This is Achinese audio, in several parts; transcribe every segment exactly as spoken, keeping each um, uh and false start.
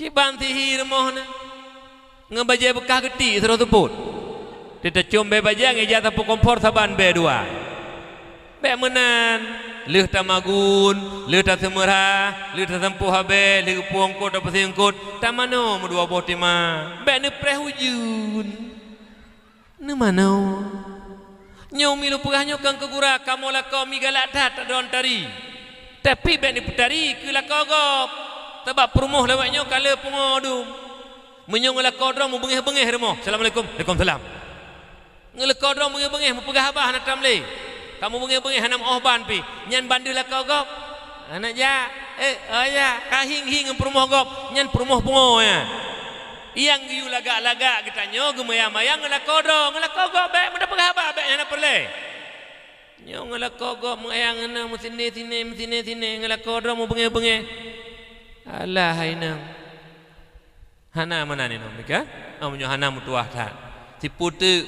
Iban sihi rumoh na. Ngon bajée beukah geuti sidroe seupôt. Teucom bée bajée ngon ija sapeue kompor saban bée dua. Bék meunan, lheueh tamagun, lheueh taseumeurah, lheueh tasampôh habéh, lheueh geupeueungkot tapeusiengkot, tamanoe meudua boh teuma. Bék neupreh ujeuen. Neumanoe? Nyoe mi lôn peugah nyoe kon keu gura, kamoe lakoe mi galak that droen tari. Tapi bék neupeutari keu lakoe gob, sabab peurumoh lawét nyoe ka le pungo dum. Meunyoe ngon lakoe droe mubeungéh-beungéh rumoh, "Assalamualaikum." "Waalaikumsalam." Ngon lakoe droe mubeungéh-beungéh, mupeugah haba hana tam lé. Ka mubeungéh-beungéh hana meuoh ban pih. Nyan bandeuh lakoe gob. Hana jak. Eh, oh ya, ka hieng-hieng ngon peurumoh gob. Nyan peurumoh pungo nyan. Nyang geuyue lagak-lagak geutanyoe geumayang-mayang ngon lakoe droe, ngon lakoe gob bék meudapeugah haba bék hana peureulée. Nyoe ngon lakoe gob meuayang hana meusiné-siné, meusiné-siné, ngon lakoe droe mubeungéh-beungéh. Alah hai nang. Hana meunan inong mika? Oh, meunyoe hana meutuwah that. Sipu teuk.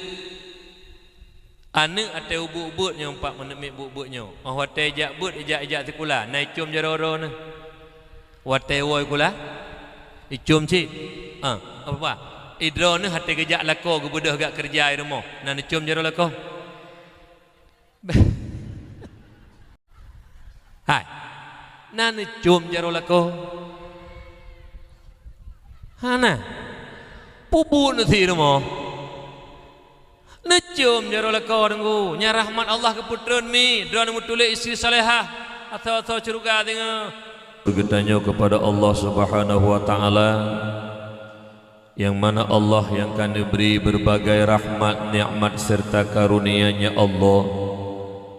Aneuëk watée ubeuet-ubeuet nyoe, empat menit miet beuet-beuet nyoe. Oh, watée jak beuet, ijak-ijak sikula, na icom jaroe droeneuh. Watée woe sikula, icom cit. Ah, apa? Idroeneuh watée geujak lakoe geubeudôh gak keureuja i rumoh, na neucom jaroe lakoe. Hai, na neucom jaroe lakoe? Hana. Peue buet neusie rumoh? Neucom jaroe lakoe Teungku. Nyan rahmat Allah geupeutreun mi, droeneuh meutuléh istri salehah, asoe-asoe syeuruga singoh. Geutanyoe kepada Allah Subhanahu wa Ta'ala. Nyang mana Allah nyang ka neubri beurbagai rahmat, nikmat, seureuta karonia-Nya Allah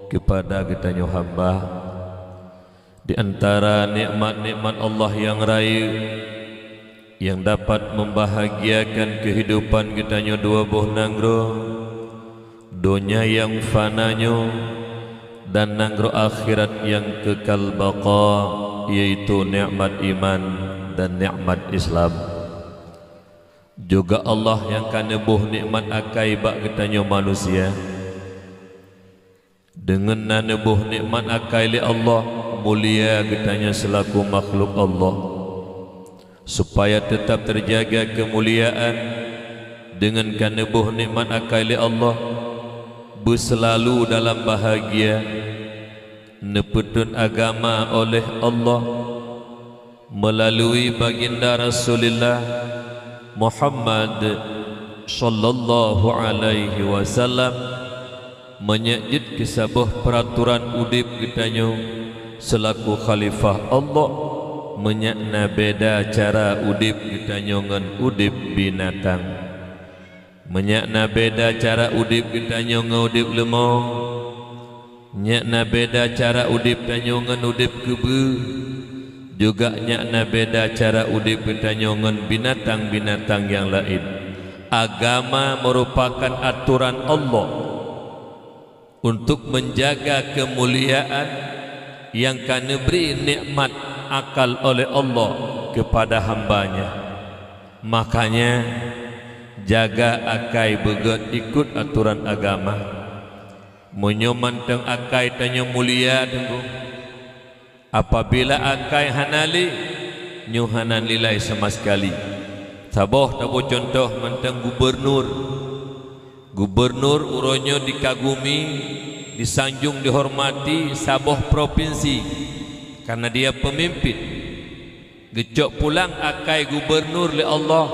keupada geutanyoe hamba. Di antara nikmat-nikmat Allah nyang rayeuk nyang dapat membahagiakan keuhidupan geutanyoe dua boh nanggroe, donya nyang fana nyoe dan nanggroe akhirat nyang keukal baqa, yaitu nikmat iman dan nikmat Islam. Juga Allah nyang ka neuboh nikmat akai bak geutanyoe manusia. Deungon na neuboh nikmat akai lé Allah, mulia geutanyoe seulaku makhluk Allah. Supaya teutab teujaga keumuliaan, deungon ka neuboh nikmat akai lé Allah, beuseulalu dalam bahagia, neupeutrön agama oleh Allah, meulalu baginda Rasulullah Muhammad sallallahu alaihi wasallam, meunyoe jeuet keu saboh peuratoran udeb geutanyoe seulaku khalifah Allah, meunyoe na beda cara udeb geutanyoe ngon udeb binatang. Meunyoe na beda cara udeb geutanyoe ngon udeb leumô, nyoe na beda cara udeb tanyoe ngon udeb keubeue, juga nyoe na beda cara udeb geutanyoe ngon binatang-binatang nyang laén. Agama meurupakan atoran Allah untuk menjaga keumuliaan nyang ka neubri nikmat akal oleh Allah keupada hamba-Nya. Makanya, jaga akai beugét ikot atoran agama. Meunyoe mantong akai tanyoe mulia Teungku, apabila akai hana lé, nyoe hana nilai sama sekali. Saboh taboh cuntoh mantong gubernur. Gubernur uroe nyoe dikagumi, disanjong, dihormati saboh propinsi karena dia pemimpin. Geucok pulang akai gubernur lé Allah,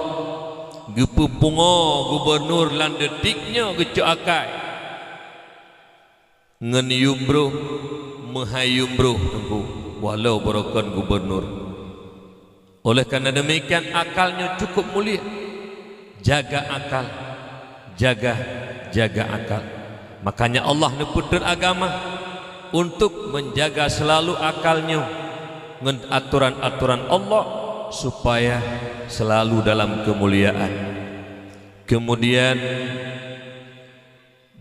geupeupungoe gubernur lam detik nyoe geucok akai. Ngon yum broh, meuhai yum broh Teungku, walau barokon gubernur. Oleh karena demikian, akal nyoe cukup mulia. Jaga akal, jaga, jaga akal. Makanya Allah neupeutrön agama untuk menjaga selalu akal nyoe ngon atoran-atoran Allah supaya selalu dalam keumuliaan. Kemudian,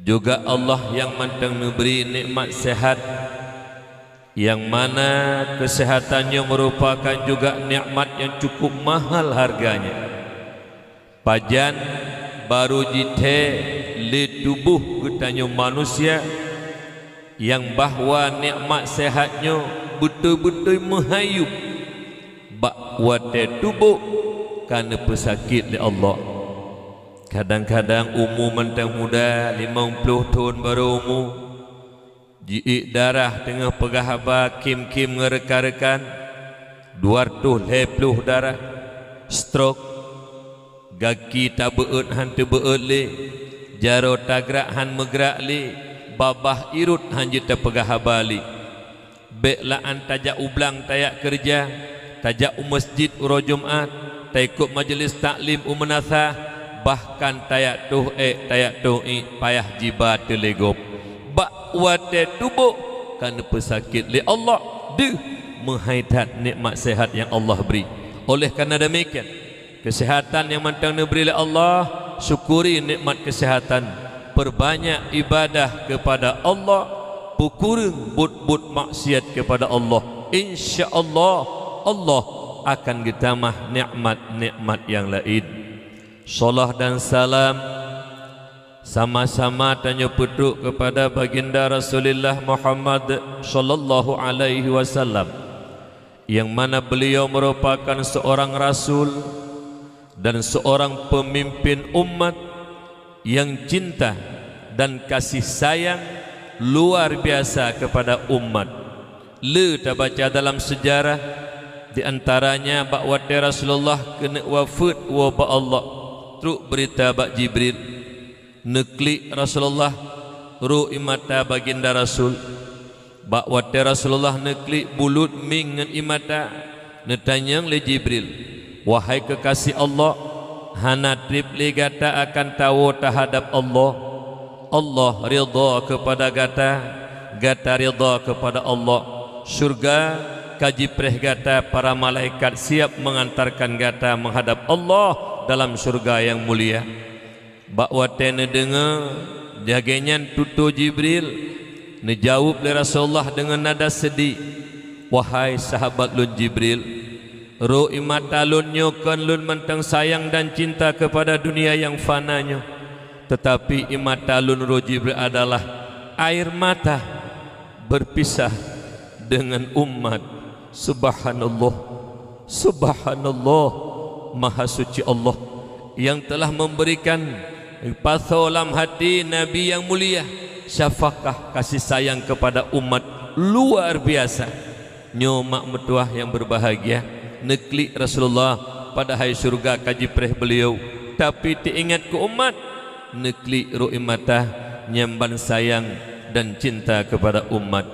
juga Allah nyang mantong neubri nikmat sehat, nyang mana keuseuhatan nyoe meurupakan juga nikmat nyang cukup mahal harganya. Pajan barô jithée lé tuboh geutanyoe manusia, nyang bahwa nikmat sehat nyoe beutôi-beutôi meuhai yum. Bak watée tuboh ka neupeusakét lé Allah. Kadang-kadang umu mantong muda, limong ploh thon barô umu, jiék darah teungoh peugah haba khém-khém ngon reukan-reukan, dua reutôh lhée ploh darah, stroke, gaki tabeuet hán teubeuet lé, jaroe tagrak hán meugrak lé, babah irot hán jeuet tapeugah haba lé. Bék laan tajak u blang tajak keureuja, tajak u meuseujid uroe Jumat, taikot majeulih taklim u meunasah, bahkan tajak toh ék, tajak toh iék payah jiba teuleugop. Bak watée tuboh ka neupeusakét lé Allah, deuh meuhai that nikmat seuhat nyang Allah bri. Oleh karena demikian, keuseuhatan nyang mantong neubri lé Allah, syukuri nikmat keuseuhatan, peurbanyak ibadah keupada Allah, peukureueng buet-buet maksiat keupada Allah. Insya Allah, Allah akan geutamah nikmat-nikmat nyang laén. Salat dan salam sama-sama tanyoe peutrok keupada Baginda Rasulullah Muhammad sallallahu alaihi wasallam, nyang mana beliau merupakan seorang rasul dan seorang pemimpin umat nyang cinta dan kasih sayang luar biasa keupada umat. Le tabaca dalam seujarah, di antaranya bak watée Rasulullah keuneuk wafeuet woe bak Allah, trok beurita bak Jibril. Neuklik Rasulullah, rô ié mata Baginda Rasul. Bak watée Rasulullah neuklik bulut mieng ngon ié mata, neutanyong lé Jibril, "Wahai keukaséh Allah, hana treb lé gata akan tawoe teuhadab Allah? Allah ridha keupada gata, gata ridha keupada Allah. Syeuruga ka jipreh gata, para malaikat siab meungantarkan gata meuhadab Allah dalam syeuruga nyang mulia." Bak watée neudeungoe lagée nyan tutoe Jibril, neujaweueb lé Rasulullah deungon nada seudeh, "Wahai sahabat lôn Jibril, rô ié mata lôn nyoe kon lôn mantong sayang dan cinta keupada dunia nyang fana nyoe, teutapi ié mata lôn rô Jibril adalah air mata berpisah dengan umat." Subhanallah, subhanallah, maha suci Allah yang telah memberikan pasoe lam hati Nabi yang mulia, syafaqah, kasih sayang kepada umat luar biasa. Nyoe mak meutuah yang berbahagia, neuklik Rasulullah, padahai syeuruga ka jipreh beliau, tapi teuingat keu umat, neuklik rô ié mata nyang ban sayang dan cinta kepada umat.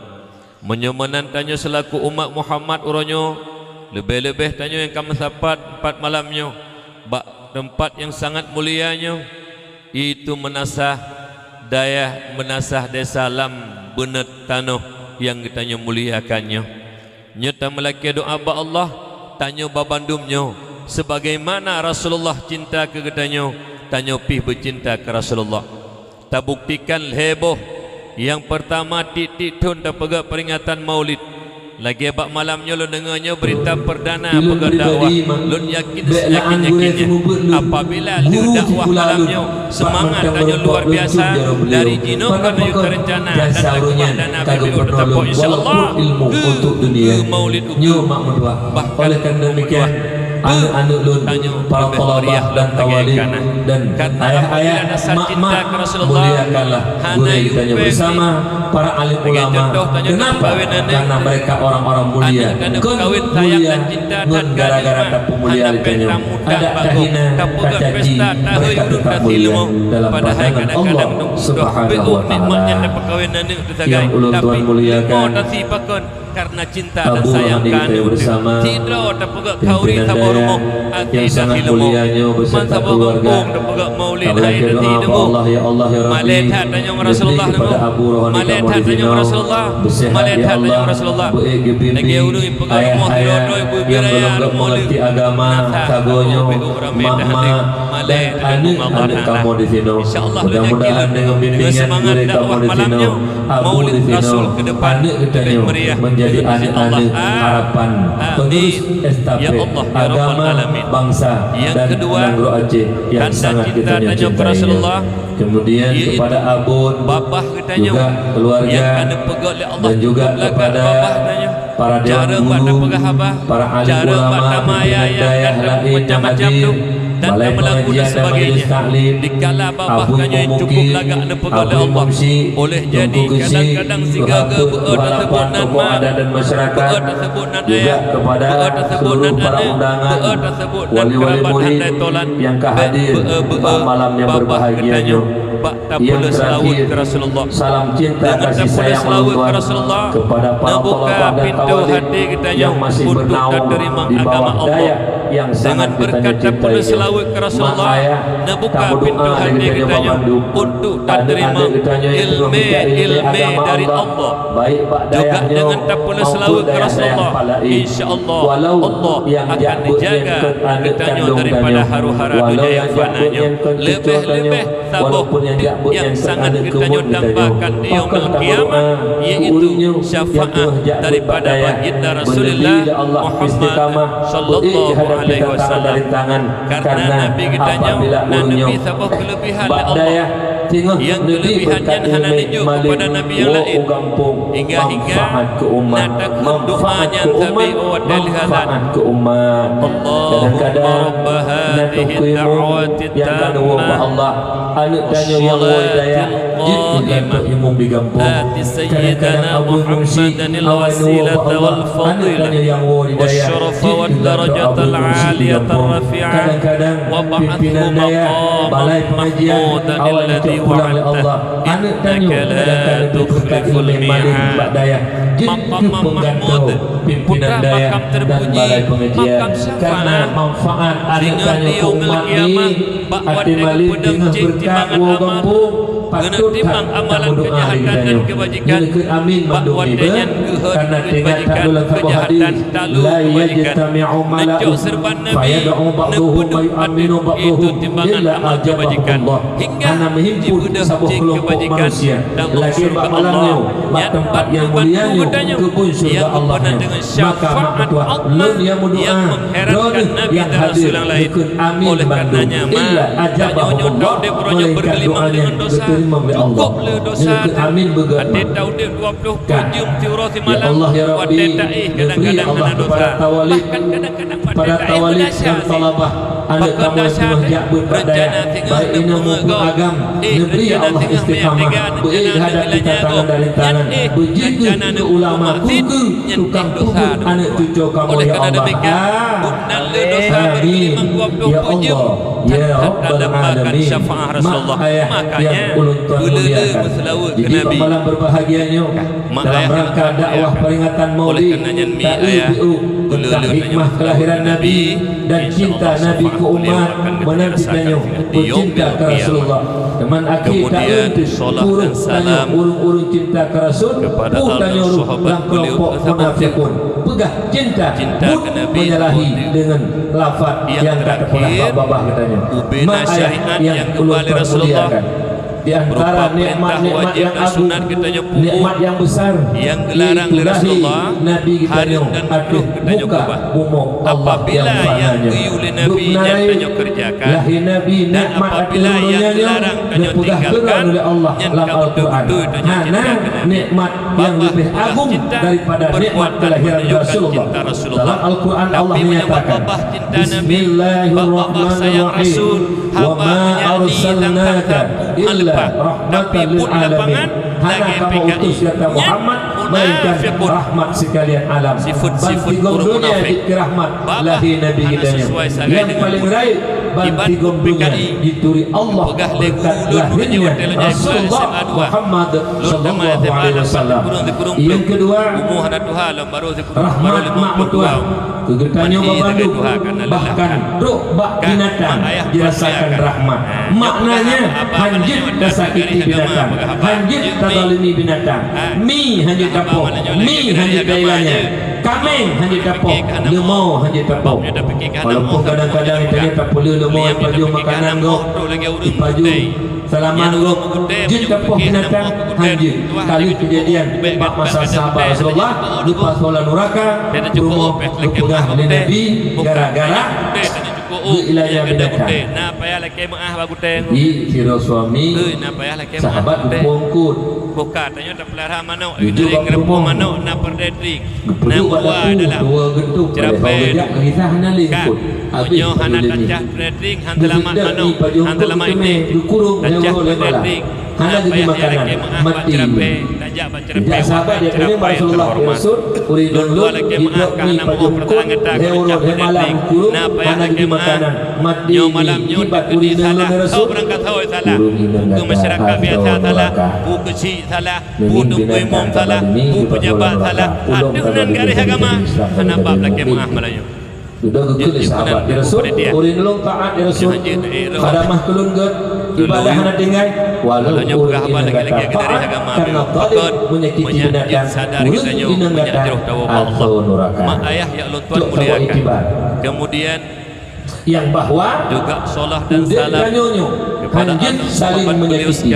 Meunyoe meunan tanyoe seulaku umat Muhammad uroe nyoe, leubeh-leubeh tanyoe nyang ka meusapat pat malam nyoe bak teumpat nyang sangat mulia nyoe, iaitu meunasah dayah, meunasah desa lam beuneut tanoh nyang geutanyoe muliakan nyoe. Nyoe tameulakée doá bak Allah, tanyoe babandum nyoe, sebagaimana Rasulullah cinta keu geutanyoe, tanyoe pih beucinta keu Rasulullah. Tabuktikan lhée boh. Nyang peurtama, tieb-tieb thon tapeugét peuringatan Maulid. Lagée bak malam nyoe lôn deungoe nyoe beurita peurdana peugét dakwah. Lôn yakin seuyakin-yakinnyan, apabila lheueh dakwah malam nyoe, seumangat tanyoe luar biasa, dari jinoe ka neuyue teurencana dan teukeubah dana B B O teusapoe, insya Allah, keu Maulid ukeue. Bahkan Maulid ukeue, tanyoe leubeh meriah lagée kana. Karena apabila dasar cinta keu Rasulullah, hana yue peue pih. Lagée contoh tanyoe tapeukawén aneuk. Aneuk ka neupeukawen sayang dan cinta that keu aneuk mah. Hana péng tamudat bak gob, tapeugét pesta, tahôi ureueng tasi leumo. Padahai kadang-kadang dum sudah beuôt nikmat nyan tapeukawén aneuk teusagai, tapi leumo tasi pakon. Karena cinta dan sayang keu aneuk teuh, sidroe tapeugét khauri saboh rumoh, até tasi leumo. Man saboh gampông tapeugét Maulid hai tasi leumo. Malée that tanyoe ngon Rasulullah leumo. Malée that tanyoe ngon Rasulullah. Malée that tanyoe ngon Rasulullah. Lagée ureueng peugah rumoh sidroe-droe beubiaya rumoh leuh. Masa saboh beuôt ramé that aneuk. Malée that tanyoe ngon Allah Taala. Insya Allah lôn yakin lôn deungon seumangat dakwah malam nyoe, Maulid Rasul keu depan leubeh meriah, insya Allah. Amin. Ya Allah, ya Rabbal Alamin. Nyang keudua, tanda cinta tanyoe keu Rasulullah, iaitu babah geutanyoe nyang ka neupeugét lé Allah keu beulakang babah tanyoe. Para dewan guru, para alim ulama, pimpinan dayah laén nyang hadir, balai pengajian dan majelis taklim, Abu Mukil, Abu Mumsi, Teungku Geuchik, Tuha Peuet, Tokoh Adat dan Masyarakat, juga kepada seluruh para undangan, wali-wali murid yang ka hadir bak malam yang berbahagia nyoe. Nyang terakhir, salam cinta kasih sayang ulôn tuan kepada para thalabah dan thawalib nyang masih bernaung di bawah dayah nyang sangat geutanyoe cintai. Mak ayah, tameudoa lé geutanyoe bandum. Aneuk-aneuk geutanyoe nyang teungoh mita ileumèe agama Allah, baik bak dayah nyoe maupun dayah-dayah laén. Walau nyang jak beuet nyan kon aneuk kandong tanyoe, walau nyang jak beuet nyan kon cucoe tanyoe, walaupun nyang jak beuet nyan kon aneuk keumuen geutanyoe, pakon tameudoa keu ureueng nyoe nyang teungoh jak beuet bak dayah, beuneubri lé Allah istiqamah, beuék jeuhadab kita tangan dari tangan, karena apabila ureueng nyoe bak dayah teungoh neubri beureukat ileumèe malém, woe u gampông, manfaat keu umat, manfaat keu umat, manfaat keu umat. Kadang-kadang na teungku imum nyang ka neuwoe bak Allah, aneuk tanyoe nyang woe dayah jeuet keu geutanyoe imum di gampông. Kadang-kadang Abu Mumsi awai neuwoe bak Allah, aneuk tanyoe nyang woe di dayah jeuet keu geutanyoe Abu Mumsi di gampông. Kadang-kadang pimpinan dayah, balai pengajian awai neucok pulang lé Allah, aneuk tanyoe kadang-kadang beurekat ileumèe malém bak dayah jeuet keu penggantoe pimpinan dayah dan balai pengajian, karena manfaat aneuk tanyoe keu umat nyoe. Até malém teungoh beureukat woe gampông, patot that tameudoa lé geutanyoe. Nyoe kheun amin mandum nibeuet, karena teuingat that lôn saboh hadis, "La yajtami'u mala'un fayad'u ba'duhum wa yu'amminu ba'duhum illa ajabahumullah." Hana meuhimpun saboh keulompok manusia lagèe bak malam nyoe, bak teumpat nyang mulia nyoe, keu kebun syeuruga Allah nyoe. Maka mak meutuah lôn nyang meudoa, droeneuh nyang hadir neukheun amin bandum. Illa ajabahumullah, melainkan doa nyan geuteurimong lé Allah. Neukheun amin beugeuh. Ka. Ya Allah, ya Rabbi, neubri ya Allah kepada tawalib, kepada tawalib dan thalabah, aneuk kamoe teungoh jak beuet bak dayah, baik inong maupun agam, neubri ya Allah istiqamah, beuék jeuhadab kita tangan dari tangan, beujeuet keu ulama, keu tukang peubuet aneuk cucoe kamoe ya Allah. Amin. Ya Allah, ya Rabbal Alamin. Mak ayah nyang ulôn tuan muliakan. Jadi, bak malam berbahagia nyoe, dalam rangka dakwah peringatan Maulid, taeu jiôh tentang hikmah kelahiran Nabi dan cinta Nabi keu umat, meunan cit tanyoe peucinta keu Rasulullah. Teuma akhé taeu peuruh tanyoe ureueng-ureueng cinta keu Rasul, peuruh tanyoe lam keulompok munafikun. Peugah cinta, buet menyalahi deungon lafaz nyang ka teupeugah bak babah geutanyoe. Mak ayah nyang ulôn muliakan. Di antara nikmat-nikmat nyang agung, nikmat nyang besar, yaitu lahé Nabi geutanyoe ateueh muka bumoe Allah nyang fana nyoe. Dum na rayeuk lahé Nabi, nikmat ateueh dunia nyoe neupeugah keudroe lé Allah lam Al-Quran. Hana nikmat nyang leubeh agung daripada nikmat kelahiran Rasulullah. Dalam Al-Quran Allah menyatakan, "Bismillahirrahmanirrahim. Wa ma arsalnaka illa rahmatan lil alamin." Hana kamoe utus gata Muhammad melainkan rahmat sekalian alam. Bansigom dunia jeuet keu rahmat lahé Nabi geutanyoe. Nyang paleng rayeuk bansigom dunia jituri Allah beureukat lahé Rasulullah Muhammad sallallahu alaihi wasallam. Nyang keudua, rahmat mak meutuah keu geutanyoe bandum, bahkan trok bak binatang jirasakan rahmat. Maknanya, hanjeuet tasakiti binatang, hanjeuet tazalimi binatang. Mi hanjeuet tapoh, mi hanjeuet tailanya. Kaméng hanjeuet tapoh, leumo hanjeuet tapoh. Walaupun kadang-kadang geutanyoe tapeuleueh leumo ipajoh makanan gob, ipajoh salaman gob, jeuet tapoh binatang, hanjeuet. Ka lheueh keujadian bak masa sahabat Rasulullah, geupasoe lam nuraka, peurumoh geupeugah lé Nabi gara-gara Ku u, geuilanya nyang geuda binatang. Gutée, na payah lakée meuáh bak gutée. Di siro suami, eh, na payah lakée meuáh sahabat bak gutée. Kumpul eungkôt. Buka, tanyoe tapeulara manok, jujur dari bak ngeureumpok peurumoh. Manok, na peureudeh dring. Geupeudeuh bak dapur, dua geuntông, cerapée. Pada geujak geukisah hana lé eungkôt. Habéh meunyoe hana tacah peureudeh dring, han teulamat manok, han teulamat iték. Tacah peureudeh dring. Hana geubri makanan, mati. Sahabat nyang keuneuk bak Rasulullah, "Ya Rasul, ureueng inong lôn jiblok mi pajoh eungkôt, lhèe uroe lhèe malam, hana geubri makanan, mati mi, kiban ureueng inong lôn, ya Rasul?" Ureueng inong gata asoe neuraka. Neumieng binatang saban mi, kiban neuraka. Ulôn ka bagi garis agama, hana bab lakée meuáh malam nyoe. Dudoe geukheun lé sahabat, "Ya Rasul, ureueng lôn taat, ya Rasul. Khadamah keu lôn gét, ibadah hana tinggai, walau ureueng inong gata pakat, karena zalim, menyakiti binatang, ureueng inong gata asoe neuraka." Mak ayah nyang lôn tuan muliakan. Kemudian yang bahwa juga salam dan udép salam tanyoe nyoe kepada hanjeuet saling menyakiti.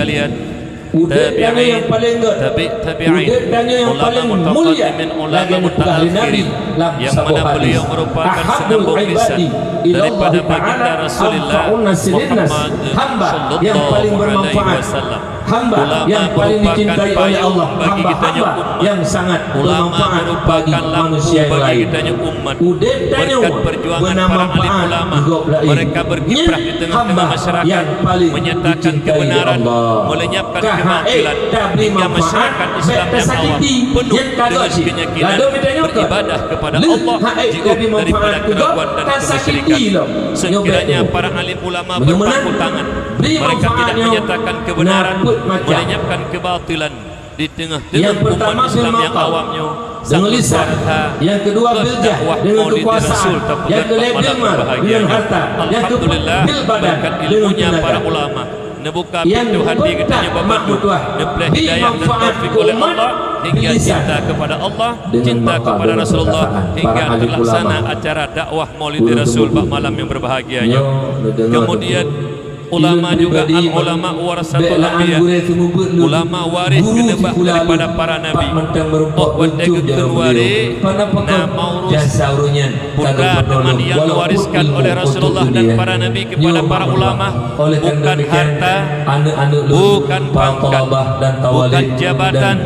Udép tanyoe nyang paleng gét, udép tanyoe nyang paleng mulia, lagée neupeugah lé Nabi lam saboh hadis, "Ahabbul ibadi ilallahi ta'ala anfa'un nasi linnas." Hamba nyang paleng bermanfaat, hamba nyang paleng dicintai oleh Allah, hamba-hamba nyang sangat bermanfaat bagi manusia yang lain. Udép tanyoe beuna manfaat di gob laén. Nyan hamba nyang paleng dicintai lé Allah. Ka hana ék tabri manfaat, bék tasakiti nyang ka gét cit. Ladôm tanyoe ka lheueh hana ék tabri manfaat keu gob, tasakiti lom. Nyoe bék. Meunyoe meunan, bri manfaat nyoe, na peuet macam. Nyang peurtama bil maqal, deungon lisan. Nyang keudua bil jah, deungon keukuasaan. Nyang keulhèe bil mal, deungon harta. Nyang keupeuet bil badan, deungon teunaga. Nyang keupeuet mak meutuah, bri manfaat keu umat, bil lisan. Deungon maqal, deungon peukataan para alim ulama. Guru-guru. Nyoe neudeungoe teungku. Ulama juga, al-ulama warasatul anbiya. Ulama waréh keuneubah daripada para nabi. Óh watée geukheun waréh, na Maurus, putra teuma nyang diwariskan oleh Rasulullah dan para nabi kepada para ulama, bukan harta, bukan pangkat, bukan jabatan,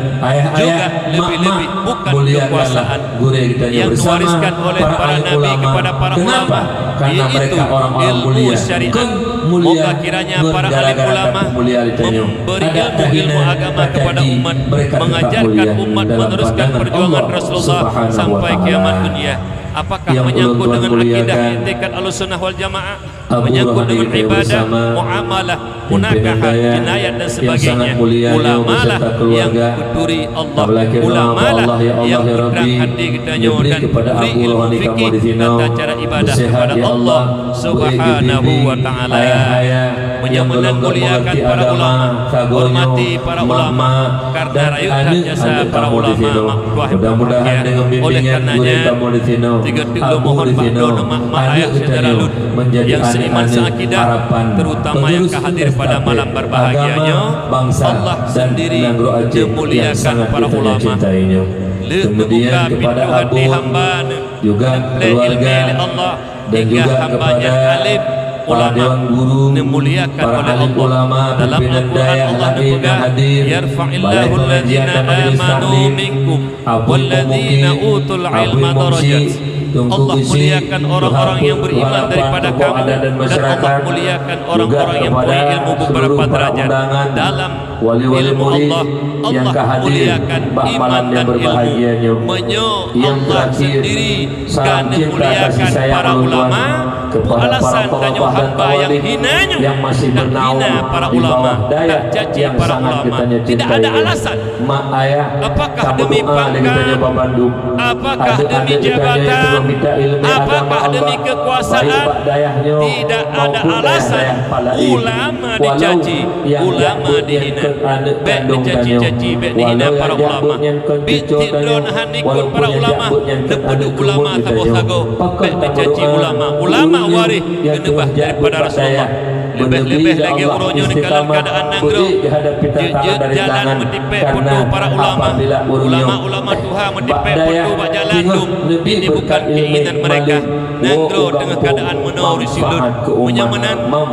juga lebih-lebih bukan kekuasaan. Yang diwariskan oleh para nabi kepada para ulama, yaitu ilmu syariat. Moga kiranya para alim ulama memberi ilmu-ilmu agama kepada umat, mengajarkan umat, meneruskan perjuangan Rasulullah sampai kiamat dunia. Apakah menyangkut dengan akidah, i'tikad Ahlussunnah wal Jamaah? Menyangkut dengan ibadah, muamalah, munakahat, jinayat dan sebagainya, ulamalah nyang peuturi Allah, ulamalah nyang peutrang hati geutanyoe dan bri ilmu fikih tata cara ibadah kepada Allah Subhanahu wa Ta'ala. Meunyoe meunan muliakan para ulama, hormati para ulama, karena rayeuk that jasa para ulama, mak tuah. Mudah-mudahan dengan bimbingan gurée kamoe di sinoe, tiga teuk lôn mohon bak droeneuh mak, mak ayah syedara lôn nyang seiman seuakidah, terutama nyang ka hadir pada malam berbahagia nyoe, Allah sendiri meumuliakan para ulama. Lheueh neubuka pintoe hati hamba neuh, neuplé ileumèe lé Allah, hingga hamba nyan alim, ulama, neumuliakan oleh Allah. Dalam Al-Quran Allah neupeugah, "Yarfa'illahu allazina amanu minkum wallazina utul ilma darajat." Allah muliakan orang-orang yang beriman daripada kamu, dan Allah muliakan orang-orang yang punya ilmu beberapa derajat. Dalam ilmu Allah, Allah muliakan iman dan ilmu. Meunyoe Allah sendiri ka neumuliakan para ulama, peue alasan tanyoe hamba nyang hina nyoe, takhina para ulama, tacaci para ulama? Tidak ada alasan. Apakah demi pangkat? Apakah demi jabatan? Apakah demi kekuasaan? Tidak ada alasan. Ulama dicaci, ulama dihina. Bék dicaci-caci, bék dihina para ulama. Biet cit droeneuh han ikot para ulama, neupeuduek ulama sagoe-sagoe. Bék dicaci ulama. Ulama waréh keuneubah daripada Rasulullah. Leubeh-leubeh lagèe uroe nyoe dikalon keuadaan nanggroe. Jeuet jalan meutipék peunoh para ulama. Ulama-ulama tuha meutipék peunoh bak jalan dum. Ini bukan keinginan mereka. Nanggroe teungoh keuadaan meunoe ureueng sidroe. Meunyoe meunan, lôn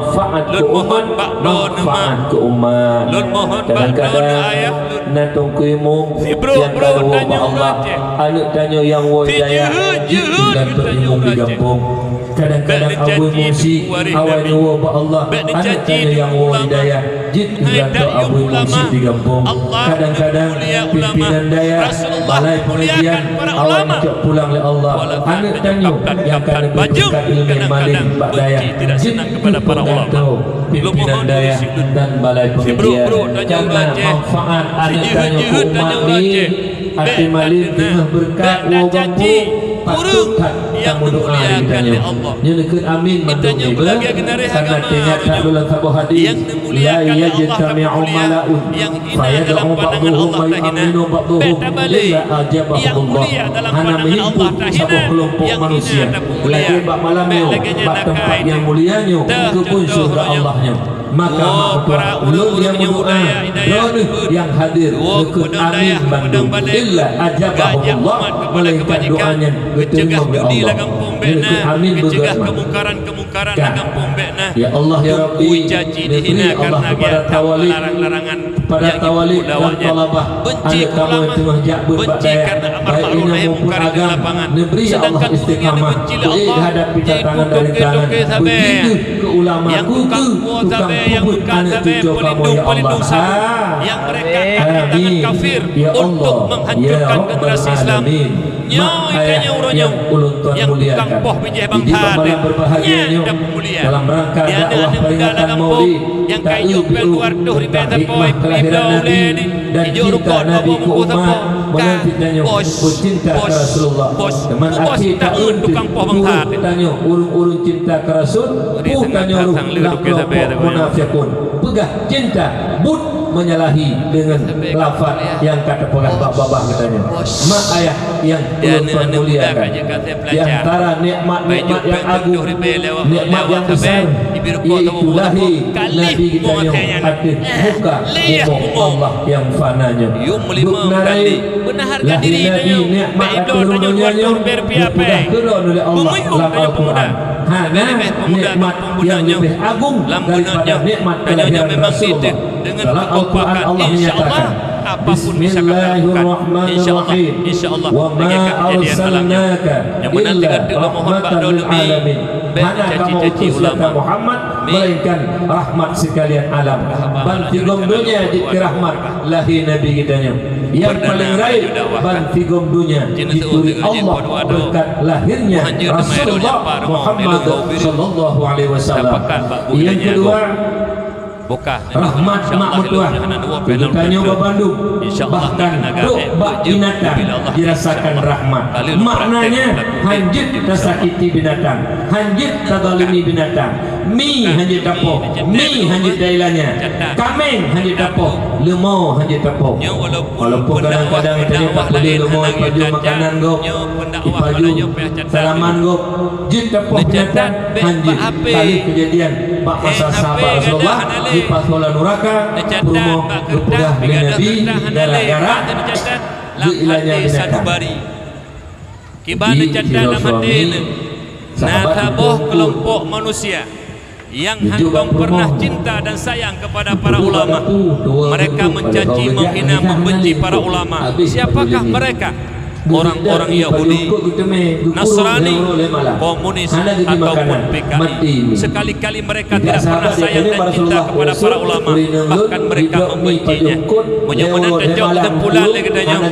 mohon bak droeneuh ma. Lôn mohon bak droeneuh ayah. Na teungku imum nyang ka lheueh bak Allah. Aneuk tanyoe nyang woe daya jeuet keu tanyoe imum di gampông. Kadang-kadang Abui Mursyid awai neuwoe bak Allah, aneuk tanyoe nyang woe di dayah jeuet keu gata Abui Mursyid di gampông. Kadang-kadang pimpinan dayah, balai pengajian awai neucok pulang lé Allah, aneuk tanyoe nyang ka neubri beureukat ileumèe malém bak dayah jeuet keu penggantoe pimpinan dayah dan balai pengajian. Karena manfaat aneuk tanyoe keu umat ni, até malém teungoh beureukat woe gampông, patôt that tameudoa lé geutanyoe. Nyoe neukheun amin mandum iba, karena teuingat that lôn lam saboh hadis, "La yajtami'u mala'un fayad'u ba'duhum wa yu'amminu ba'duhum illa ajabahumullah." Hana meuhimpun saboh keulompok manusia lagèe bak malam nyoe, bak teumpat nyang mulia nyoe, keu peuet syeuruga Allah nyoe. Maka mak meutuah, ulôn nyang meudoa, droeneuh nyang hadir neukheun amin bandum. Illa ajabahumullah, melainkan doa nyan geuteurimong lé Allah. Neukheun amin beugèt mak. Ya Allah, ya Rabbi, neubri ya Allah keupada Tawalib, keupada Tawalib dan Thalabah, aneuk kamoe teungoh jak beuet bak dayah, baik inong maupun agam, neubri ya Allah istiqamah, beuék hadab pita tangan dari tangan, beujih keu ulama, keu, keu tukang peubuet aneuk cuco kamoe, ya Allah. Ha. Nyang mereka kafir dengan kafir untuk menghancurkan generasi Islam. Nyoe tanyoe uroe nyoe nyang tukang poh bijéh bangsa teuh. Nyan nyang mulia. Dalam rangka dakwah peringatan Maulid, nyang ka ijok péng dua ratus ribèe sapo, ijok rukok dua boh bungkôh sapo. Ka bos, bos, bos, bos teuh tukang poh bangsa teuh. Tanyoe ureueng-ureueng cinta keu Rasul, peue tanyoe lam kelompok munafikun. Peugah cinta, buet menyalahi dengan lafaz nyang ka teupeugah bak babah geutanyoe. Mak ayah nyang ulôn tuan muliakan, di antara nikmat-nikmat nyang agung, nikmat nyang besar, iaitu lahé Nabi geutanyoe ateueh muka bumoe Allah nyang fana nyoe. Buet na rayeuk, lahé Nabi nikmat ateueh donya nyoe, geupeugah keudroe lé Allah lam Al-Quran. Hana nikmat nyang leubeh agung daripada nikmat kelahiran Rasulullah. Dalam Al-Quran Allah menyatakan, "Bismillahirrahmanirrahim. Wa ma arsalnaka illa rahmatan lil alamin." Hana kamoe utus gata Muhammad melainkan rahmat sekalian alam. Ban sigom donya jeuet keu rahmat lahé Nabi geutanyoe. Nyang paleng rayeuk ban sigom donya jituri Allah beureukat lahirnya Rasulullah Muhammad sallallahu alaihi wasallam. Nyang keudua, rahmat mak meutuah keu geutanyoe bandum, bahkan trok bak binatang jirasakan rahmat. Maknanya, hanjeuet tasakiti binatang, hanjeuet tazalimi binatang. Mi hanjeuet tapoh, mi hanjeuet tailanya, kaméng hanjeuet tapoh, leumo hanjeuet tapoh. Walaupun kadang-kadang tanyoe tapeulé leumo ipajoh makanan gob, ipajoh salaman gob, jeuet tapoh binatang, hanjeuet. Ka lheueh keujadian bak masa sahabat Rasulullah, di pasoe lam nuraka, peurumoh geupeugah lé Nabi gara-gara geuilanya binatang. Kiban neucatat lam até neuh, na saboh keulompok manusia nyang hántom pernah cinta dan sayang kepada para ulama. Mereka mencaci, menghina, membenci para ulama. Siapakah mereka? Orang-orang Yahudi, Nasrani, komunis, ataupun P K I. Sekali-kali mereka tidak pernah sayang dan cinta kepada para ulama, bahkan mereka membencinya. Meunyoe meunan tacok kesimpulan lé geutanyoe,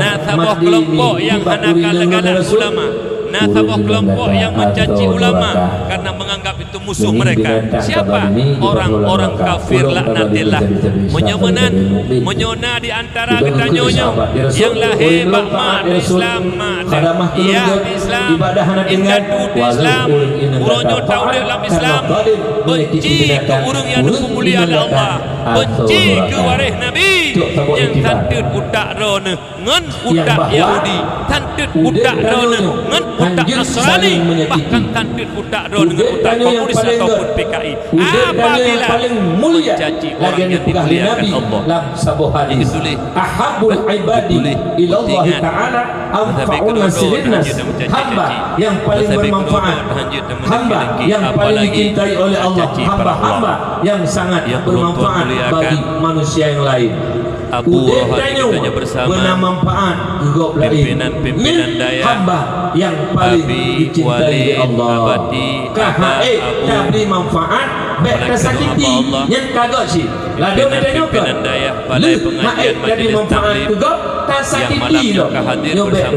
na saboh keulompok nyang hana galak-galak ulama, na saboh keulompok nyang mencaci ulama karena menganggap itu musuh mereka. Siapa? Orang-orang kafir laknatillah. Meunyoe meunan, meunyoe na di antara geutanyoe nyoe nyang lahé bak mak Islam, mak yah Islam, indatu Islam, uroe nyoe taudép lam Islam, benci keu ureueng nyang neupeumulia lé Allah. Benci keu waréh Nabi nyang santeuet utak droeneuh ngon utak Yahudi, santeuet utak droeneuh ngon utak Nasrani, bahkan santeuet utak droeneuh ngon utak komunis ataupun P K I. Apabila mencaci orang yang dimuliakan Allah, itu tulis, ahabbul ibadi ilallahi ta'ala anfa'un nas, hamba yang paling bermanfaat, hamba yang paling dicintai oleh Allah, hamba-hamba yang sangat bermanfaat bagi manusia yang lain. Udeb tanyoe beuna manfaat keu gob laén. Nyan hamba nyang paleng dicintai lé Allah. Ka ha'ék tabri manfaat, bék tasakiti, nyan ka göt cit. Ladôm tanyoe kon. Lheueh ha'ék tabri manfaat keu gob, tasakiti lom. Nyoe bék.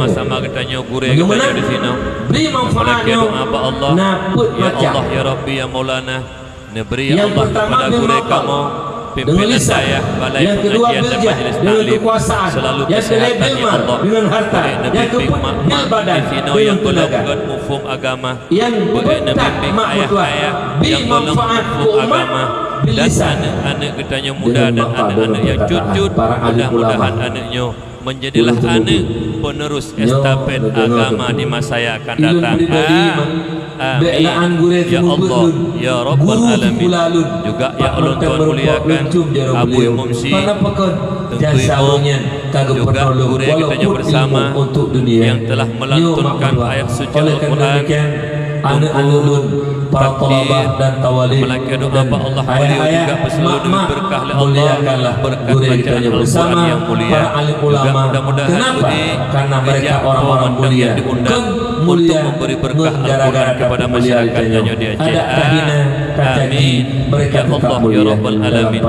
Meunyoe meunan, bri manfaat nyoe na peuet macam. Neubri, ya Allah, kepada gurée kamoe, pimpinan dayah, balai pengajian dan majlis taklim, selalu kesehatan, ya Allah. Bri neubri hikmat disinoe nyang golom göt muphom agama. Bri neubri ayah-ayah nyang golom muphom agama. Dan aneuk-aneuk geutanyoe muda dan aneuk-aneuk nyang cut-cut, mudah-mudahan aneuk nyoe menjadilah aneuk penerus estafet agama di masa yang akan datang. Amin. Ya Allah, ya Rabbal Alamin. Juga nyang ulôn tuan muliakan, Abu Imum Syi, Teungku Imum, juga gurée geutanyoe bersama yang telah melantunkan ayat suci Al-Quran, Teungku Takdir, meulakée doa bak Allah, beliau juga beuseulut deungon beureukat lé Allah, beureukat bacaan Al-Quran nyang mulia. Juga mudah-mudahan ijak po mandang nyang diundang untuk memberi beureukat Al-Quran kepada masyarakat tanyoe di Aceh. Amin. Ya Allah, ya Rabbal Alamin.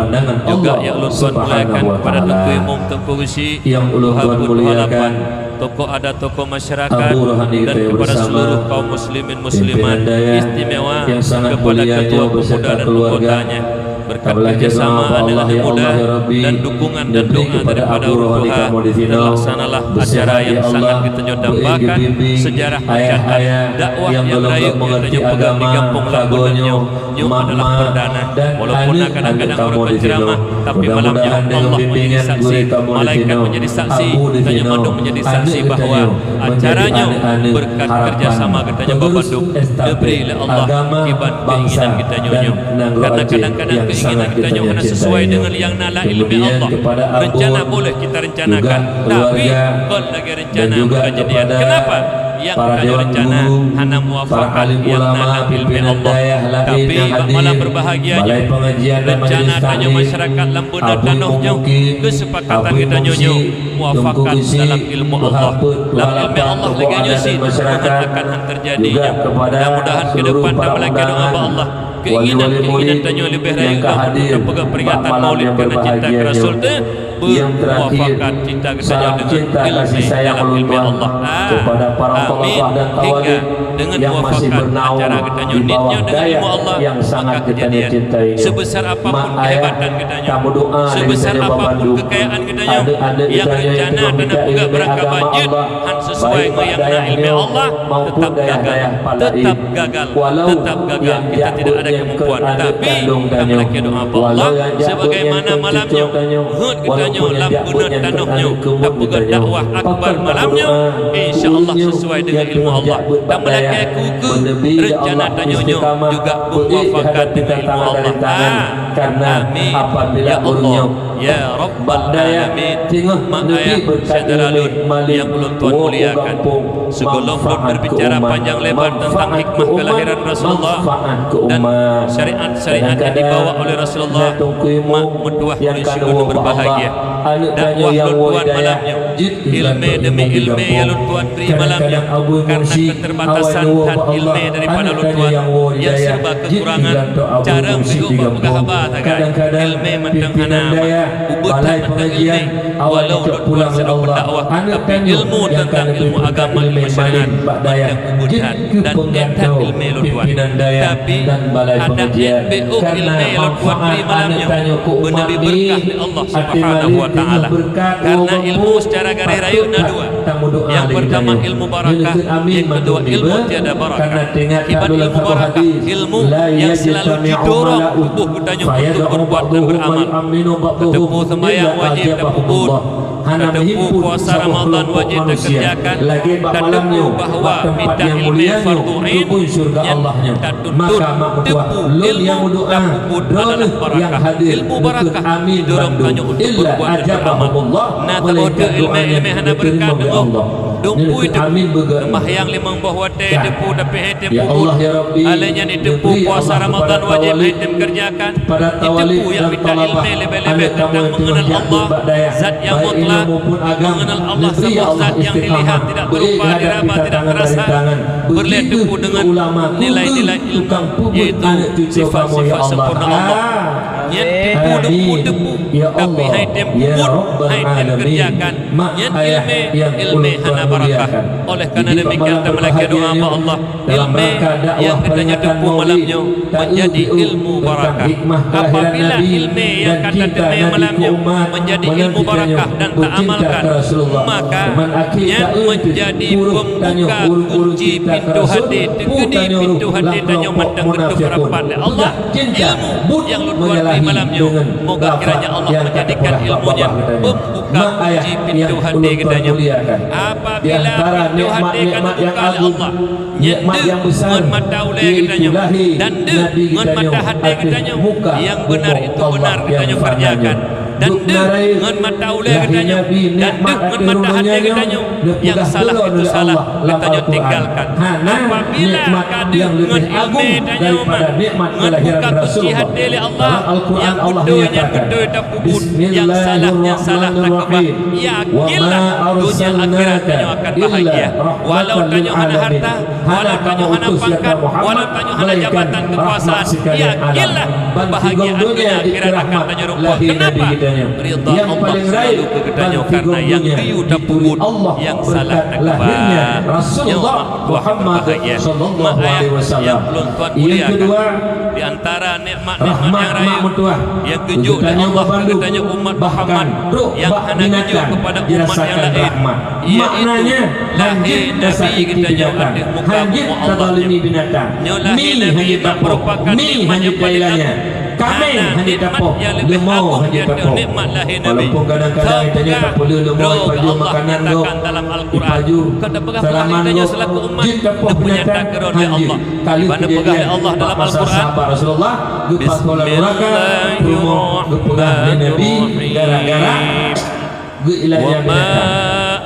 Juga nyang ulôn tuan muliakan kepada Teungku Imum, Teungku Geuchik, Tuha Peuet, Tuha Lapan, tokoh adat, tokoh masyarakat, dan kepada seluruh kaum muslimin muslimat, istimewa kepada ketua pemuda dan anggotanya. Berkat kerjasama aneuk-aneuk muda dan dukungan dan doa daripada ureueng tuha, terlaksanalah acara nyang sangat geutanyoe dambakan, sejarah mencatat, dakwah nyang rayeuk geutanyoe peugah di gampông Labunan nyoe. Nyoe adalah perdana. Walaupun na kadang-kadang ureueng penceramah, tapi malam nyoe Allah menjadi saksi, malaikat menjadi saksi, tanyoe mandum menjadi saksi bahwa acara nyoe berkat kerjasama geutanyoe bandum dibri lé Allah kiban keinginan geutanyoe nyoe. Karena kadang-kadang keinginan geutanyoe hana sesuai dengan nyang na lam ileumé Allah. Rencana boleh kita rencanakan, tapi kon lagèe rencana kejadian. Kenapa? Nyang tanyoe rencana hana muwafaqat nyang na lam ileumé Allah. Tapi bak malam berbahagia nyoe, rencana tanyoe masyarakat lam beuna tanoh nyoe, kesepakatan geutanyoe nyoe muwafaqat dalam ilmu Allah. Lam ileumé Allah lagèe nyoe cit, mudah-mudahan akan han teujadi nyoe. Mudah-mudahan ke depan tameulakèe doa bak Allah. Keinginan-keinginan tanyoe leubeh rayeuk lom untuk tapeugah peringatan Maulid karena cinta keu Rasul teuh. Nyang terakhir, salam cinta kasih sayang ulôn tuan kepada para thalabah dan thalibah yang masih bernaung di bawah dayah yang sangat geutanyoe cintai. Mak ayah, tameudoa lé geutanyoe bandum, aneuk-aneuk geutanyoe nyang teungoh mita ileumé agama Allah, baik bak dayah nyoe maupun dayah-dayah pat laén. Walau nyang jak beuet nyan kon aneuk kandong tanyoe, walau nyang jak beuet nyan kon cucoe tanyoe, walaupun nyang jak beuet nyan kon aneuk keumeung geutanyoe, pakon tameudoa, ureueng nyoe nyang teungoh jak beuet bak dayah, meuneubi ya Allah istiqamah, beuék di hadapi tantangan rintangan, karena apabila ureueng nyoe bak dayah teungoh neubi beureukat ileumé malém woe u gampông, Sigohlom lôn berbicara panjang lebar tentang hikmah kelahiran Rasulullah dan syariat-syariat yang dibawa oleh Rasulullah, mak meutuah ureueng syukur berbahagia. Dakwah lôn tuan malam nyoe, ileumé demi ileumé nyang lôn tuan bri malam nyoe, karena keterbatasan that ileumé daripada lôn tuan nyang serba kekurangan, cara meupeugah haba sagai, ileumé mantong hana, ubit that mantong ileumé. Walau lôn tuan sidroe pendakwah, tapi ilmu tentang ilmu agama, ilmu syariat, mantong ubit that dan gét that ileumé lôn tuan. Tapi adak gét beu ileumé lôn tuan bri malam nyoe, beuneubi beureukat lé Allah Subhanahu Wa Ta'ala. Karena ilmu secara garis rayeuk na dua. Yang pertama ilmu barakah, yang kedua ilmu tiada barakah. Kiban ilmu barakah, ilmu yang selalu didorong tubuh geutanyoe untuk berbuat dan beramal. Tateupeue sembahyang wajib tapubuet, tateupeue puasa Ramadan wajib takerjakan, tateupeue bahwa mita ileumèe fardhu ain, nyan tatuntut teupeue ilmu tapubuet adalah barakah. Ilmu barakah didorong tanyoe untuk berbuat dan beramal. Na saboh teuk ileumèe, ileumèe hana barakah teungoh. Dum peue teupeu, sembahyang limong boh watèe teupeu, tapi hai tem pubuet. Alèh nyan teupeu puasa Ramadan wajib hai tem kerjakan. Teupeu nyang mita ileumèe leubeh-leubeh tentang mengenal Allah, zat yang mutlak, mengenal Allah saboh zat yang dilihat, tidak berupa, diraba, tidak terasa. Peureulèe teupeu deungon nilai-nilai ilmu, yaitu sifat-sifat sempurna Allah. Nyan teupeu, teupeu, teupeu. Tapi hai tem pubuet, hai tem kerjakan. Nyan ileumèe, ileumèe hana barakah. Oleh karena demikian, tameulakèe doa bak Allah, ileumèe nyang geutanyoe teupeu malam nyoe menjadi ilmu barakah. Apabila ileumèe nyang ka tateumèe malam nyoe menjadi ilmu barakah dan taamalkan, maka nyan menjadi pembuka kunci pintoe haté, teukeudi pintoe haté tanyoe mantong geuteupeurapat lé Allah. Ilmu nyang lôn tuan bri malam nyoe, moga kiranya Allah menjadikan ilmu nyan pembuka kunci pintoe haté geutanyoe. Apabila pintoe haté ka teubuka lé Allah, nyan deuh ngon mata ulèe geutanyoe, dan deuh ngon mata haté geutanyoe, nyang beuna itu beuna geutanyoe kerjakan. Dan deuh ngon mata ulèe geutanyoe, dan deuh ngon mata haté geutanyoe, nyang salah itu salah geutanyoe tinggalkan. Apabila ka deuh ngon ileumèe tanyoe, ngon buka kunci haté lé Allah, nyang beutôi nyang beutôi tapeubuet, nyang salah nyang salah takeubah. Yakinlah, donya akhirat tanyoe akan bahagia. Walau tanyoe hana harta, walau tanyoe hana pangkat, walau tanyoe hana jabatan keukuasaan, yakinlah, keubahgiaan donya akhirat akan tanyoe rumpok. Keunapa? Ridha Allah seulalu keu geutanyoe, karena nyang geuyue tapeubuet, nyang salah takeubah. Nyoe meutuah bahagia. Mak ayah nyang ulôn tuan muliakan, di antara nikmat-nikmat nyang rayeuk nyang geujok lé Allah keu geutanyoe umat Muhammad nyang hana geujok keupada umat nyang laén, yaitu lahé Nabi geutanyoe ateueh muka bumoe Allah nyoe. Nyoe lahé Nabi nyan meurupakan nikmat nyang paleng agung. Hana nikmat nyang leubeh agung di ateueh nikmat lahé Nabi. Semoga droe geuh Allah nyatakan dalam Al-Quran. Ka tapeugah peue lagèe nyan seulaku umat, neupeunyatakeuron lé Allah. Kiban neupeugah lé Allah dalam Al-Quran, Bismillahirrahmanirrahim. Wa ma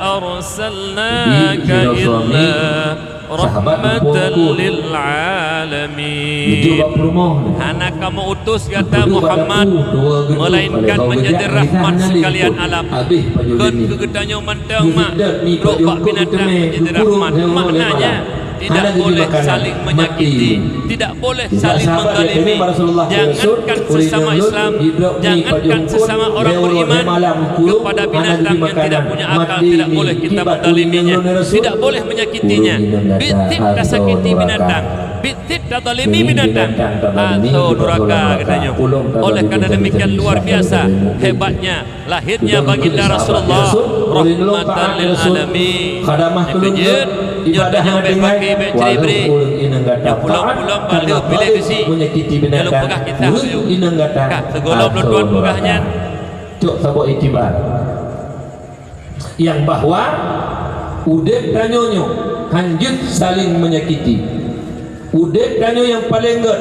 arsalnaka illa rahmatan lil alamin. Hana kamoe utus gata Muhammad, melainkan menjadi rahmat sekalian alam. Kon keu geutanyoe mantong mak, trok bak binatang menjadi rahmat. Maknanya, tidak boleh saling menyakiti, tidak boleh saling menzalimi. Jangankan sesama Islam, jangankan sesama orang beriman, kepada binatang yang tidak punya akal tidak boleh kita menzaliminya, tidak boleh menyakitinya. Biet sit tasakiti binatang, biet sit tazalimi binatang. Asoe nuraka geutanyoe. Oleh karena demikian luar biasa hebatnya lahirnya baginda Rasulullah rahmatan lil alamin. Nyang keujeuet, nyoe tanyoe bèk paké, bèk ceuribri. Nyang pulang-pulang bak lheueh piléh beusi. Nyang lôn peugah kisah laju. Ka sigohlom lôn tuan peugah nyan. Cok saboh iktibar. Nyang bahwa udép tanyoe nyoe hanjeuet saléng meunyakiti. Udép tanyoe nyang paleng gèt,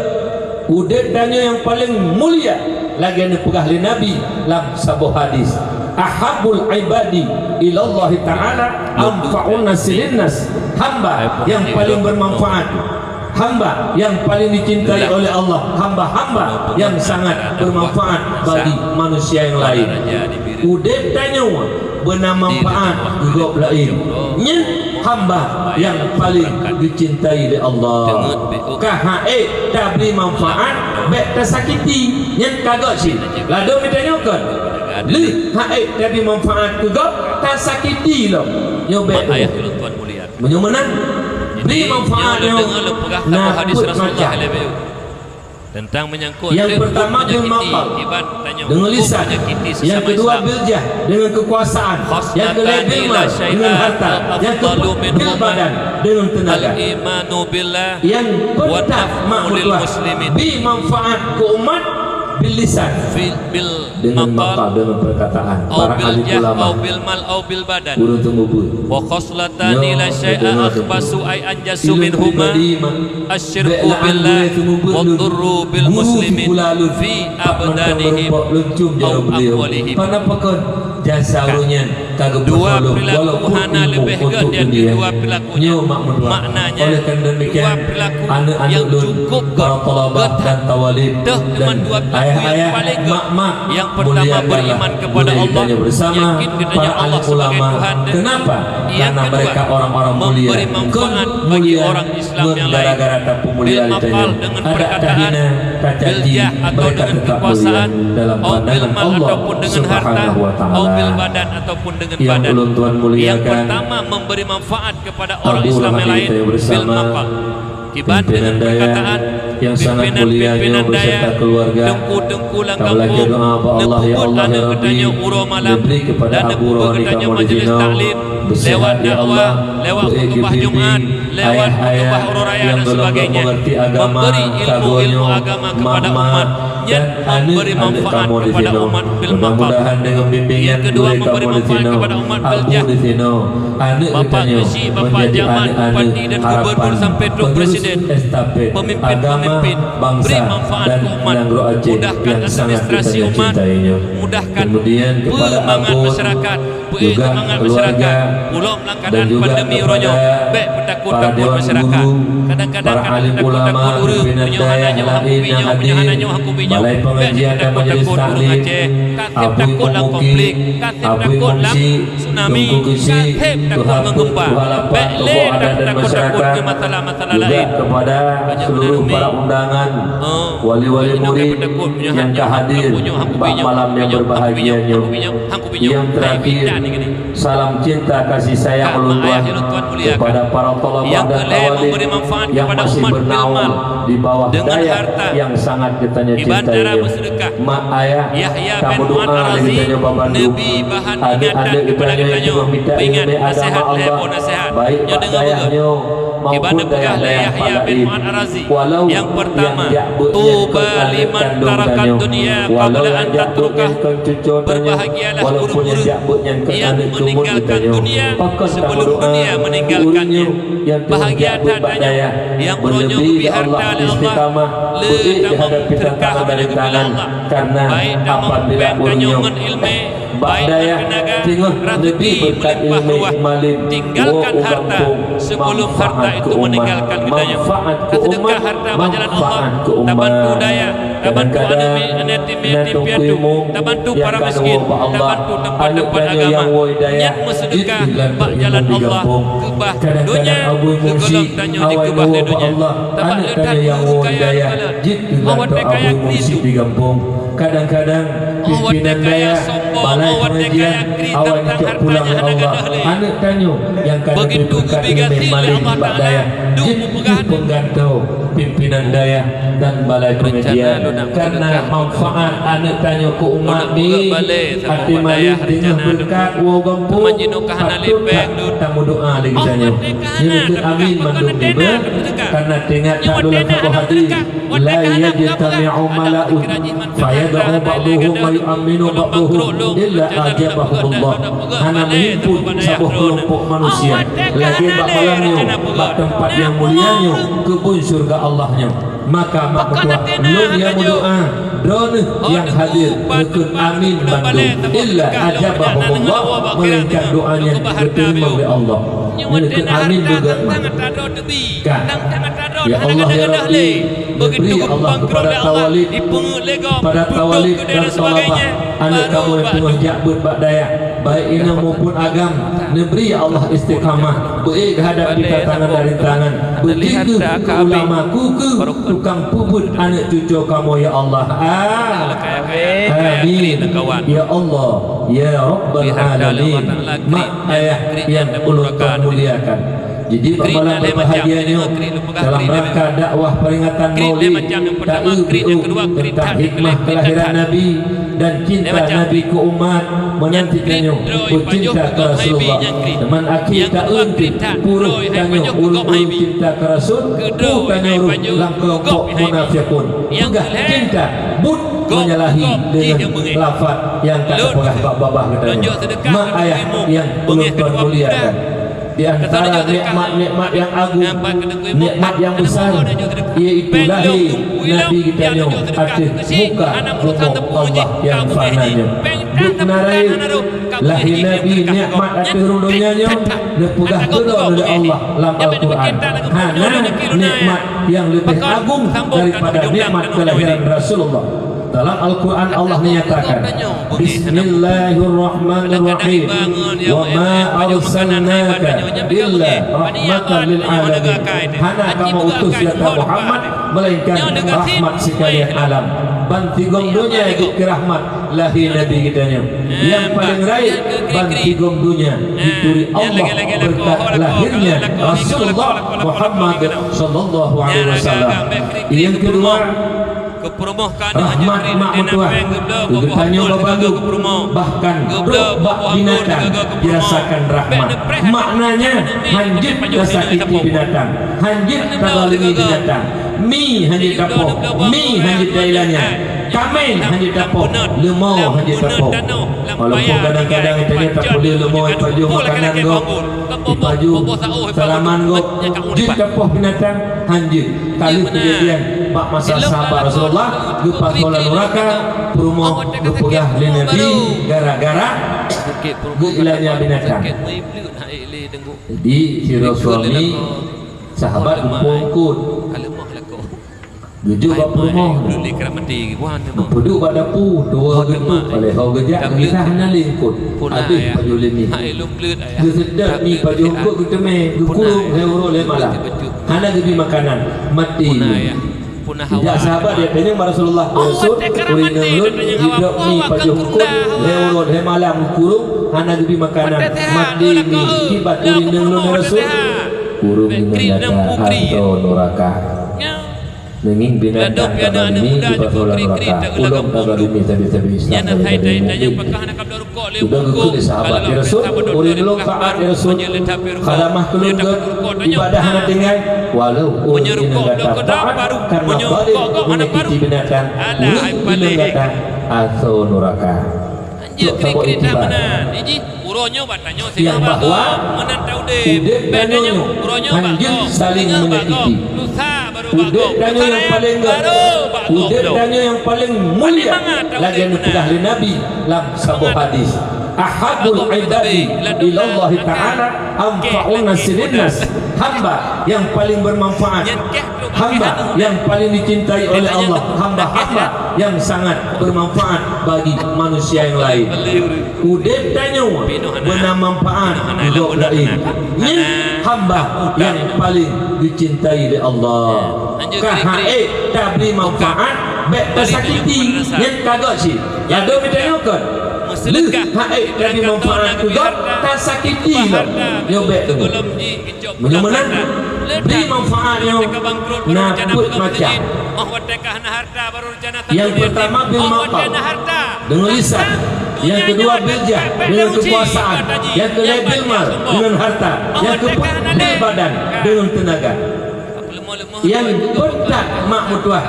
udép tanyoe nyang paleng mulia, lagèe neupeugah lé Nabi lam saboh hadis, "Ahabbul ibadi ilallahi ta'ala anfa'un nasi linnas." Hamba nyang paleng bermanfaat, hamba nyang paleng dicintai oleh Allah, hamba-hamba nyang sangat bermanfaat bagi manusia yang lain. Udép tanyoe beuna manfaat keu gob laén. Nyan hamba nyang paleng dicintai lé Allah. Ka han ék tabri manfaat, bèk tasakiti. Nyan ka gèt cit. Ladôm geutanyoe kon. Lheueh han ék tabri manfaat keu gob, tasakiti lom. Nyoe bèk. Meunyoe meunan, bri manfaat nyoe na peuet macam. Tentang menyangkut Yang pertama bil maqal, dengan lisan. Yang kedua bil jah, dengan kekuasaan. Yang ketiga bil mal, dengan harta. Yang keempat bil badan, dengan tenaga. Yang keempat, maaf tuan, bi manfaat ke umat bil lisan. Dengan maqal, dengan perkataan. Para alim ulama. Ureuëng teumeubuet. Wa khaslatani la syai'a akhbasu ay anjasu minhuma. Asyirku billah wa dhurru bil muslimi fi abdanihim au amwalihim. Dua perilaku hana leubeh gét nyang dua perilaku nyan. Maknanya, dua perilaku nyang cukup gét, gét that. Teuh teuma dua perilaku nyang paleng gét. Nyang pertama beriman kepada Allah, yakin kepada Allah sebagai Tuhan, dan yang kedua, memberi manfaat bagi orang Islam yang lain. Bil maqal dengan perkataan, bil jah atau dengan kekuasaan, au bil mal ataupun dengan harta, au bil badan ataupun dengan badan. Yang pertama memberi manfaat kepada orang Islam yang lain bil maqal. Kiban dengan perkataan, pimpinan-pimpinan dayah, teungku-teungku lam gampông, neupeubuet aneuk geutanyoe uroe malam, dan neupeubuet geutanyoe majlis taklim, lewat dakwah, lewat khutbah Jumat, lewat khutbah uroe raya dan sebagainya, memberi ilmu-ilmu agama kepada umat, nyan memberi manfaat kepada umat bil maqal. Yang kedua, memberi manfaat kepada umat bil jah. Bapak Geuchik, Bapak Camat, Bupati dan Gubernur sampai trok Presiden, pemimpin-pemimpin, beri manfaat ke umat, mudahkan administrasi umat, mudahkan peumangat masyarakat, peuék seumangat masyarakat. Ulôn lam keuadaan pandemi uroe nyoe, bék peutakot-takot masyarakat. Kadang-kadang ka takot-takot ureuëng, meunyoe hana nyoe han kubi nyoe, meunyoe hana nyoe han kubi nyoe, bék takot-takot ureuëng Aceh, ka takot lam konflik, ka takot lam tsunami, ka takot ngon gempa. Bék lé takot-takot ngon masalah-masalah laén. Banyak meunan umi. Wali-wali murid nyang ka hadir bak malam nyang berbahagia nyoe. Yang terakhir, salam cinta kasih sayang ulôn tuan kepada para thalabah dan thalibah yang masih bernaung di bawah dayah yang sangat geutanyoe cintai nyoe. Mak ayah, tameudoa lé geutanyoe bak bandum aneuk-aneuk geutanyoe nyang teungoh mita ileumèe agama Allah, baik bak dayah nyoe maupun dayah-dayah laén. Walau nyang jak beuet nyan kon aneuk kandông tanyoe, walau nyang jak beuet nyan kon cucoe tanyoe, walaupun nyang jak beuet nyan kon aneuk keumuen geutanyoe, pakon tameudoa keu ureuëng nyoe nyang teungoh jak beuet bak dayah, meuleubèh Allah istiqamah, beuék dihadapi tantangan dari tangan, karena apabila ureuëng nyoe bak dayah teungoh neubri beureukat ileumèe malem, woe u gampông, manfaat keu umat, manfaat keu umat, manfaat keu umat. Kadang-kadang na teungku imum nyang ka neuwoe bak Allah, aneuk tanyoe nyang woe dayah jeuet keu geulantoe imum di gampông. Kadang-kadang abui mursyid awai neuwoe bak Allah, aneuk tanyoe nyang woe dayah jeuet keu geulantoe abui mursyid di gampông. Kadang-kadang pimpinan dayah, balai pengajian, awai neucok pulang lé Allah aneuk tanyoe nyang ka neubri beureukat ileumèe malem bak dayah, jeuet keu penggantoe pimpinan dayah dan balai pengajian. Karena manfaat aneuk tanyoe keu umat, mi até malem teungoh beureukat woe gampông, patôt that tameudoa lé geutanyoe. Nyoe keuh amin mandum nibak, karena teuingat that lôn lam saboh hadis. La yajtami'u mala'un fayad'u ba'duhum wa yu'amminu ba'dahu illa ajabahumullah. Hana meuhimpun saboh keulompok manusia lagèe bak malam nyoe bak teumpat nyang mulia nyoe, keubun syeuruga Allah nyoe. Maka mak meutuah lôn nyang meudoa, droeneuh nyang hadir neukheun amin bandum, illa ajabahumullah, meulainkan doa nyan geuteurimong lé Allah. Neukheun amin juga. Ka. Ya Allah, ya Rabbi, neubri Allah kepada tawalib, kepada tawalib dan thalabah aneuk kamoe nyang teungoh jak beuet bak dayah, baik inong maupun agam, neubri ya Allah istiqamah, beuék geuhadapi tantangan dan rintangan, beujingkeuh keu ulama, keu, keu tukang peubuet aneuk cucoe kamoe ya Allah. Amin. Ya Allah, ya Rabbal Alamin. Mak ayah nyang ulôn muliakan. Jadi, bak malam berbahagia nyoe, dalam rangka dakwah peringatan Maulid, taeu beu tentang hikmah kelahiran Nabi dan cinta Nabi keu umat, meunan cit tanyoe peucinta keu Rasulullah. Teuma akhé taeu pih peuruh tanyoe ureueng-ureueng cinta keu Rasul, peuruh tanyoe rôh lam keulompok munafiqun. Peugah cinta, buet menyalahi dengan lafaz nyang ka teupeugah bak babah geutanyoe. Mak ayah nyang ulôn tuan muliakan. Di antara nikmat-nikmat nyang agung, nikmat nyang besar, yaitu lahé Nabi geutanyoe ateueh muka bumoe Allah nyang fana nyoe. Buet na rayeuk, lahé Nabi nikmat ateueh rhueng donya nyoe neupeugah keudroe lé Allah lam Al-Quran. Hana nikmat nyang leubeh agung daripada nikmat kelahiran Rasulullah. Dalam Al-Quran Allah menyatakan, "Bismillahirrahmanirrahim. Wa ma arsalnaka illa rahmatan lil alamin." Hana kamoe utus, ya Muhammad, melainkan rahmat sekalian alam. Ban sigom donya jeuet keu rahmat lahé Nabi geutanyoe. Nyang paleng rayeuk ban sigom donya dituri Allah berkat lahirnya Rasulullah Muhammad sallallahu alaihi wasallam. Nyang kedua, rahmat mak meutuah keu geutanyoe bandum, bahkan trok bak binatang jirasakan rahmat. Maknanya, hanjeuet tasakiti binatang, hanjeuet tazalimi binatang. Mi hanjeuet tapoh, mi hanjeuet tailanya, kameng hanjeuet tapoh, leumô hanjeuet tapoh. Walaupun kadang-kadang geutanyoe tapeuleueh leumô ipajoh makanan gob, ipajoh salaman gob, jeuet tapoh binatang, hanjeuet. Ka lheueh keujadian bak masa sahabat Rasulullah, geupasoe lam nuraka, peurumoh geupeugah lé Nabi gara-gara geuilanya binatang. Jadi, sidroe suami sahabat geupeueungkot, geujok bak peurumoh, geupeuduek bak dapu, dua geupeuduek, paleng ho geujak, geukisah hana lé eungkot, habéh pajoh lé mi. Geuseutôt mi pajoh eungkot geuteumé, geukurong lhèe uroe lhèe malam. Hana geubri makanan, maté mi. Sijak sahabat jitanyong bak Rasulullah, "Ya Rasul, ureueng inong lôn jidrop mi pajoh eungkot, lhèe uroe lhèe malam geukurong, hana geubri makanan, maté mi, kiban ureueng inong lôn, ya Rasul?" Ureueng inong gata asoe nuraka. Meungieng binatang tazalimi dipasoe lam nuraka, ulôn tazalimi sabe-sabe Islam daripada mukmin. Udah geukheun lé sahabat, "Ya Rasul, ureueng lôn taat, ya Rasul. Khadamah keu lôn gèt, ibadah hana tinggai." Walau ureueng inong gata taat, karena zalim menyakiti binatang, ureueng inong gata asoe nuraka. Cok saboh iktibar. Nyang bahwa udép tanyoe nyoe hanjeuet saléng menyakiti. Udép tanyoe nyang paleng gèt, udép tanyoe nyang paleng mulia, lagèe neupeugah lé Nabi lam saboh hadis, "Ahabbul ibadi ilallahi ta'ala anfa'un nasi linnas." Hamba nyang paleng bermanfaat, hamba nyang paleng dicintai oleh Allah, hamba-hamba nyang sangat bermanfaat bagi manusia yang lain. Udép tanyoe beuna manfaat keu gob laén. Nyan hamba nyang paleng dicintai lé Allah. Ka han ék tabri manfaat, bèk tasakiti, nyan ka gèt cit. Ladôm tanyoe kon. Lheueh han ék tabri manfaat keu gob, tasakiti lom. Nyoe bèk deungoe. Meunyoe meunan, bri manfaat nyoe na peuet macam. Nyang peurtama bil maqal, deungon lisan. Nyang keudua bil jah, deungon keukuasaan. Nyang keulhèe bil mal, deungon harta. Nyang keupeuet bil badan, deungon teunaga. Nyang peutah mak meutuah,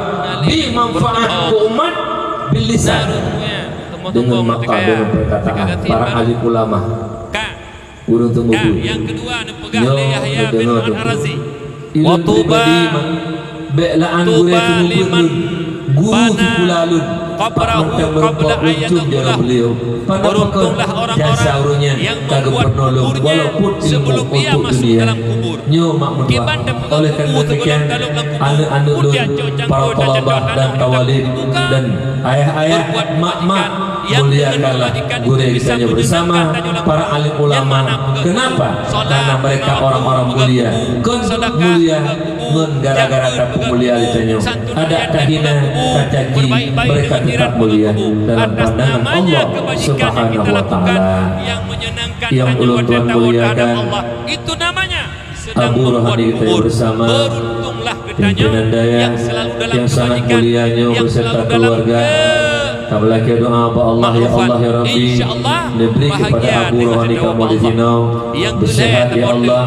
bri manfaat keu umat bil lisan, deungon maqal, deungon peurkataan para alim ulama. Ureueng teumeubeuet. Nyoe neudeungoe teungku. Ulôn pribadi, bèk la'an gurèe teumeubeuet lôn. Guru sikula lôn, Pak Mantong Meureumpok, lôn cium jaroe beliau. Padahai kon jasa ureueng nyan ka geupeurunoe lôn, walaupun ilmu untuk dunia. Nyoe mak meutuah. Oleh karena demikian, aneuk-aneuk lôn, para thalabah dan tawalib, dan ayah-ayah, mak-mak, muliakanlah gurèe geutanyoe bersama, para alim ulama. Kenapa? Karena mereka orang-orang mulia. Kon mulia ngon gara-gara tapeumulia geutanyoe. Adak tahina, tacaci, mereka tetap mulia dalam pandangan Allah Subhanahu wa Ta'ala. Nyang ulôn tuan muliakan, Abu Rohani kita bersama, pimpinan dayah yang sangat mulia nyoe beserta keluarga. Kami lakée doa bak Allah, ya Allah, ya Rabbi, neubri kepada Abu Rohani kamoe di sinoe beusehat, ya Allah,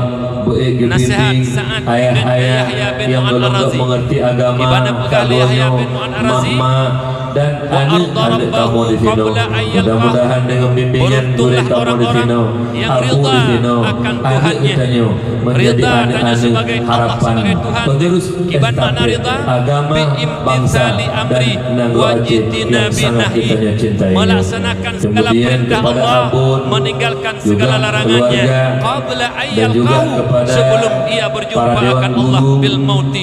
beuék geubimbing ayah-ayah nyang gohlom mengerti agama, ka lheueh nyoe mak-mak, dan aneuk-aneuk kamoe di sinoe. Mudah-mudahan deungon bimbingan gurée kamoe di sinoe, Abu di sinoe, aneuk geutanyoe menjadi aneuk-aneuk harapan penerus estafet agama, bangsa, dan nanggroe Aceh yang sangat geutanyoe cintai. Kemudian kepada Abon, juga keluarga, dan juga kepada para dewan guru,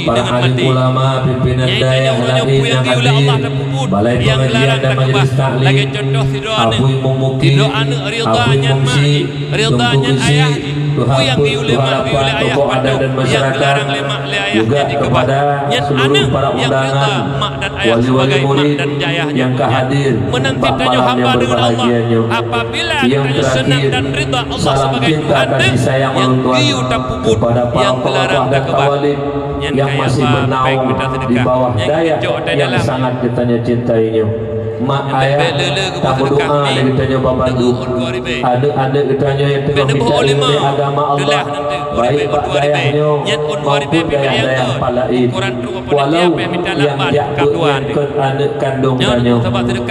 para alim ulama, pimpinan dayah laén nyang hadir, balai pengajian dan majelis taklim, Abu Imum Mukim, Abu Imum Syik, Teungku Geuchik, Tuha Peuet, Tuha Lapan, tokoh adat dan masyarakat, juga kepada seluruh para undangan, wali-wali murid yang ka hadir bak malam yang berbahagia nyoe. Yang terakhir, salam cinta kasih sayang ulôn tuan kepada para peulabah dan tawalib yang masih bernaung di bawah dayah yang sangat geutanyoe cintai nyoe. Mak ayah, tameudoa lé geutanyoe bak bandum. Aneuk-aneuk geutanyoe nyang teungoh mita ileumèe agama Allah, baik bak dayah nyoe maupun dayah-dayah pat laén. Walau nyang jak beuet nyan kon aneuk kandong tanyoe,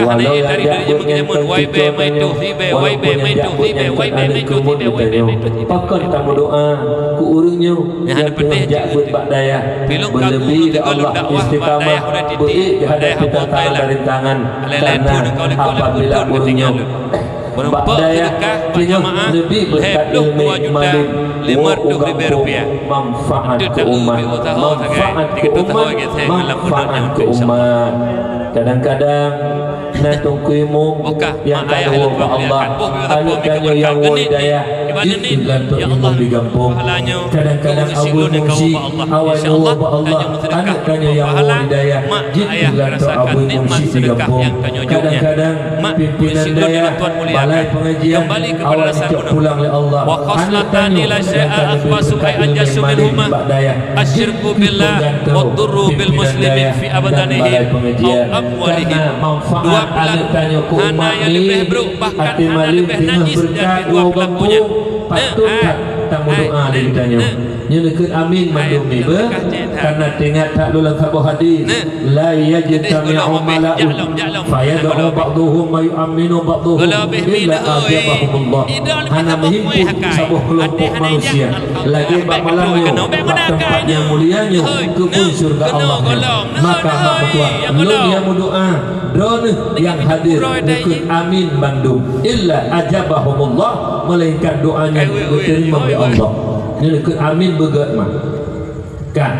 walau nyang jak beuet nyan kon cucoe tanyoe, walaupun nyang jak beuet nyan kon aneuk keumuen tanyoe, pakon tameudoa keu ureueng nyoe nyang teungoh jak beuet bak dayah, beuleubeh lé Allah istiqamah, beuék geuhadap tantangan dari tangan, karena apabila ureueng nyoe bak dayah teungoh neubi beureukat ileumèe malém, woe u gampông, manfaat keu umat, manfaat keu umat, manfaat keu umat. Kadang-kadang na Teungku Imum nyang ka lheueh bak Allah, aneuk tanyoe nyang woe di dayah, jeuet keu geulantoe imum di gampông. Kadang-kadang Abu Imum Syik awai neuwoe bak Allah, aneuk tanyoe nyang woe di dayah, jeuet keu geulantoe Abu Imum Syik di gampông. Kadang-kadang pimpinan dayah, balai pengajian, awai neucok pulang lé Allah, aneuk tanyoe nyang ka leubeh beureukat ileumèe malém bak dayah, jeuet keu geulantoe pimpinan dayah dan balai pengajian. Karena manfaat aneuk tanyoe keu umat nyoe, até malém teungoh beureukat woe gampông, patôt that tameudoa lé geutanyoe. Nyoe neukheun amin mandum nibeuh, karena teuingat that lôn lam saboh hadis, "La yajtami'u mala'un fayad'u ba'duhum wa yu'amminu ba'duhum illa ajabahumullah." Hana meuhimpun saboh keulompok manusia lagèe bak malam nyoe bak teumpat nyang mulia nyoe keu phôn syeuruga Allah nyoe. Maka mak meutuah, lôn nyang meudoa, droeneuh nyang hadir neukheun amin bandum, illa ajabahumullah, melainkan doa nyan geuteurimong lé Allah. Nyoe neukheun amin beugèt mah. Kan?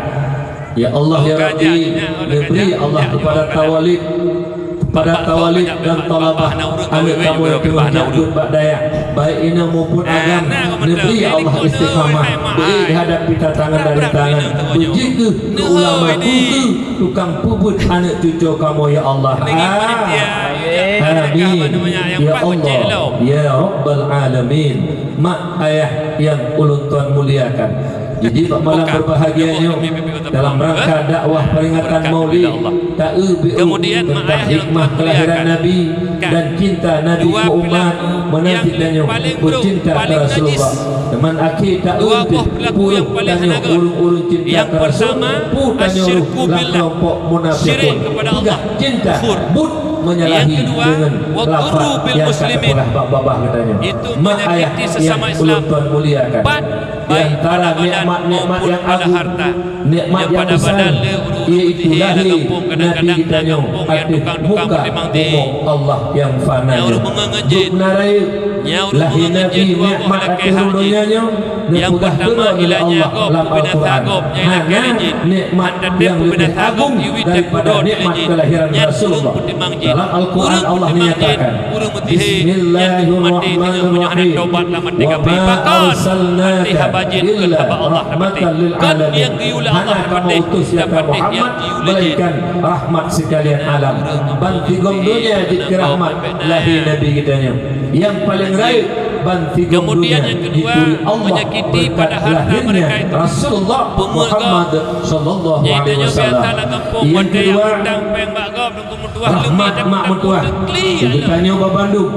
Ya Allah, ya Rabbi, neubri Allah kepada tawalib, kepada tawalib dan talabah, aneuk kamoe nyang teungoh jak beuet bak dayah, baik inong maupun agam, neubri Allah istiqamah, beuék geuhadap tantangan dari tangan, beujeuet keu ulama, keu tukang peubeuet aneuk cucoe kamoe, ya Allah. Amin. Ya Allah, ya Rabbal Alamin. Mak ayah nyang ulôn tuan muliakan. Jadi, bak malam berbahagia nyoe, dalam rangka dakwah peringatan Maulid, ta-eu beu tentang hikmah kelahiran Nabi dan cinta Nabi keu umat, meunan cit tanyoe beucinta keu Rasulullah. Teuma akhé ta-eu peue tanyoe ureueng-ureueng cinta keu Rasul, peue tanyoe lam keulompok munafikun. Peugah cinta, buet menyalahi deungon lafaz nyang ka teupeugah bak babah geutanyoe. Mak ayah nyang ulôn tuan muliakan, di antara nikmat-nikmat nyang agung, nikmat nyang besar, yaitu lahé Nabi geutanyoe ateueh muka bumoe Allah nyang fana nyoe. Gobnyan rayeuk lahé Nabi, nikmat ateueh ureueng donya nyoe neupeugah keudroe lé Allah lam Al-Quran. Hana nikmat nyang leubeh agung daripada nikmat kelahiran Rasulullah. Dalam Al-Quran Allah menyatakan, "Bismillahirrahmanirrahim. Wa ma arsalnaka illa rahmatan lil alamin." Hana kamoe utus ya Muhammad melainkan rahmat sekalian alam. Bansigom donya jeuet keu rahmat lahé Nabi geutanyoe. Nyang paleng rayeuk Kemudian yang kedua, menyakiti, padahal mereka itu Rasulullah Muhammad sallallahu alaihi wasallam. Yang kedua, rahmat mak meutuah. Geutanyoe bak bandum,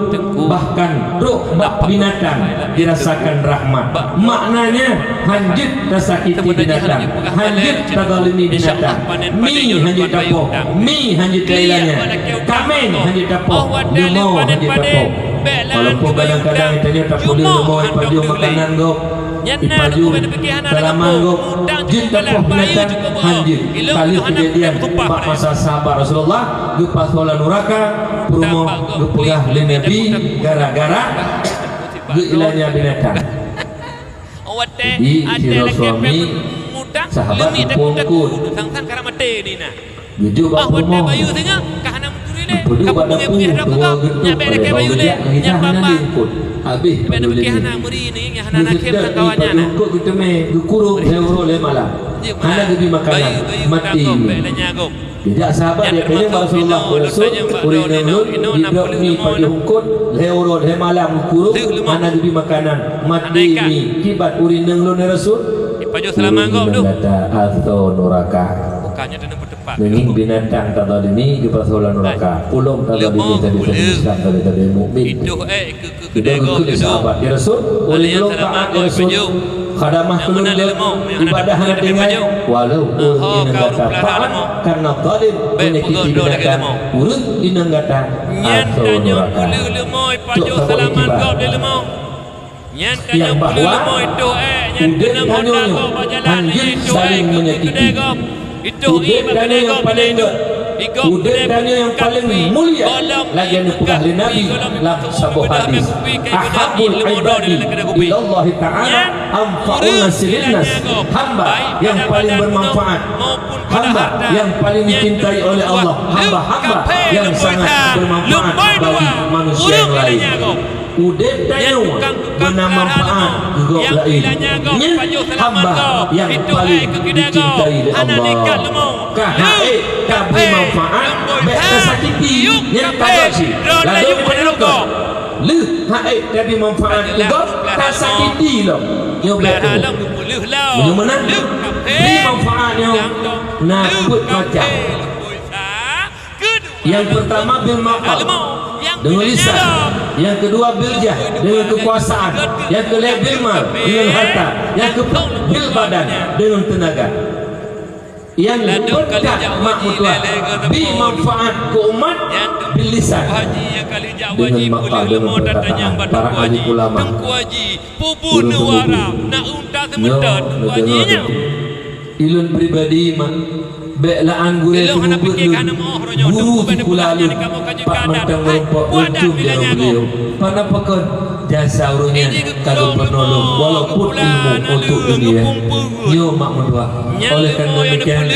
bahkan trok bak binatang dirasakan rahmat. Maknanya, hanjeuet tasakiti binatang, hanjeuet tazalimi binatang. Mi hanjeuet tapoh, mi hanjeuet tailanya, kaméng hanjeuet tapoh, leumo hanjeuet tapoh. Walaupun kadang-kadang tanyoe tapeuleueh leumo ipajoh makanan gob, ipajoh tanaman gob, jeuet tapoh binatang, hanjeuet. Ka lheueh keujadian bak masa sahabat Rasulullah, geupasoe lam nuraka, peurumoh geupeugah lé Nabi gara-gara geuilanya binatang. Jadi, sidroe suami, sahabat ipo eungkôt. Geujok bak peurumoh. Geuduek bak dapu, tuwo geutôp, bak lheueh geujak, geujak hana lé eungkôt. Habéh pajoh lé nyan. Geuseutôt ipajoh eungkôt geuteumé, geukurong lhèe uroe lhèe malam. Hana geubri makanan, maté. Geujak sahabat, geutanyong bak Rasulullah, "Ya Rasul, ureueng inong lôn jidrop mi pajoh eungkôt, lhèe uroe lhèe malam geukurong, hana geubri makanan, maté mi, kiban ureueng inong lôn, ya Rasul?" Ipajoh seulama gob tu. Gata asoe nuraka. Bukannya tu. Meunyoe binatang tazalimi, geupasoe lam nuraka. Ulôn tazalimi, sabe-sabe Islam, sabe-sabe mukmin. Itu geukheun sahabat, "Ya Rasul, ulôn taat, ya Rasul. Khadamah keu lôn ibadah hana tinggai, walau ureueng inong gata taat, karena zalim, menyakiti binatang, ureueng inong gata asoe nuraka." Cok saboh ikibat. Nyang bahwa udép tanyoe nyoe hanjeuet saléng menyakiti. Udép tanyoe nyang paleng gét, udép tanyoe nyang paleng mulia, lagée neupeugah lé Nabi lam saboh hadis, "Ahabbul ibadi ilallahi ta'ala anfa'un nasi linnas." Hamba yang paling bermanfaat, hamba yang paling dicintai oleh Allah, hamba-hamba yang sangat bermanfaat bagi manusia yang lain. Udép tanyoe beuna manfaat keu gob laén. Nyan hamba nyang paleng dicintai lé Allah. Ka han ék tabri manfaat, bék tasakiti, nyan ka jeuet cit. Ladôm keuneuk leuh han ék tabri manfaat keu gob, tasakiti lom. Nyoe bék tuboh. Meunyoe meunan, bri manfaat nyoe na peuet macam. Nyang peurtama bil maqal, deungon lisan. Nyang keudua bil jah, deungon keukuasaan. Nyang keulhèe bil mal, deungon harta. Nyang keupeuet bil badan, deungon teunaga. Nyang peugah mak meutuah, bi manfaat keu umat, bil lisan, deungon maqal, deungon peurkataan para alim ulama. Ulôn teumeubeuet. Nyoe, neudeungoe teuntèe. Ulôn pribadi, mak, bék la'an gurée teumeubeuet lôn. Guru sikula lôn, pat mantong meurumpok lôn cium jaroe beuliau. Pana pakon jasa ureuëng nyan ka geupeunolong, walaupun ilmu untuk dunia. Nyoe mak meutuah. Oleh karena demikian,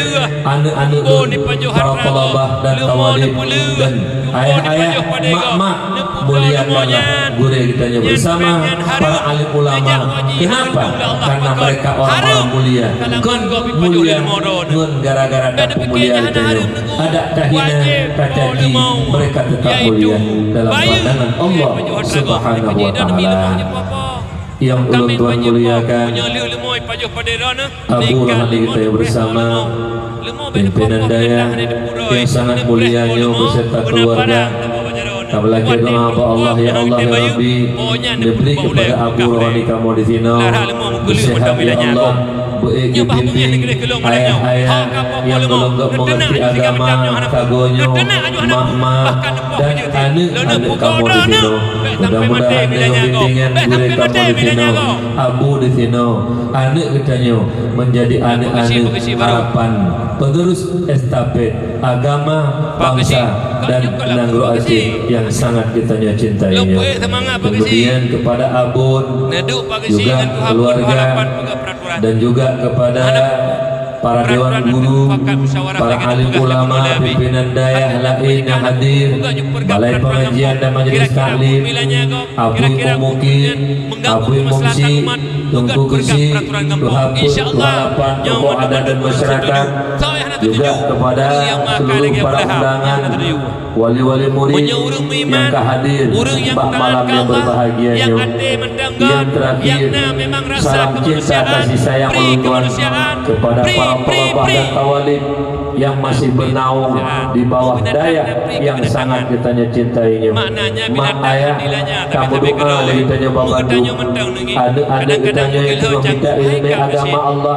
aneuk-aneuk lôn, para thalabah dan thawalib, dan ayah-ayah, mak-mak, muliakanlah gurée geutanyoe bersama para alim ulama. Kenapa? Karena mereka orang-orang mulia. Kon mulia ngon gara-gara dan peumulia geutanyoe. Adak tahina, tacaci, mereka tetap mulia dalam pandangan Allah Subhanahu wa Taala. Yang ulôn tuan muliakan, Abu Rohani kita yang bersama, pimpinan dayah yang sangat mulia nyoe beserta keluarga. Ka meulakée doa bak Allah, "Ya Allah, ya Rabbi, neubri kepada Abu Rohani kamoe di sinoe seuhat, ya Allah, beuék geubimbéng ayah-ayah nyang gohlom gét meungerti agama, sagoe nyoe, mak-mak, dan aneuk-aneuk kamoe di sinoe." Mudah-mudahan deungon bimbingan gurée kamoe di sinoe, abu di sinoe, aneuk geutanyoe menjadi aneuk-aneuk harapan, penerus estafet agama, bangsa, dan nanggroe Aceh yang sangat geutanyoe cintai nyoe. Kemudian kepada abon, juga keluarga, dan juga kepada para dewan guru, para alim ulama, pimpinan dayah laén nyang hadir, balai pengajian dan majelis taklim, Abu Mukim, Abu Mumsi, Teungku Geuchik, Tuha Peuet, Tuha Lapan, tokoh adat dan masyarakat, Juga kepada seluruh para undangan, wali-wali murid yang ka hadir bak malam yang berbahagia nyoe. Yang terakhir, salam cinta kasih sayang ulôn tuan kepada para thalabah dan thawalib yang masih bernaung di bawah dayah yang sangat geutanyoe cintai nyoe. Mak ayah, tameudoa lé geutanyoe bak bandum. Aneuk-aneuk geutanyoe nyang teungoh mita ileumèe agama Allah,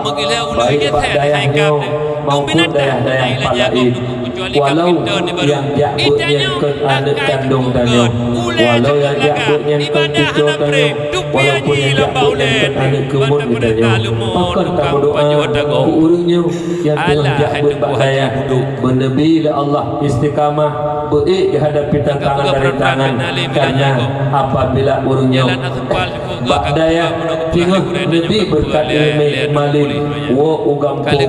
baik bak dayah nyoe maupun dayah-dayah pat laén. Walau nyang jak beuet nyan kon aneuk kandong tanyoe, walau nyang jak beuet nyan kon cucoe tanyoe, walaupun nyang jak beuet nyan kon aneuk keumuen geutanyoe, pakon tameudoa keu ureueng nyoe nyang teungoh jak beuet bak dayah, beuneubri lé Allah istiqamah, beuék geuhadapi tantangan dan rintangan, karena apabila ureueng nyoe bak dayah teungoh neubri beureukat ileumèe malém, woe u gampông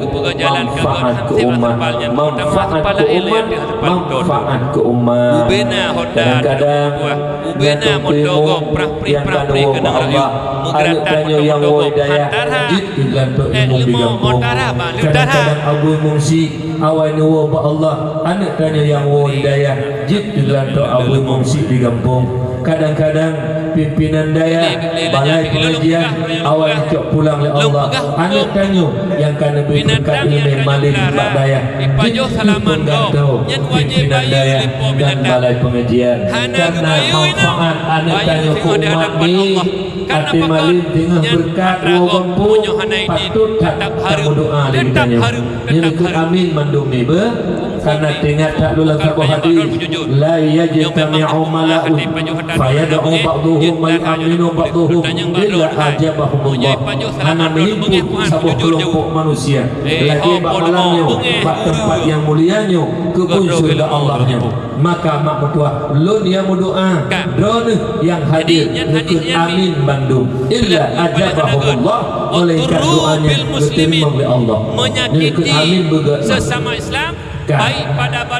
manfaat keu umat, manfaat keu umat, manfaat keu umat. Kadang-kadang nyang teupeue nyang ka neuwoe bak Allah, aneuk tanyoe nyang woe dayah jeuet keu gantoe imum di gampông. Kadang-kadang Abu Mungsi awai neuwoe bak Allah, aneuk tanyoe nyang woe di dayah jeuet keu gantoe Abu Mungsi di gampông. Kadang-kadang pimpinan dayah, balai pengajian, awai neucok pulang lé Allah, aneuk tanyoe nyang ka neubri beureukat ileumèe malém bak dayah jeuet keu penggantoe pimpinan dayah dan balai pengajian. Karena manfaat aneuk tanyoe keu umat nyoe. Até malém teungoh beureukat woe gampông, patôt that tameudoa lé geutanyoe. Nyoe keuh amin mandum nibeu, karena teuingat that lôn lam saboh hadis, "La yajtami'u mala'un fayad'u ba'duhum wa yu'amminu ba'duhum illa ajabahumullah." Hana meuhimpun saboh keulompok manusia lagèe bak malam nyoe, bak teumpat nyang mulia nyoe, keu bun syeuruga Allah nyoe. Maka mak meutuah, lôn nyang meudoa, droeneuh nyang hadir neukheun amin bandum. Illa ajabahumullah, melainkan doa nyan geuteurimong lé Allah. Neukheun amin beugöt. Kan.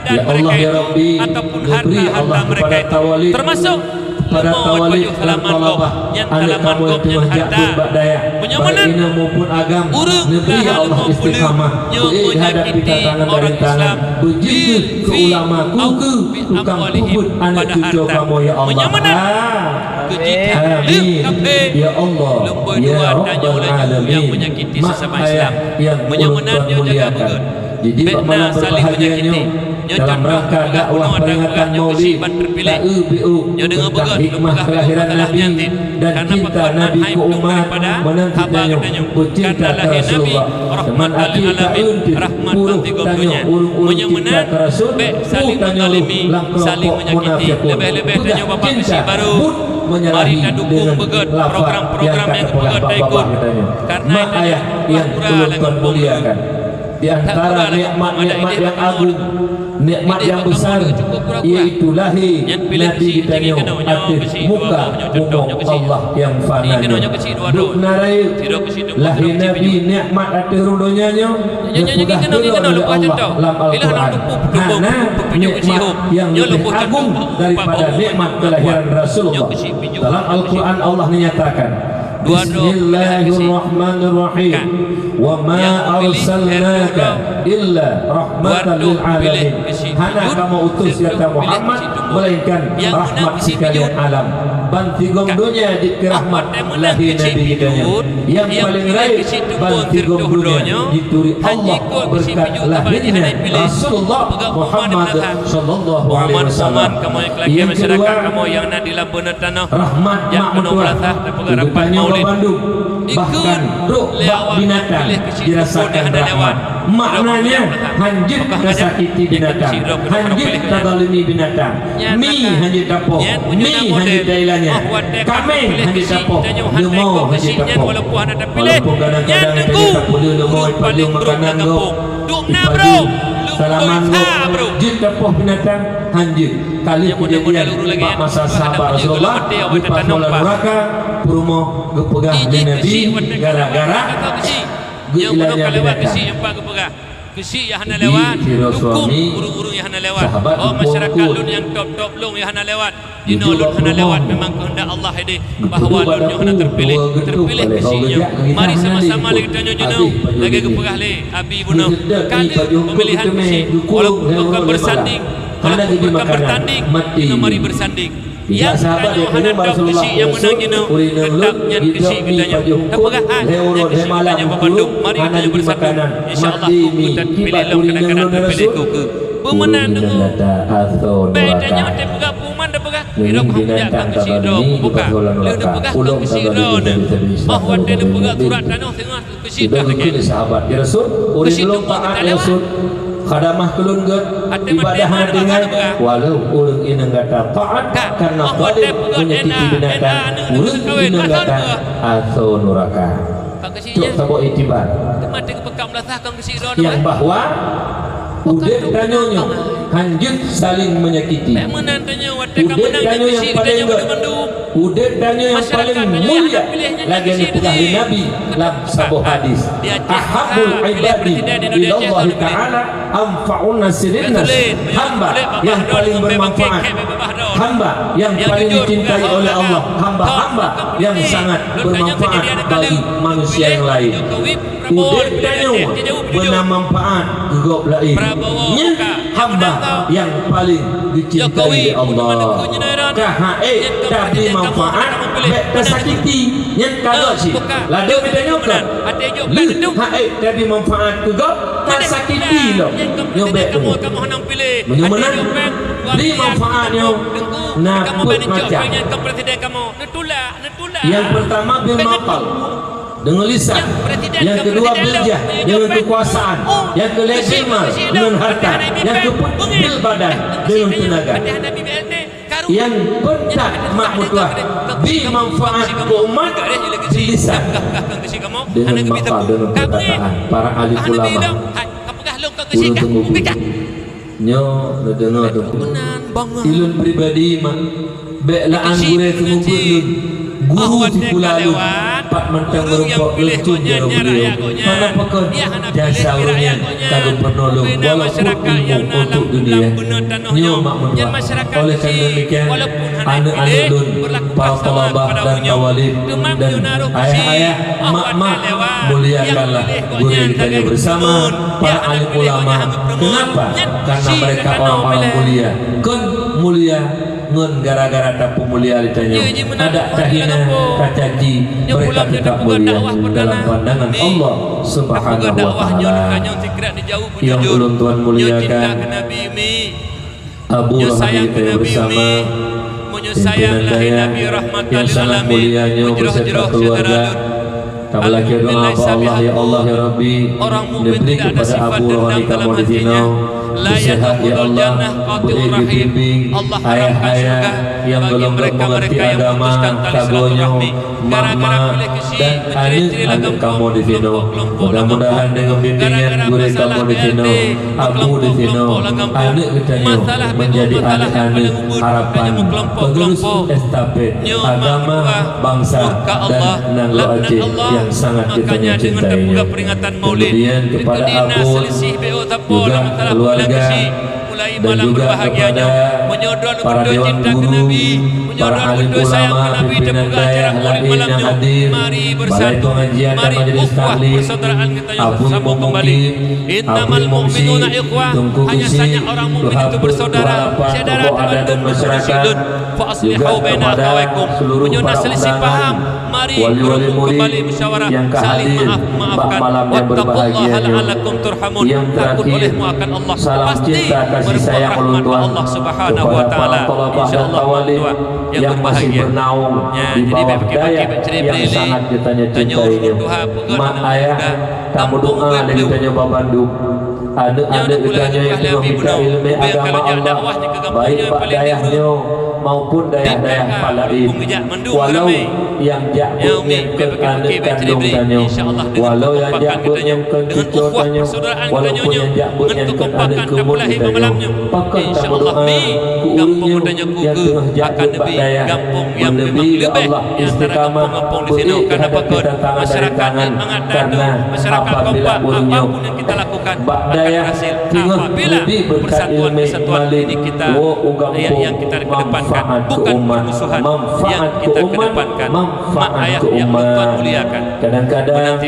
Ya Allah, ya Rabbi, neubri Allah keupada thawalib, keupada thawalib dan thalabah, aneuk kamoe nyang teungoh jak beuet bak dayah, baik inong maupun agam, neubri ya Allah istiqamah, beuék geuhadapi tantangan dan rintangan, beujeuet keu ulama, keu tukang peubuet aneuk cucoe kamoe, ya Allah. Amin. Ya Allah, ya Rabbal Alamin. Mak ayah nyang ulôn tuan muliakan. Jadi, bak malam berbahagia nyoe, dalam rangka dakwah peringatan Maulid, taeu piôh tentang hikmah kelahiran Nabi dan cinta Nabi keu umat, meunan tanyoe beucinta keu Rasulullah. Teuma akhé taeun pih puruh tanyoe ureueng-ureueng cinta keu Rasul, peue tanyoe lam keulompok munafiqun. Peugah cinta, buet menyalahi deungon lafaz nyang ka teupeugah bak babah geutanyoe. Mak ayah nyang ulôn tuan muliakan. Di antara nikmat-nikmat nyang agung, nikmat nyang besar, yaitu lahé Nabi geutanyoe ateueh muka bumoe Allah nyang fana nyoe. Duek na rayeuk, lahé Nabi nikmat ateueh rhueng donya nyoe, neupeugah keudroe lé Allah lam Al-Quran. Hana nikmat nyang leubeh agung daripada nikmat kelahiran Rasulullah. Dalam Al-Quran Allah neunyatakan, "Bismillahirrahmanirrahim. Wa ma arsalnaka illa rahmatan lil alamin." Hana kamoe utus gata Muhammad melainkan rahmat sikalian alam. Bansigom donya jeuet keu rahmat lahé Nabi geutanyoe. Nyang paleng rayeuk bansigom donya jituri Allah beureukat lahé Rasulullah Muhammad sallallahu alaihi wasallam. Nyang keudua, rahmat mak meutuah keu geutanyoe bandum, bahkan rôh bak binatang jirasakan rahmat. Maknanya, hanjeuet tasakiti binatang, hanjeuet tazalimi binatang. Mi hanjeuet tapoh, mi hanjeuet tailanya, kamé hanjeuet tapoh, leumô hanjeuet tapoh. Walaupun kadang-kadang tanyoe tapeuleueh leumô, ipajoh makanan gob, ipajoh salaman gob, jeuet tapoh binatang, hanjeuet. Ka lheueh keujadian bak masa sahabat Rasulullah, geupasoe lam nuraka, peurumoh geupeugah lé Nabi gara-gara geuilanya binatang. Jadi, sidroe suami, sahabat geupeugah, Jinoe lôn hana lewat, memang keuheundak Allah hadir bahwa lôn nyoe hana terpilih. Terpilih keuchik nyoe. Mari sama-sama lé geutanyoe jinoe, lagée geupeugah lé Abi bunoe, ka lheueh pemilihan keuchik, walaupun bukan bersanding, walaupun bukan bertanding, jinoe mari bersanding. Nyang tanyoe hana tau keuchik nyang meunang jinoe, teutap nyan keuchik geutanyoe. Tapeugah han nyan keuchik geutanyoe babandum, mari geutanyoe bersatu. Insya Allah, ku peutan pilih lom kadang-kadang terpilih ku keu. Peumeunan deungoe. Bèk tanyoe teupeugah peue man teupeugah. Irok hom jak ka keuchik droe mubuka. Lheueh teupeugah ka keuchik droe neuh. Óh watèe neupeugah surat tanoh teungoh keuchik ka lagèe. Sahabat ya Rasul, ureueng lôn taat ya Rasul. Khadamah keu lôn gèt, ibadah hana tinggai, walau ureueng inong gata taat karena zalim menyakiti binatang, ureueng inong gata asoe nuraka. Cok saboh iktibar. Nyang bahwa udép tanyoe nyoe hanjeuet saléng menyakiti. Udép tanyoe nyang paleng gèt, udép tanyoe nyang paleng mulia, lagèe neupeugah lé Nabi lam saboh hadis, "Ahabbul ibadi ilallahi ta'ala anfa'un nasi linnas." Hamba yang paling bermanfaat, hamba yang paling dicintai oleh Allah, hamba-hamba yang sangat bermanfaat bagi manusia yang lain. Udép tanyoe beuna manfaat keu gob laén. Nyan hamba nyang paleng dicintai lé Allah. Ka han ék tabri manfaat, bèk tasakiti. Nyan ka gèt cit. Ladôm tanyoe kon. Lheueh han ék tabri manfaat keu gob, tasakiti lom. Nyoe bèk deungoe. Meunyoe meunan, bri manfaat nyoe na peuet macam. Nyang peurtama bil maqal, deungon lisan. Nyang keudua bil jah, deungon keukuasaan. Nyang keulhèe bil mal, deungon harta. Nyang keupeuet bil badan, deungon teunaga. Nyang peuntat mak meutuah, bri manfaat keu umat, bri lisan. Deungon maqal, deungon peurkataan para alim ulama. Ulôn teumubu. Nyoe neudeungoe teungku. Ulôn pribadi mak, bèk laan gurèe teumubuet lôn. Guru sikula lôn, pat mantong meurumpok lôn cit jaroe beuliau. Hana pakon jasa ureueng nyan ka geupeurunoe lôn walaupun ilmu untuk dunia. Nyoe mak meutuah. Oleh karena demikian, aneuk-aneuk lôn, para thalabah dan thawalib dan ayah-ayah, mak-mak, muliakanlah gurèe geutanyoe bersama, para alim ulama. Kenapa? Karena mereka orang-orang mulia. Kon mulia ngon gara-gara tapeumulia lé tanyoe. Adak tahina, tacaci, mereka tetap mulia dalam pandangan Allah Subhanahu wa Ta'ala. Nyang ulôn tuan muliakan, Abu Rohani geutanyoe bersama, pimpinan dayah nyang sangat mulia nyoe beserta keluarga. Tameulakèe doa bak Allah, ya Allah, ya Rabbi, neubri keupada Abu Rohani kamoe disinoe beuseuhat, ya Allah, beu-ék geubimbéng, ayah-ayah nyang gohlom-gohlom meungerti agama, sagoe nyoe, mak-mak, dan aneuk-aneuk kamoe disinoe. Mudah-mudahan deungon bimbingan gurèe kamoe disinoe, Abu disinoe, aneuk geutanyoe meunjadi aneuk-aneuk harapan penerus estafet agama, bangsa, dan nanggroe Aceh nyang sangat geutanyoe cintai nyoe. Kemudian kepada Abu juga keluarga, dan juga kepada para dewan guru, para alim ulama, pimpinan dayah laén nyang hadir, balai pengajian dan majelis taklim, Abui Mukim, Abui Mungsi, Teungku Geuchik, Tuha Peuet, Tuha Lapan, tokoh adat dan masyarakat, juga kepada seluruh para undangan, wali-wali murid nyang ka hadir bak malam nyang berbahagia nyoe. Nyang terakhir, salam cinta kasih sayang ulôn tuan kepada para thalabah dan thawalib nyang masih bernaung di bawah dayah nyang sangat geutanyoe cintai nyoe. Mak ayah, tameudoa lé geutanyoe babandum. Aneuk-aneuk geutanyoe nyang teungoh mita ileumèe agama Allah, baik bak dayah nyoe maupun dayah-dayah laén. Walau nyang jak beuet nyan kon aneuk kandông tanyoe, walau nyang jak beuet nyan kon cucoe tanyoe, walaupun nyang jak beuet nyan kon aneuk keumuen geutanyoe, pakon tameudoa keu ureueng nyoe nyang teungoh jak beuet bak dayah, meuleubèh lé Allah istiqamah, beuet teuhadap kita tangan dari tangan, karena apabila ureueng nyoe bak Ayah, singoh leubeh beureukat ileumèe malém, woe u gampông, manfaat keu umat, manfaat keu umat, manfaat keu umat. Kadang-kadang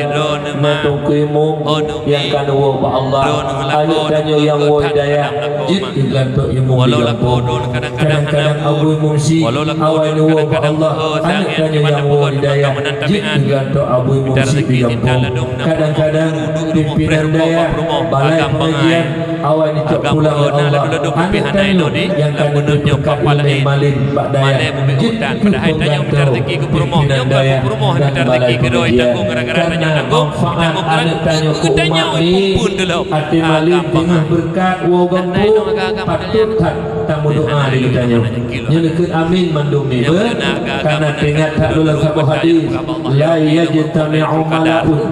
na teungku imum nyang ka neuwoe bak Allah, aneuk tanyoe nyang woe hidayah, jeuet keu geulantoe imum di gampông. Kadang-kadang Abu Imum Syik awai neuwoe bak Allah, aneuk tanyoe nyang woe hidayah, jeuet keu geulantoe Abu Imum Syik di gampông. Kadang-kadang pimpinan dayah, balai pengajian, awai neucok pulang lé Allah, aneuk tanyoe nyang ka neuteupeue ileumèe malém bak dayah, jeuet keu peugantoe pimpinan dayah dan balai pengajian. Karena manfaat aneuk tanyoe keu umat nyoe, até malém teungoh beureukat woe gampông, patôt that tameudoa di geutanyoe. Nyoe neukheun amin mandum nibeuh, karena teuingat that lôn lam saboh hadis, "La yajtami'u mala'un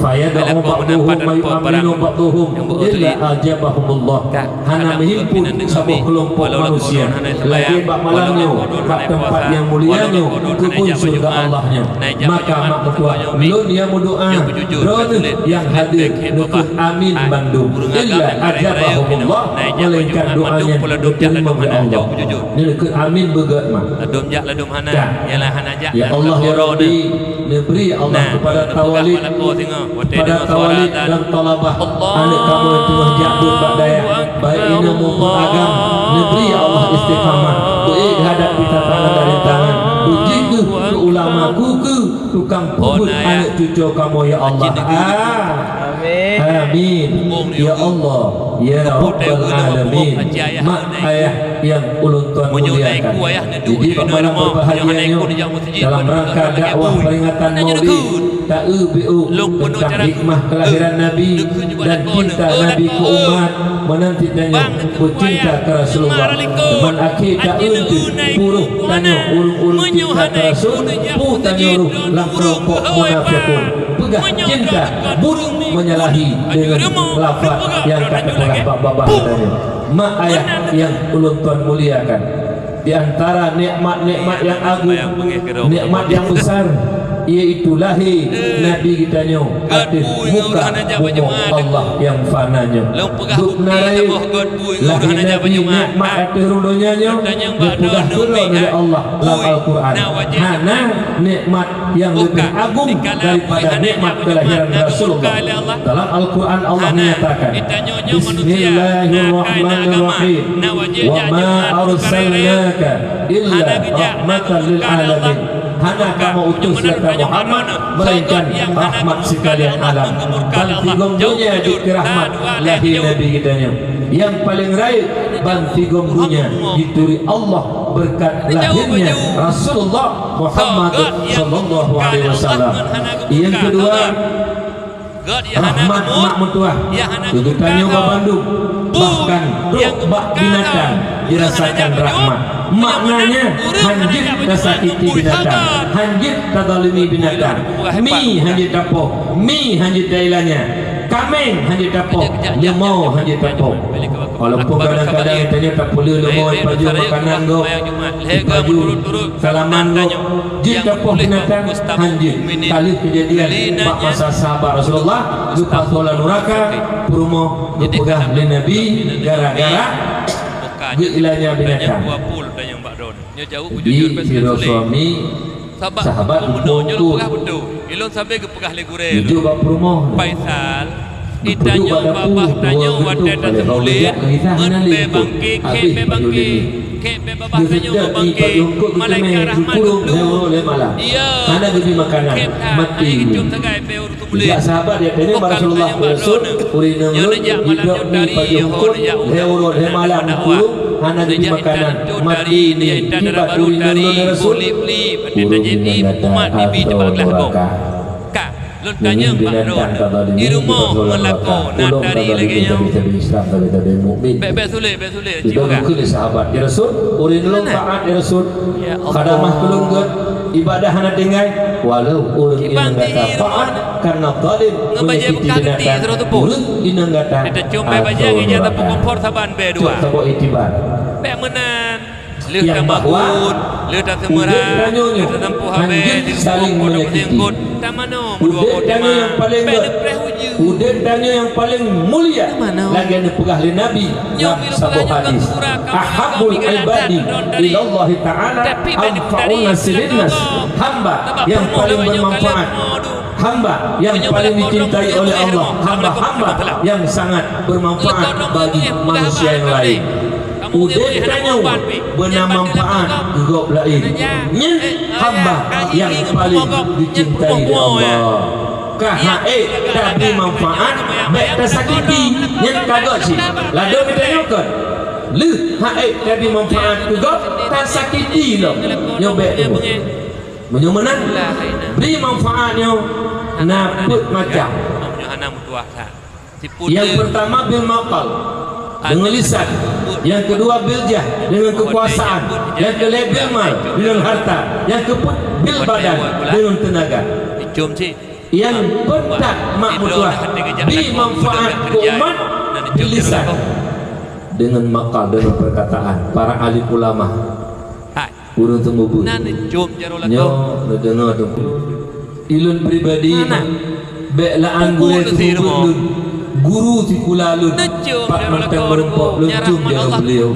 fayad'u ba'duhum wa yu'minu ba'duhum illa ajabahumullah." Hana meuhimpun saboh keulompok manusia lagèe bak malam nyoe, bak teumpat nyang mulia nyoe, keu kebun syeuruga Allah nyoe. Maka mak meutuah, lôn nyang meudoa, droeneuh nyang hadir neukheun amin bandum. Illa ajabahumullah, melainkan doa nyan geuteurimong lé Allah. Neukheun amin beugèt, mak. Ladôm jak, ladôm hana. Ka. Yalah, hana jak. Ya Allah, ya Rabbi, neubri Allah kepada Tawalid, kepada Tawalid dan Talabah, aneuk kamoe teungoh jak beuet bak dayah, baik inong maupun agam, neubri ya Allah istiqamah, beuék hadab kita tangan dari tangan, uji keu ulama, keu tukang peubuet aneuk cucoe kamoe, ya Allah. Amin. Amin. Ya Allah, ya Rabbal Alamin. Mak ayah nyang ulôn tuan muliakan, jadi bak malam berbahagia nyoe, dalam rangka dakwah peringatan Maulid, ta-eu B O tentang hikmah kelahiran Nabi dan cinta Nabi keu umat, meunan cit tanyoe beucinta keu Rasulullah. Teuma akhé ta-eu cit puruh tanyoe ureueng-ureueng cinta keu Rasul, peue tanyoe rôh lam keulompok munafikun. Peugah cinta, buet menyalahi deungon lafaz nyang ka teupeugah bak babah tanyoe. Mak ayah nyang ulôn tuan muliakan, di antara nikmat-nikmat nyang agung, nikmat nyang besar, yaitu lahé Nabi geutanyoe ateueh muka bumoe Allah nyang fana nyoe. Geupeuna rayeuk lahé Nabi nikmat ateueh ureueng donya nyoe, geupeugah keudroe lé Allah lam Al-Quran. Hana nikmat nyang leubeh agung daripada nikmat kelahiran Rasulullah. Dalam Al-Quran Allah menyatakan, "Bismillahirrahmanirrahim. Wa ma arsalnaka illa rahmatan lil alamin." Hana kamoe utus gata Muhammad melainkan rahmat sekalian alam. Bansigom donya jeuet keu rahmat lahé Nabi geutanyoe. Nyang paleng rayeuk, bansigom donya jituri Allah berkat lahirnya Rasulullah Muhammad sallallahu alaihi wasallam. Nyang keudua, rahmat mak meutuah keu geutanyoe bak bandum, bahkan trok bak binatang jirasakan rahmat. Maknanya, hanjeuet tasakiti binatang, hanjeuet tazalimi binatang. Mi hanjeuet tapoh, mi hanjeuet tailanya, kaméng hanjeuet tapoh, leumô hanjeuet tapoh. Walaupun kadang-kadang tanyoe tapeuleueh leumô, ipajoh makanan gob, ipajoh salaman gob, jeuet tapoh binatang, hanjeuet. Ka lheueh keujadian bak masa sahabat Rasulullah, geupasoe lam nuraka, peurumoh geupeugah lé Nabi gara-gara geuilanya binatang. Jadi, sidroe suami sahabat geupeugah beutôi. Ilôn sabe geupeugah lé gurée lôn. Jijok bak peurumoh. Faisal, geupeujok bak dapur, tanyoe watée taseumuléh, ngon bée bangke, khép bée bangke, khép bée babah tanyoe bangke, malaikat rahmat geupeuleueh. Hana geubri makanan, maté. Sagai bée ureuëng seumeuleueh. Sahabat ya tanya bak Rasulullah, "Ya Rasul, ureuëng inong lôn jidrop mi pajoh eungkôt, lhée uroe lhée malam geupeuleueh, hana geubri makanan, maté ni, kiban ureuëng inong lôn, ya Rasul?" Ureuëng inong gata ateueh nuraka. Ka, lôn tanyong bak droeneuh, di rumoh ngon lakoe na tari lagée nyoe? Bék-bék sulet, bék sulet. Ibadah keu lé sahabat, "Ya Rasul, ureuëng lôn taát, ya Rasul. Khadamah keu lôn gét, ibadah hana tinggai." Walau ureuëng inong gata taát, karena zalim menyakiti binatang, ureuëng inong gata ateueh nuraka. Cok saboh iktibar. Bék meunan. Nyang bahwa udeb tanyoe nyoe hanjeuet saléng manyakiti. Udeb tanyoe nyang paleng gét, udeb tanyoe nyang paleng mulia, lagée neupeugah lé Nabi lam saboh hadis, "Ahabbul ibadi ilallahi ta'ala anfa'un nasi linnas." Hamba nyang paleng bermanfaat, hamba nyang paleng dicintai oleh Allah, hamba-hamba nyang sangat bermanfaat bagi manusia yang lain. Udeb tanyoe beuna manfaat keu gob laén. Nyan hamba nyang paleng dicintai lé Allah. Ka han ék tabri manfaat, bék tasakiti, nyan ka gét cit. Ladôm tanyoe kon. Lheueh han ék tabri manfaat keu gob, tasakiti lom. Nyoe bék. Meunyoe meunan, bri manfaat nyoe na peuet macam. Nyang pertama bil maqal, deungon lisan. Nyang keudua bil jah, deungon keukuasaan. Nyang keulhèe bil mal, deungon harta. Nyang keupeuet bil badan, deungon teunaga. Nyang peuntak mak meutuah, bri manfaat keu umat bil lisan, deungon maqal, deungon perkataan para alim ulama. Ureuëng teumeubeuet. Nyoe neudeungoe teungku. Ilôn pribadi mah, bék laan gurée teumeubeuet lôn, guru sikula lôn, pat mantong meurumpok lôn cium jaroe beuliau.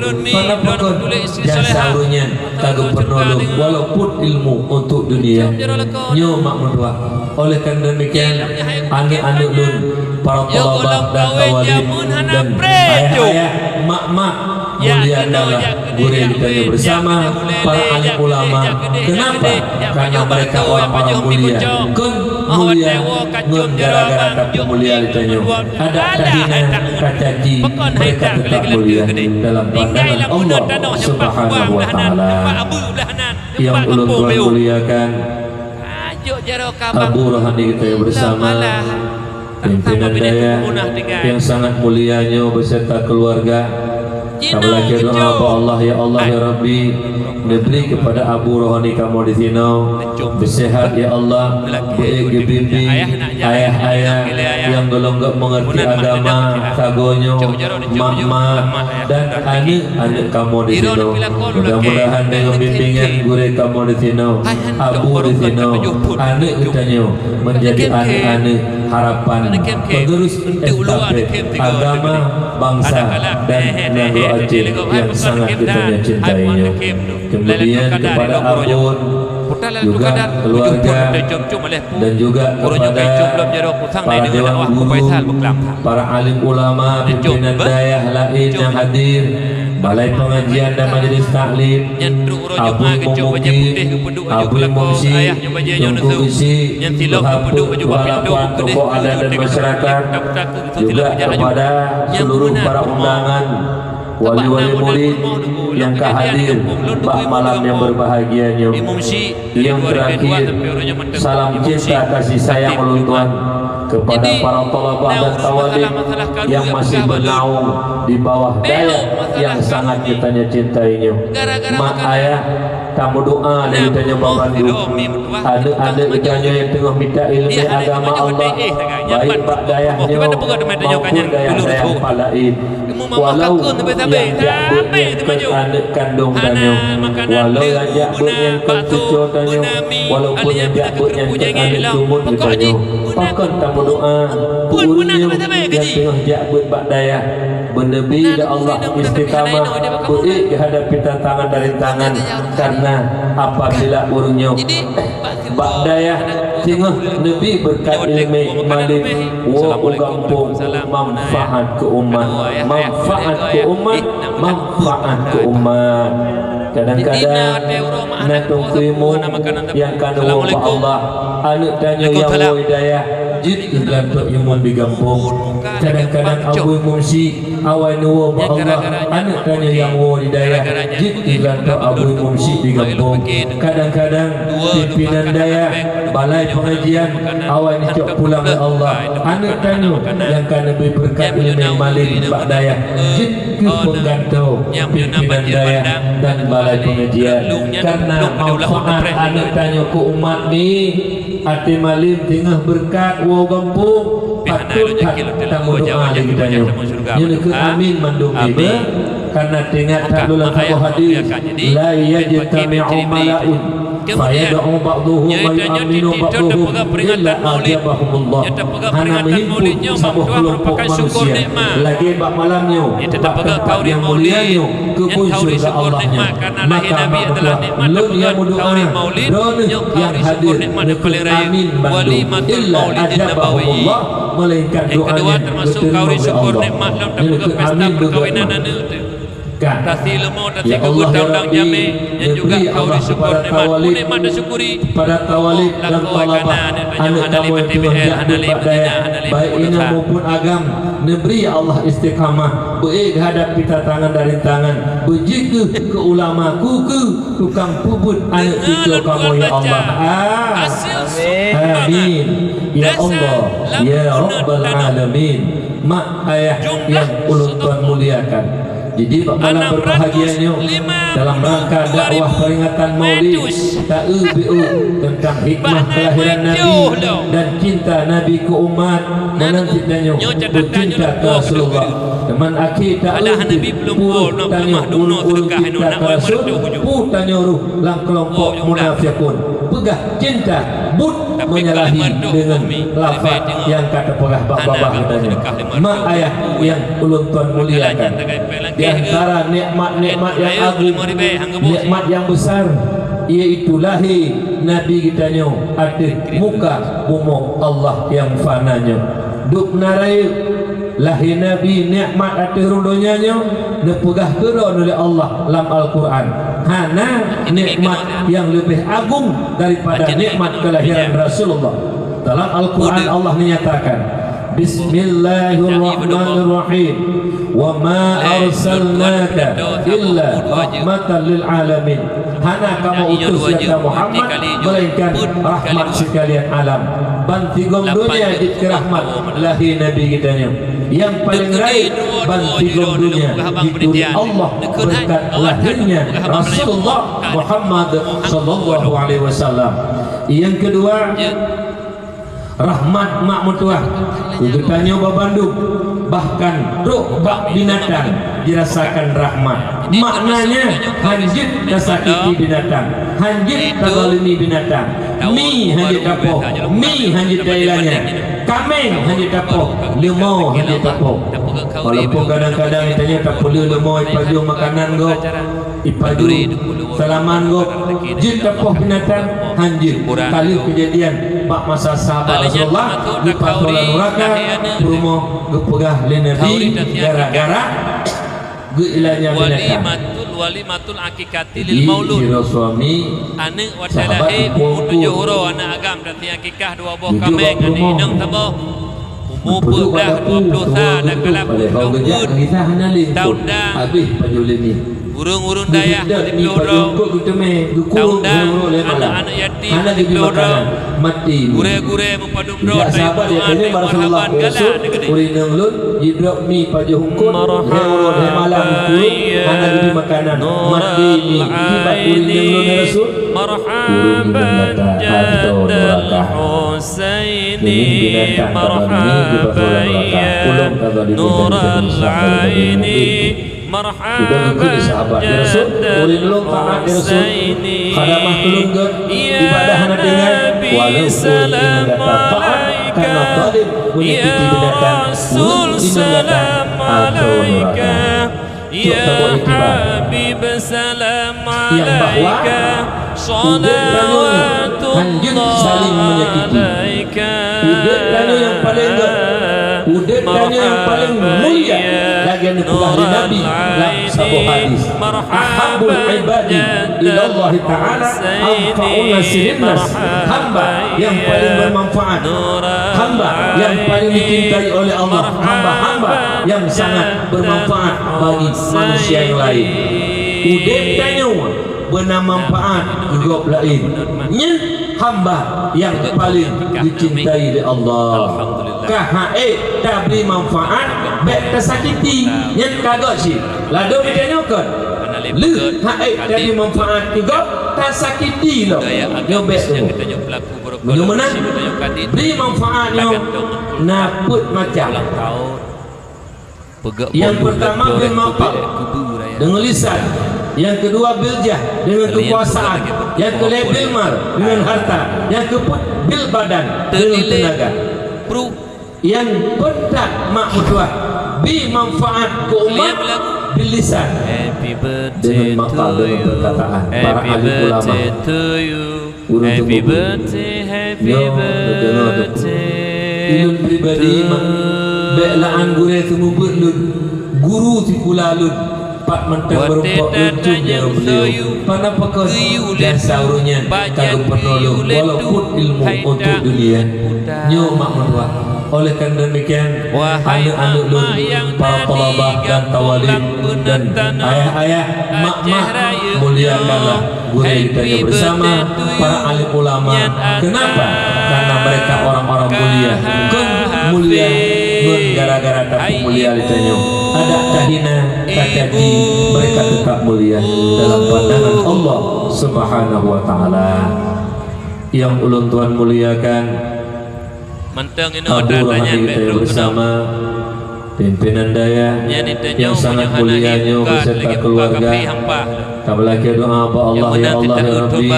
Pakon? Jasa ureuëng nyan ka geupeurunoe lôn walaupun ilmu untuk dunia. Nyoe mak meutuah. Oleh karena demikian, aneuk-aneuk lôn, para thalabah dan thalibin, dan ayah-ayah, mak-mak, muliakanlah gurée geutanyoe bersama para alim ulama. Kenapa? Karena mereka orang-orang mulia. Kon mulia ngon gara-gara tapeumulia geutanyoe. Adak tahina, tacaci, mereka tetap mulia dalam pandangan Allah Subhanahu wa Taala. Yang ulôn tuan muliakan, Abu Rohani kita yang bersama, pimpinan dayah yang sangat mulia nyoe beserta keluarga. Kamoe lakée doa bak Allah, ya Allah, ya Rabbi, neubri kepada Abu Rohani kamoe di sinoe beusehat, ya Allah, beu geubimbéng ayah-ayah nyang golom gét mengerti agama, sagoe nyoe, mak-mak, dan aneuk-aneuk kamoe di sinoe. Mudah-mudahan dengan bimbingan gurée kamoe di sinoe, abu di sinoe, aneuk geutanyoe menjadi aneuk-aneuk harapan penerus estafet agama, bangsa, dan nanggroe Aceh yang sangat geutanyoe cintai nyoe. Kemudian kepada abon, juga keluarga, dan juga kepada para dewan guru, para alim ulama, pimpinan dayah laén nyang hadir, balai pengajian dan majelis taklim, abui mumukim, abui mumsyi, teungku beusi, tuha peuet, tuha lapan, tokoh adat dan masyarakat, juga kepada seluruh para undangan, wali-wali murid nyang ka hadir bak malam nyang berbahagia nyoe. Nyang terakhir, salam cinta kasih sayang ulôn tuan kepada para thalabah dan thalibin yang masih bernaung di bawah dayah yang sangat geutanyoe cintai nyoe. Mak ayah, tameudoa lé geutanyoe bak bandum. Aneuk-aneuk geutanyoe nyang teungoh mita ileumèe agama Allah, baik bak dayah nyoe maupun dayah-dayah pat laén. Walau nyang jak beuet nyan kon aneuk kandong tanyoe, walau nyang jak beuet nyan kon cuco tanyoe, walaupun nyang jak beuet nyan kon aneuk jumut geutanyoe, pakon tameudoa keu ureueng nyang teungoh jak beuet bak dayah, beuneubi lé Allah istiqamah, beuék geuhadapi tantangan dan rintangan, karena apabila ureueng nyoe bak dayah teungoh neubi beureukat ileumèe malém, woe u gampông, manfaat keu umat, manfaat keu umat, manfaat keu umat. Kadang-kadang na teungku imum nyang ka neuwoe bak Allah, aneuk tanyoe nyang woe dayah, jeuet keu geulantok imum di gampông. Kadang-kadang abui mumsi awai neuwoe bak Allah, aneuk tanyoe nyang woe di dayah, jeuet keu geulantok abui mumsi di gampông. Kadang-kadang pimpinan dayah, balai pengajian, awai neucok pulang lé Allah, aneuk tanyoe nyang ka neubi beureukat ileumèe malém bak dayah, jeuet keu penggantoe pimpinan dayah dan balai pengajian. Karena manfaat aneuk tanyoe keu umat ni, até malém teungoh beureukat woe gampông, patôt that tameudoa lé geutanyoe. Nyoe neukheun amin mandum iba. Karena teuingat that lôn lam saboh hadis, "La yajtami'u mala'un fayad'u ba'dhuhum wa yu'minu ba'dhuhum illa ajabahumullah." Hana meuhimpun saboh keulompok manusia lagèe bak malam nyoe, bak teumpat nyang mulia nyoe, keu buet syeuruga Allah nyan. Maka mak meutuah lôn nyang meudoa, droeneuh nyang hadir neukheun amin bandum, illa ajabahumullah, melainkan doa nyan geuteurimong lé Allah. Neukheun amin beugöt. Ka. Ya Allah, ya Rabbi, neubri Allah keupada Tawalib, keupada Tawalib dan Talabah, aneuk kamoe nyang teungoh jak bak dayah, baik inong maupun agam, neubri ya Allah istiqamah, beu-ék geuhadab pih tantangan dan rintangan, beujeuet keu ulama, keu, keu tukang peubuet aneuk cucu kamoe, ya Allah. Amin. Ya Allah, ya Rabbal Alamin. Mak ayah nyang ulôn tuan muliakan. Jadi, bak malam berbahagia nyoe, dalam rangka dakwah peringatan Maulid, ta-eu beu tentang hikmah kelahiran Nabi dan cinta Nabi keu umat, meunan cit tanyoe beucinta keu Rasulullah. Teuma akhé ta-eu peue tanyoe ureueng-ureueng cinta keu Rasul, peue tanyoe rôh lam keulompok munafikun. Peugah cinta, buet menyalahi deungon lafaz nyang ka teupeugah bak babah geutanyoe. Mak ayah nyang ulôn tuan muliakan, di antara nikmat-nikmat nyang agung, nikmat nyang besar, yaitu lahé Nabi geutanyoe ateueh muka bumoe Allah nyang fana nyoe. Dub na rayeuk, lahé Nabi nikmat ateueh rhueng donya nyoe, neupeugah keudroe lé Allah lam Al-Quran. Hana nikmat nyang leubeh agung daripada nikmat kelahiran Rasulullah. Dalam Al-Quran Allah menyatakan, "Bismillahirrahmanirrahim. Wa ma arsalnaka illa rahmatan lil alamin." Hana kamoe utus gata Muhammad, melainkan rahmat sikalian alam. Ban sigom donya jeuet keu rahmat lahé Nabi geutanyoe. Nyang paleng rayeuk ban sigom donya jituri Allah beureukat lahirnya Rasulullah Muhammad sallallahu alaihi wasallam. Nyang keudua, rahmat mak meutuah keu geutanyoe babandum, bahkan trok bak binatang jirasakan rahmat. Maknanya, hanjeuet tasakiti binatang, hanjeuet tazalimi binatang. Mi hanjeuet tapoh, mi hanjeuet tailanya, kaméng hanjeuet tapoh, leumo hanjeuet tapoh. Walaupun kadang-kadang tanyoe tapeuleueh leumo ipajoh makanan gob, ipajoh salaman gob, jeuet tapoh binatang, hanjeuet. Ka lheueh keujadian bak masa sahabat Rasulullah, geupasoe lam nuraka, peurumoh geupeugah lé Nabi gara-gara geuilanya binatang. Walimatul, walimatul akikati lil maulud. Jadi, sidroe suami, aneuk watèe lahé, umur tujoh uroe, aneuk agam, dan akikah dua boh kaméng, aneuk inong saboh. Umur dua belas, dua puluh sa, dan kala peuet ploh peuet taun dan. Habéh pajoh lé mi. Ureueng-ureueng dayah, mi pajoh hongkot geuteumé, geukurong lhèe uroe lhèe malam. Aneuk-aneuk yatim, hana geubri makanan, maté mi. Gurèe-gurèe meupadum droe, sahabat nyang tanyong bak Rasulullah, "Ya Rasul, ureueng inong lôn jidrop mi pajoh hongkot lhèe uroe lhèe malam geukurong, hana geubri makanan, maté mi. Kiban ureueng inong lôn, ya Rasul?" Ureueng inong gata asoe nuraka. Jadi binatang kaban mi geupasoe lam nuraka. Ulôn ka jadi binatang Islam dari Nabi. Udah geukheun lé sahabat, "Ya Rasul, ureueng lôn taat, ya Rasul. Khadamah keu lôn gèt, ibadah hana tinggai." Walaupun inong gata taat, karena zalim menyakiti binatang, ureueng inong gata asoe nuraka. Cok saboh iktibar. Nyang bahwa udép tanyoe hanjeuet saling menyakiti. Udép tanyoe nyang paleng gèt, udép tanyoe nyang paleng mulia, lagèe neupeugah lé Nabi lam saboh hadis, "Ahabbul ibadi ilallahi ta'ala anfa'un nasi linnas." Hamba nyang paleng bermanfaat, hamba nyang paleng dicintai oleh Allah, hamba-hamba nyang sangat bermanfaat bagi manusia nyang laén. Udép tanyoe beuna manfaat keu gob laén. Nyan hamba nyang paleng dicintai lé Allah. Ka han ék tabri manfaat, bèk tasakiti. Nyan ka göt cit. Ladôm tanyoe kon. Lheueh han ék tabri manfaat keu gob, tasakiti lom. Nyoe bèk tuboh. Meunyoe meunan, bri manfaat nyoe na peuet macam. Nyang peurtama, bri manfaat. Dengan lisan, yang kedua bil jah, dengan kekuasaan, yang ketiga bil mal, dengan harta, yang keempat bil badan, dengan tenaga. Yang penting mak meutuah bi manfaat keu umat bil lisan, dengan mata, dengan perkataan para alim ulama. Ureuëng teumeubeuet nyoe geudeungoe teupeu. Ulôn pribadi mak, bék la'an gurée teumeubeuet lôn, guru sikula lôn, pat mantong meurumpok lôn cun deungon beliau. Pana pakon jasa ureuëng nyan ka geupeurunoe lôn walaupun ilmu untuk dunia. Nyoe mak meutuah. Oleh karena demikian, aneuk-aneuk lôn, para thalabah dan thawalib, dan ayah-ayah, mak-mak, muliakanlah gurée geutanyoe bersama para alim ulama. Kenapa? Karena mereka orang-orang mulia. Kon mulia ngon gara-gara tapeumulia lé tanyoe. Adak tahina, tacaci, mereka tetap mulia dalam pandangan Allah Subhanahu wa Taala. Yang ulôn tuan muliakan, Abu Rohani geutanyoe bersama pimpinan dayah yang sangat mulia nyoe beserta keluarga. Tameulakée doa bak Allah, ya Allah, ya Rabbi,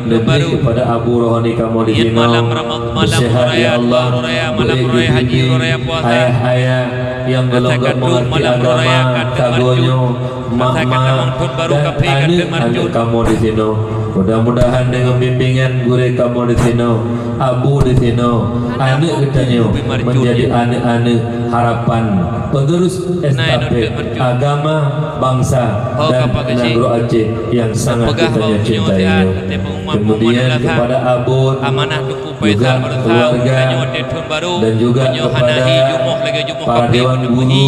neubri kepada Abu Rohani kamoe di sinoe seuhat, ya Allah, bri pimpin ayah-ayah yang golom gét mengerti agama, kagoe nyoe, mak-mak, dan aneuk-aneuk kamoe di sinoe. Mudah-mudahan dengan bimbingan gurée kamoe di sinoe, abu di sinoe, aneuk geutanyoe menjadi aneuk-aneuk harapan penerus estafet agama, bangsa, dan nanggroe Aceh yang sangat geutanyoe cintai nyoe. Kemudian kepada abon, juga keluarga, dan juga kepada para dewan guru,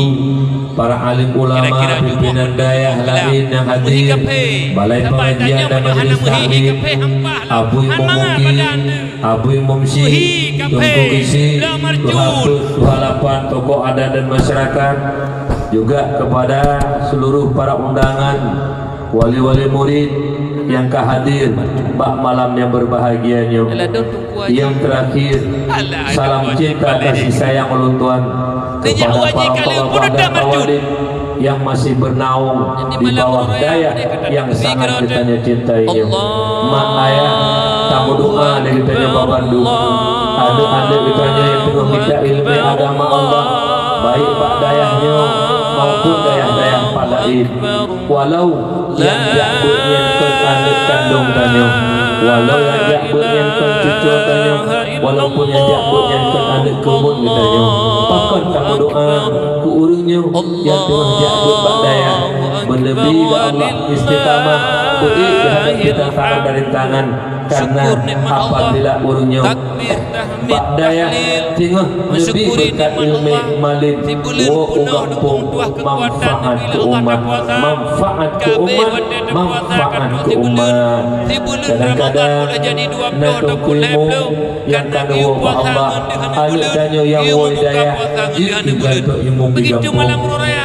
para alim ulama, pimpinan dayah laén nyang hadir, balai pengajian dan majelis taklim, Abu Imum Mukim, Abu Imum Syik, Teungku Gisi, Tuha Peuet, Tuha Lapan, tokoh adat dan masyarakat, juga kepada seluruh para undangan, wali-wali murid yang ka hadir bak malam yang berbahagia nyoe. Yang terakhir, salam cinta kasih sayang ulôn tuan kepada para thalabah dan thawalib yang masih bernaung di bawah dayah yang sangat geutanyoe cintai nyoe. Mak ayah, tameudoa lé geutanyoe bandum. Aneuk-aneuk geutanyoe nyang teungoh mita ileumèe agama Allah, baik bak dayah nyoe maupun dayah-dayah laén. Walau nyang jak beuet nyan kon aneuk kandong tanyoe, walau nyang jak beuet nyan kon cucoe tanyoe, walaupun nyang jak beuet nyan kon aneuk keumuen geutanyoe, pakon tameudoa keu ureuëng nyoe nyang teungoh jak beuet bak dayah, meuleubi lé Allah istiqamah, beuék teuhadab tantangan dan rintangan, karena apabila ureuëng nyoe bak dayah teungoh neubri beureukat ileumèe malem, woe u gampông, manfaat keu umat, manfaat keu umat, manfaat keu umat. Kadang-kadang na Teungku Imum nyang ka neuwoe bak Allah, aneuk tanyoe nyang woe di dayah jeuet keu gantoe imum di gampông.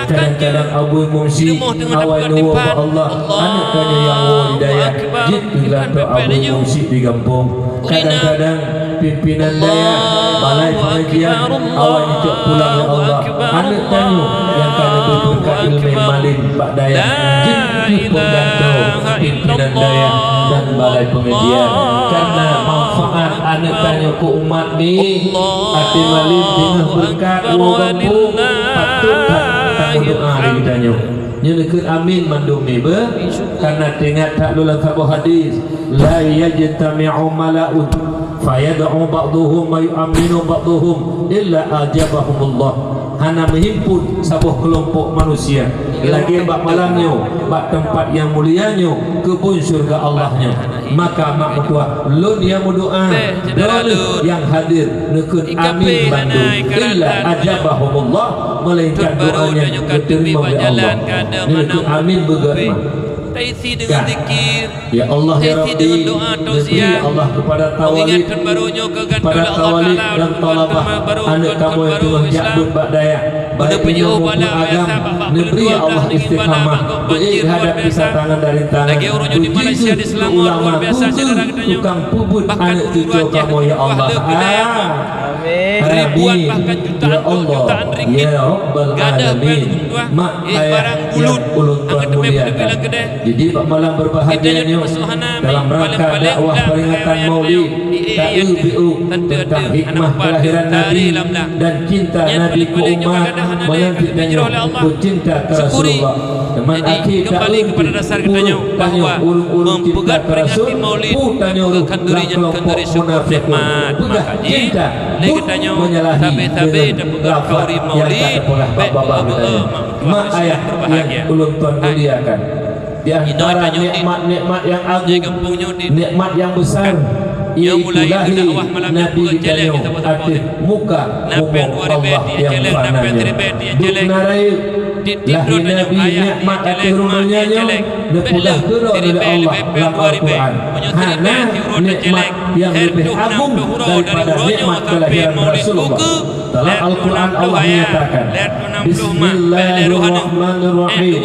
Kadang-kadang Abu Imum Syik awai neuwoe bak Allah, aneuk tanyoe nyang woe di dayah jeuet keu gantoe Abu Imum Syik di gampông. Kadang-kadang pimpinan dayah, balai pengajian, awai neucok pulang, ya Allah, aneuk tanyoe nyang ka neubri beureukat ileumèe malem bak dayah, jeuet keu penggantoe pimpinan dayah dan balai pengajian. Karena manfaat aneuk tanyoe keu umat nyoe, até malem teungoh beureukat woe gampông, patôt that tameudoa lé geutanyoe. Nyoe neukheun amin mandum nibeu, karena teuingat that lôn lam saboh hadis, "La yajtami'u mala'un fayad'u ba'duhum wa yu'amminu ba'duhum illa ajabahumullah." Hana meuhimpun saboh keulompok manusia lagèe bak malam nyoe, bak teumpat nyang mulia nyoe, keubun syeuruga Allah nyoe. Maka mak meutuah, lôn nyang meudoa, droeneuh nyang hadir neukheun amin bandum, illa ajabahumullah, melainkan doa nyan geuteurimong lé Allah. Neukheun amin beugét, mak. Ya Allah, ya Rabbi, neubri Allah kepada thawalib, para thawalib dan thalabah, aneuk kamoe nyang teungoh jak beuet bak dayah, Baik peunyuh bala agam, neubri Allah istiqamah, beuék hadapi tantangan dan rintangan. Lagèe uroe nyoe di Malaysia, di Selangor, luar biasa syedara geutanyoe. Bahkan guru-guru ahli fikih, ya Allah. Amin. Ribuan bahkan jutaan, jutaan ringgit. Gadah péng tuah, eh, barang bulut. Angkat teumé peuleubeh lam keudè. Jadi, bak malam berbahagia nyoe, dalam rangka dakwah peringatan Maulid, taeu teuntang hikmah kelahiran Nabi dan cinta Nabi keu umat, meunan cit tanyoe peucinta keu Rasulullah. Teuma akhé taeu pureueng tanyoe ureueng-ureueng cinta keu Rasul, peue tanyoe rôh lam keulompok munafikun. Peugah cinta, buet meunyalah deungon lafaz nyang ka teupeugah bak babah geutanyoe. Mak ayah nyang ulôn tuan muliakan. Di antara nikmat-nikmat nyang agung, nikmat nyang besar, yaitu lahé Nabi geutanyoe ateueh muka bumoe Allah nyang fana nyoe. Dum na rayeuk, lahé Nabi nikmat ateueh rumoh nyoe, neupeugah keudroe lé Allah lam Al-Quran. Hana nikmat nyang leubeh agung daripada nikmat kelahiran Rasulullah. Dalam Al-Quran Allah menyatakan, "Bismillahirrahmanirrahim.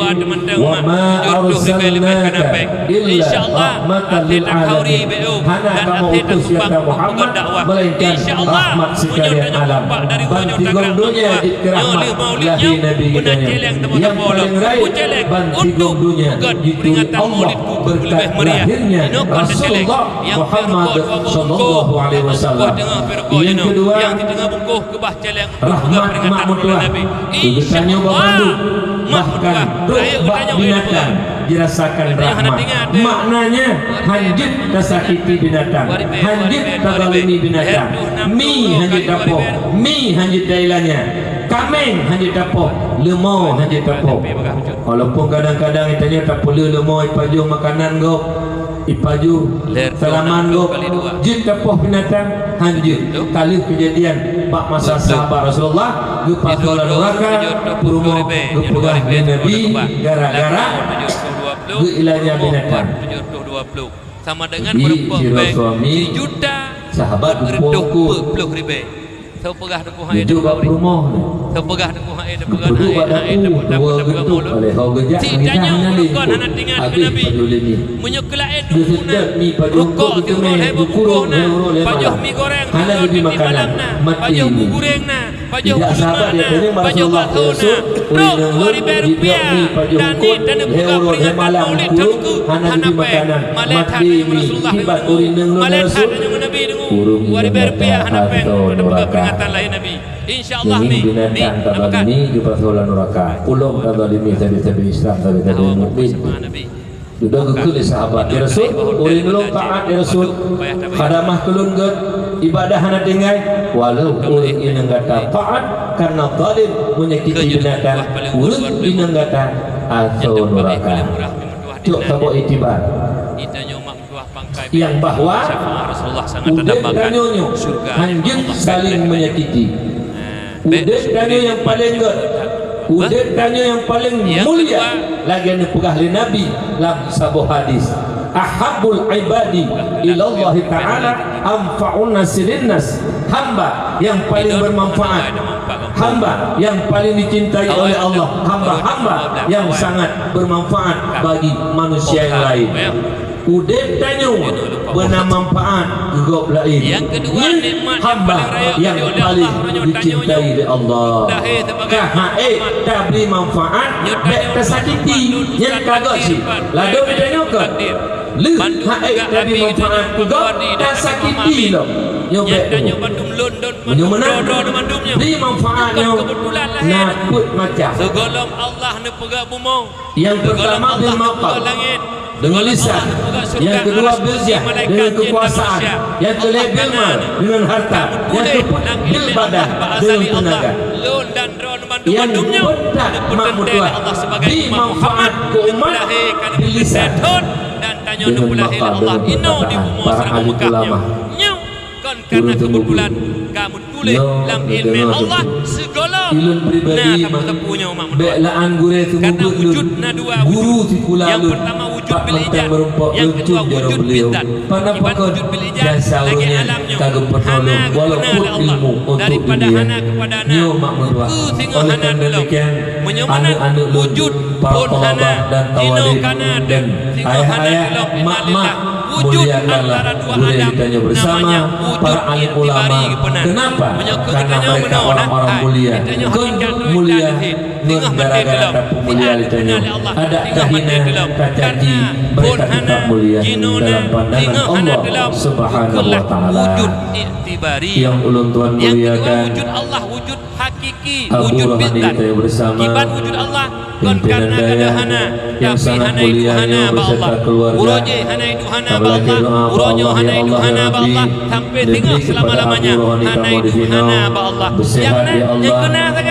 Wa ma arsalnaka illa rahmatan lil alamin." Hana kamoe utus, ya Muhammad, melainkan rahmat sekalian alam. Bansigom dunia jeuet keu rahmat lahé Nabi geutanyoe. Nyang paleng rayeuk bansigom dunia jituri Allah beureukat lahirnya Rasulullah Muhammad sallallahu alaihi wasallam. Nyang keudua, rahmat mak meutuah keu geutanyoe banmandum, bahkan trok bak binatang jirasakan rahmat. Maknanya, hanjeuet tasakiti binatang, hanjeuet tazalimi binatang. Mi hanjeuet tapoh, mi hanjeuet tailanya, kaméng hanjeuet tapoh, leumo hanjeuet tapoh. Walaupun kadang-kadang geutanyoe tapeuleueh leumo ipajoh makanan gob, ipajoh tanaman gob, jeuet tapoh binatang, hanjeuet. Ka lheueh keujadian bak masa sahabat Rasulullah, geupasoe lam nuraka, peurumoh geupeugah lé Nabi gara-gara geuilanya binatang. Jadi, sidroe suami sahabat geupeugah, Teungku, Soe peugah Teungku hana ék tapeugah ureueng? Soe peugah Teungku hana ék tapeugah, hana ék tapeugah mulut? Cit tanyoe ureueng kon hana teuingat keu Nabi. Meunyoe keu laén Teungku na, rukok siuroe lhèe boh bungkôh na, pajoh mi goreng siuroe tiep malam na, pajoh bu guréng na, pajoh beuleumah na, pajoh bakso na, trok dua ribèe rupiah, dan ni taneuk peugah peringatan Maulid Teungku hana péng. Malèe that tanyoe ngon Rasulullah Teungku, malèe that tanyoe ngon Nabi Teungku. Dua ribèe rupiah hana péng taneuk peugah peringatan lahé Nabi. Insya Allah, mi, mi, binatang tazalimi geupasoe lam nuraka. Ulôn tazalimi sabe-sabe Islam, sabe-sabe mukmin. Dudoe geukheun lé sahabat, "Ya Rasul, ureueng lôn taat, ya Rasul. Khadamah keu lôn gèt, ibadah hana tinggai." Walau ureueng inong gata taat, karena zalim, menyakiti binatang, ureueng inong gata asoe nuraka. Cok saboh iktibar. Nyang bahwa udép tanyoe nyoe hanjeuet saléng menyakiti. Udép tanyoe nyang paleng gèt, udép tanyoe nyang paleng mulia, lagèe neupeugah lé Nabi lam saboh hadis, "Ahabbul ibadi ilallahi ta'ala anfa'un nasi linnas." Hamba yang paling bermanfaat, hamba yang paling dicintai oleh Allah, hamba-hamba yang sangat bermanfaat bagi manusia yang lain. Udép tanyoe beuna manfaat keu gob laén. Nyan hamba nyang paleng dicintai lé Allah. Ka han ék tabri manfaat, bèk tasakiti. Nyan ka göt cit. Ladôm tanyoe keu lheueh han ék tabri manfaat keu gob, tasakiti lom. Nyoe bèk. Meunyoe meunan, bri manfaat nyoe na peuet macam. Nyang peurtama bil maqam, deungon lisan. Nyang keudua bil jah, deungon keukuasaan. Nyang keulhèe bil mal, deungon harta. Nyang keupeuet bil badan, deungon teunaga. Nyang peuntat mak meutuah, bri manfaat keu umat bil lisan, deungon maqam, deungon peurkataan para alim ulama. Kon karena keubeutulan ka meutuléh lam iéleumé Allah sigohlom na sapeue-sapeue nyoe mak meutuah. Bèk la'an gurèe seumeubeuet lôn, guru sikula lôn, Pat mantong meurumpok lucu jaroe beliau. Pana pakon jasa ureuëng nyan ka geupeunolong walaupun ilmu untuk dunia. Nyoe mak meutuah. Oleh karena demikian, aneuk-aneuk lôn, para thalabah dan thawalib, dan ayah-ayah, mak-mak, muliakanlah gurée geutanyoe bersama, para alim ulama. Kenapa? Karena mereka orang-orang mulia. Kon mulia ngon gara-gara tapeumulia lé tanyoe. Adak tahina, tacaci, mereka tetap mulia dalam pandangan Allah Subhanahu wa Taala. Nyang ulôn tuan muliakan, Abu Rohani geutanyoe bersama, pimpinan dayah nyang sangat mulia nyoe beserta keluarga. Apalagi doa bak Allah, ya Allah, ya Rabbi, neubri kepada Abu Rohani kamoe di sinoe beusehat, ya Allah,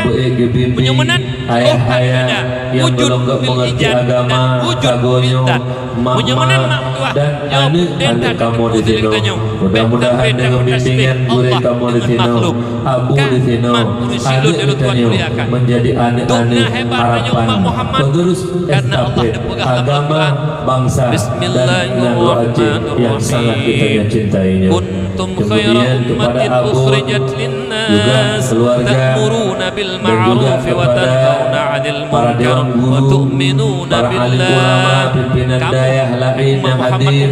beuék geubimbéng, ayah-ayah nyang golom geuh meungerti agama, sagoe nyoe, mak-mak, dan aneuk-aneuk kamoe di sinoe. Mudah-mudahan deungon bimbingan gurée kamoe di sinoe, Abu di sinoe, aneuk geutanyoe menjadi aneuk-aneuk harapan penerus estafet agama, bangsa, dan nanggroe Aceh yang sangat geutanyoe cintai nyoe. Kemudian kepada Abu juga keluarga, dan juga kepada para dewan guru, para alim ulama, pimpinan dayah laén nyang hadir,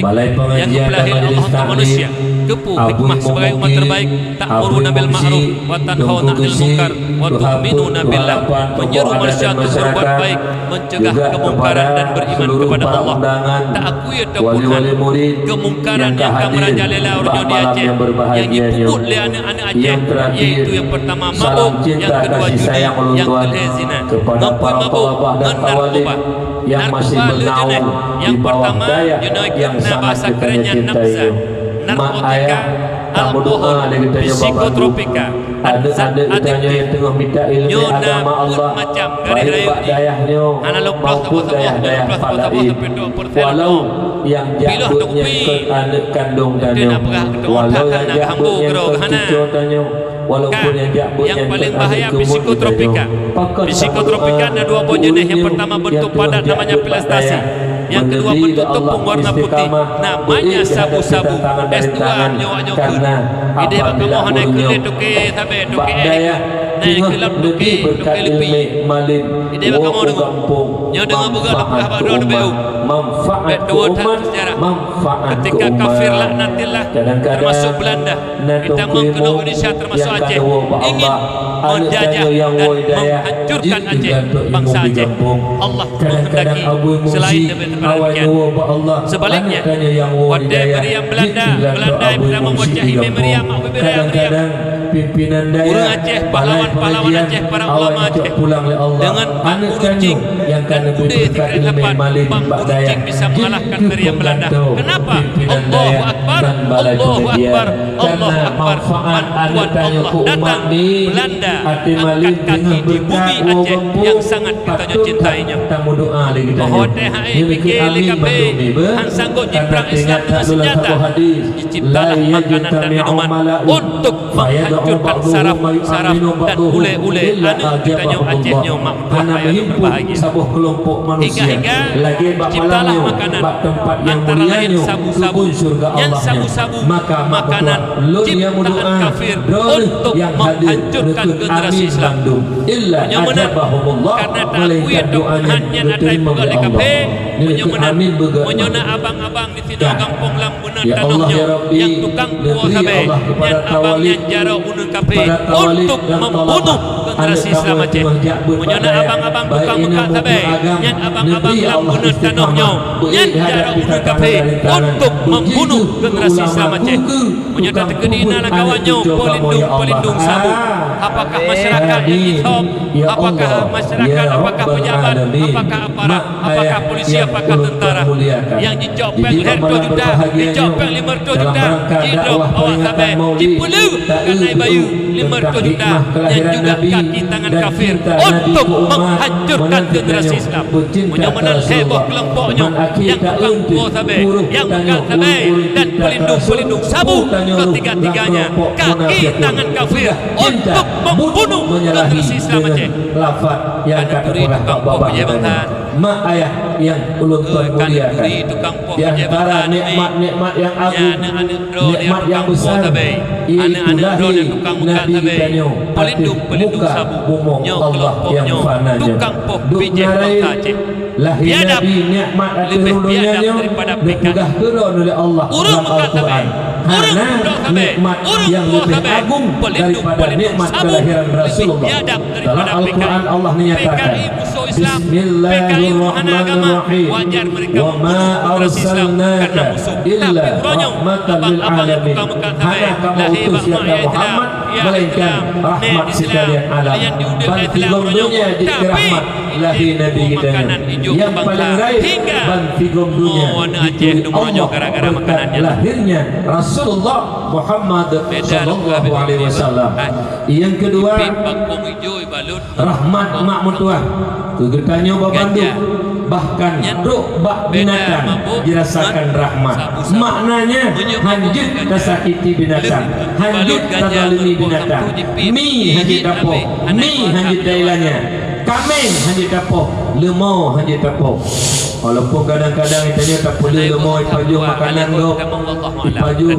balai pengajian dan majelis taklim, Abu Mukti, Abu Mukti, Teungku Geuchik, Tuha Peuet, Tuha Lapan, tokoh adat dan masyarakat, juga kepada seluruh para undangan, wali-wali murid nyang ka hadir bak malam nyang berbahagia nyoe. Yang terakhir, salam cinta kasih sayang ulôn tuan kepada para thalabah dan thawalib yang masih bernaung di bawah dayah yang sangat geutanyoe cintai nyoe. Mak ayah, tameudoa lé geutanyoe bak Abu. Aneuk-aneuk geutanyoe nyang teungoh mita ileumèe agama Allah, baik bak dayah nyoe maupun dayah-dayah laén. Walau nyang jak beuet nyan kon aneuk kandong tanyoe, walau nyang jak beuet nyan kon cucoe tanyoe, walaupun nyang jak beuet nyan kon aneuk keumuen geutanyoe. Pakon tameudoa, ureueng nyang teungoh jak beuet bak dayah, Nyang keudua, meuneubri lé Allah istiqamah, beuék teuhadab rintangan dan rintangan, karena apa bila ureueng nyoe bak dayah teungoh neubi beureukat ileumèe malem, woe u gampông, manfaat keu umat, manfaat keu umat, manfaat keu umat. Kadang-kadang na teukeumong nyang ka neuwoe bak Allah, aneuk tanyoe nyang woe dayah jeuet keu gantoe ilmu di gampông. Kadang-kadang Abu Mursyid awai neuwoe bak Allah, aneuk tanyoe nyang woe dayah jeuet keu gantoe Abu Mursyid di gampông. Kadang-kadang pimpinan dayah, balai pengajian, awai neucok pulang lé Allah, aneuk tanyoe nyang ka neubi beureukat ileumèe malem bak dayah jeuet keu gantoe pimpinan dayah dan balai pengajian. Karena manfaat aneuk tanyoe keu umat nyoe, até malem teungoh beureukat woe gampông, patôt that tameudoa lé geutanyoe. Nyoe keuh amin bandum nyoe beuh, karena teuingat that lôn lam saboh hadis, "La yajtami'u mala'un fayad'u ba'duhum ma yu'amminu ba'dahu illa ajabahumullah." Hana meuhimpun saboh keulompok manusia lagèe bak malam nyoe bak teumpat nyang mulia nyoe, keubun syeuruga Allah nyoe. Maka mak meutuah, lôn nyang meudoa, droeneuh nyang hadir neukheun amin bandum. Illa ajabahumullah, melainkan doa nyan geuteurimong lé Allah. Nyoe keuh amin beugèt. Meunyoe na abang-abang di sinoe gampông lam bunoe tanoh nyoe, nyang tukang puwoe sabé, nyan abang nyan jaroe uneuen kafé untuk membunuh generasi Islam Aceh. Meunyoe na abang-abang tukang meukat sabé, nyan abang-abang lam bunoe tanoh nyoe, nyan jaroe uneuen kafé untuk membunuh generasi Islam Aceh. Meunyoe tateukeudi na lam kawan nyoe peulindung-peulindung sabu, apakah masyarakat nyang jithob, apakah masyarakat, apakah pejabat, apakah aparat, apakah polisi, apakah tentara, nyang jicok péng lhèe reutôh juta, jicok péng limong reutôh juta, jidrob awak sabé, jipeuleueh keukai bayeue limong reutôh juta, nyan juga kaki tangan kafir untuk menghancurkan generasi Islam. Meunyoe meunan lhèe boh keulompok nyoe, nyang tukang puwoe sabé, nyang meukat sabé, dan peulindung-peulindung sabu ketiga-tiganya, kaki tangan kafir untuk membunuh generasi Islam Aceh. Lafaz nyang ka teupeugah bak babah nyan. Mak ayah, Nyang ulôn tuan muliakan, di antara nikmat-nikmat nyang agung, nikmat nyang besar, iaitu lahé Nabi geutanyoe ateueh muka bumoe Allah nyang fana nyoe. Duek na rayeuk lahé Nabi, nikmat ateueh donya nyoe, neupeugah keudroe lé Allah lam Al-Quran. Hana nikmat nyang leubeh agung daripada nikmat kelahiran Rasulullah. Dalam Al-Quran Allah menyatakan, "Bismillahirrahmanirrahim. Wa ma arsalnaka illa rahmatan lil alamin." Hana kamoe utus, ya Muhammad, melainkan rahmat sekalian alam. Ban sigom donya jeuet keu rahmat lahé Nabi geutanyoe. Nyang paleng rayeuk ban sigom donya jituri Allah beureukat lahérnya Rasulullah Muhammad sallallahu alaihi wasallam. Nyang keudua, rahmat mak meutuah keu geutanyoe babandum, bahkan trok bak binatang jirasakan rahmat. Maknanya, hanjeuet tasakiti binatang, hanjeuet tazalimi binatang. Mi hanjeuet tapoh, mi hanjeuet tailanya, kaméng hanjeuet tapoh, leumo hanjeuet tapoh. Walaupun kadang-kadang geutanyoe tapeuleueh leumo ipajoh makanan gob, ipajoh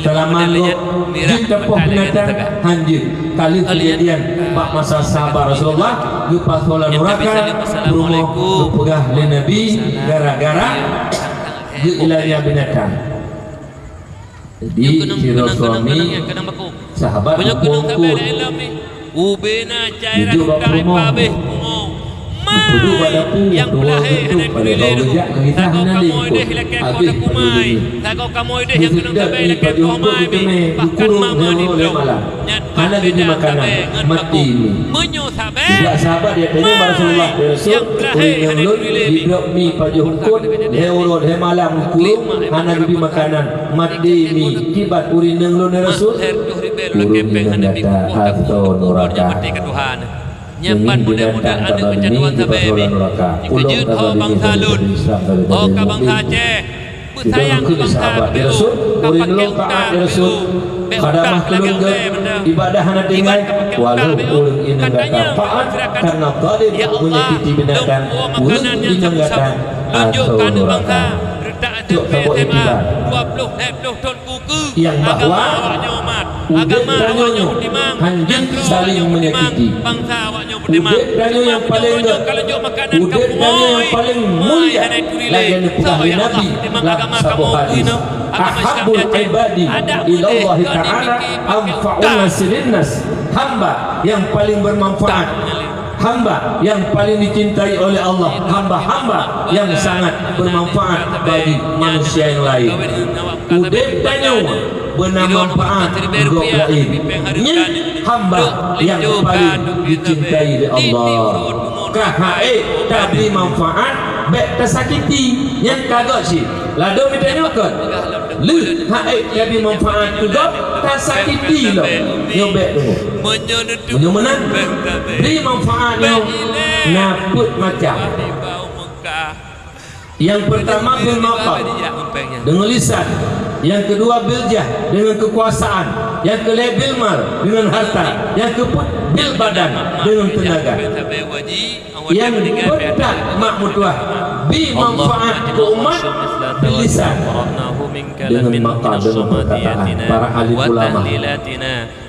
salaman gob, jeuet tapoh binatang, hanjeuet. Ka lheueh keujadian bak masa sahabat Rasulullah, geupasoe lam nuraka, peurumoh geupeugah lé Nabi gara-gara geuilanya binatang. Jadi, sidroe suami sahabat geupeugah, ubé na cai rangkai pabéh pungo. Ma nyang peulahé hana teurilée leumo. Sagoe kamoe deh nyang keunong tabée lakée poh mai, bahkan ma ma di droe. Nyan hana geubri makanan, mati mi. Meunyoe sabé, ma nyang peulahé hana teurilée. Jidrop mi pajoh eungkot, lhée uroe lhée malam geukurong, hana geubri makanan, mati mi. Kiban ureueng inong lôn, ya Rasul? Ureueng inong gata asoe nuraka. Nyan binatang tabah nuraka. Ulôn tabah nuraka. Ho ka bansa Aceh, beusayang keu bansa, sahabat Rasul, ureueng inong taat, ya Rasul. Khadamah keu lôn geuh, ibadah hana tinggai, walau ureueng inong gata taat, karena zalim menyakiti binatang, ureueng inong gata asoe nuraka. Cok saboh iktibar. Nyang bahwa udeb tanyoe nyoe hanjeuet saling menyakiti. Udeb tanyoe nyang paleng gét, udeb tanyoe nyang paleng mulia, lagée neupeugah lé Nabi lam saboh hadis, "Ahabbul ibadi ilallahi ta'ala anfa'uhum linnas." Hamba nyang paleng bermanfaat, hamba nyang paleng dicintai oleh Allah, hamba-hamba nyang sangat bermanfaat bagi manusia nyang laén. Udeb tanyoe beuna manfaat keu gob laén. Nyan hamba nyang paleng dicintai lé Allah. Ka han ék tabri manfaat, bék tasakiti. Nyan ka gét cit. Ladôm tanyoe kon. Lheueh han ék tabri manfaat keu gob, tasakiti lom. Nyoe bék deungoe. Meunyoe meunan, bri manfaat nyoe na peuet macam. Nyang peurtama bil maqam, deungon lisan. Nyang keudua bil jah, deungon keukuasaan. Nyang keulhée bil mal, deungon harta. Nyang keupeuet bil badan, deungon teunaga. Nyang peutah mak meutuah, bri manfaat keu umat bil lisan, deungon maqam, deungon peukataan para alim ulama.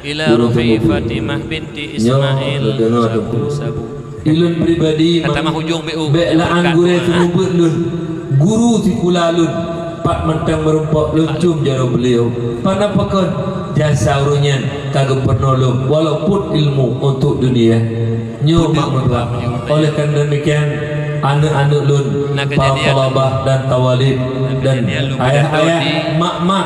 Ila ruhi Fatimah binti Ismail. Nyoe neudeungoe, Teungku. Ulôn pribadi bék la'an gurée seumeubeuet lôn, guru sikula lôn, pat mantong meurumpok lôn cium jaroe beuliau. Pat na pakon jasa ureueng nyan ka geupeurunoe lôn, walaupun ilmu untuk dunia. Nyoe mak meutuah. Oleh karena demikian, aneuk-aneuk lôn, para thalabah dan thawalib, dan ayah-ayah, mak-mak,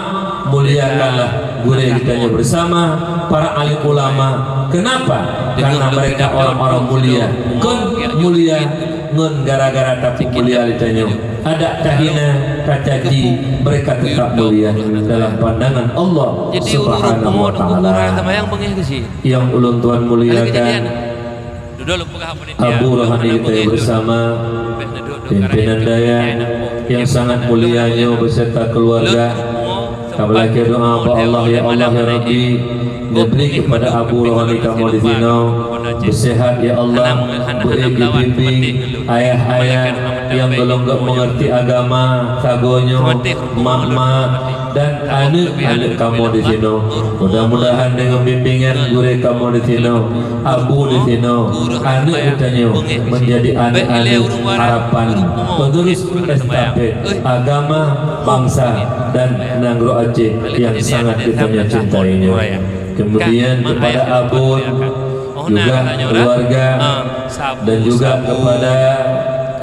muliakanlah gurée geutanyoe bersama, para alim ulama. Kenapa? Karena mereka orang-orang mulia. Kon mulia ngon gara-gara tapeumulia lé tanyoe. Adak tahina, tacaci, mereka tetap mulia dalam pandangan Allah Subhanahu wa Taala. Nyang ulôn tuan muliakan, Abu Rohani kita bersama, pimpinan dayah yang sangat mulia nyoe beserta keluarga, kamoe lakée doa bak Allah, ya Allah, ya Rabbi, neubri kepada Abu Rohani kamoe di sinoe beusehat, ya Allah, beu bimbing ayah-ayah, Nyang golom geuh meungerti agama, sagoe nyoe, mak-mak, dan aneuk-aneuk kamoe di sinoe. Mudah-mudahan deungon bimbingan gurée kamoe di sinoe, abu di sinoe, aneuk geutanyoe meunjadi aneuk-aneuk harapan, penerus estafet agama, bansa, dan nanggroe Aceh nyang sangat geutanyoe cintai nyoe. Kemudian kepada abon, juga keluarga, dan juga kepada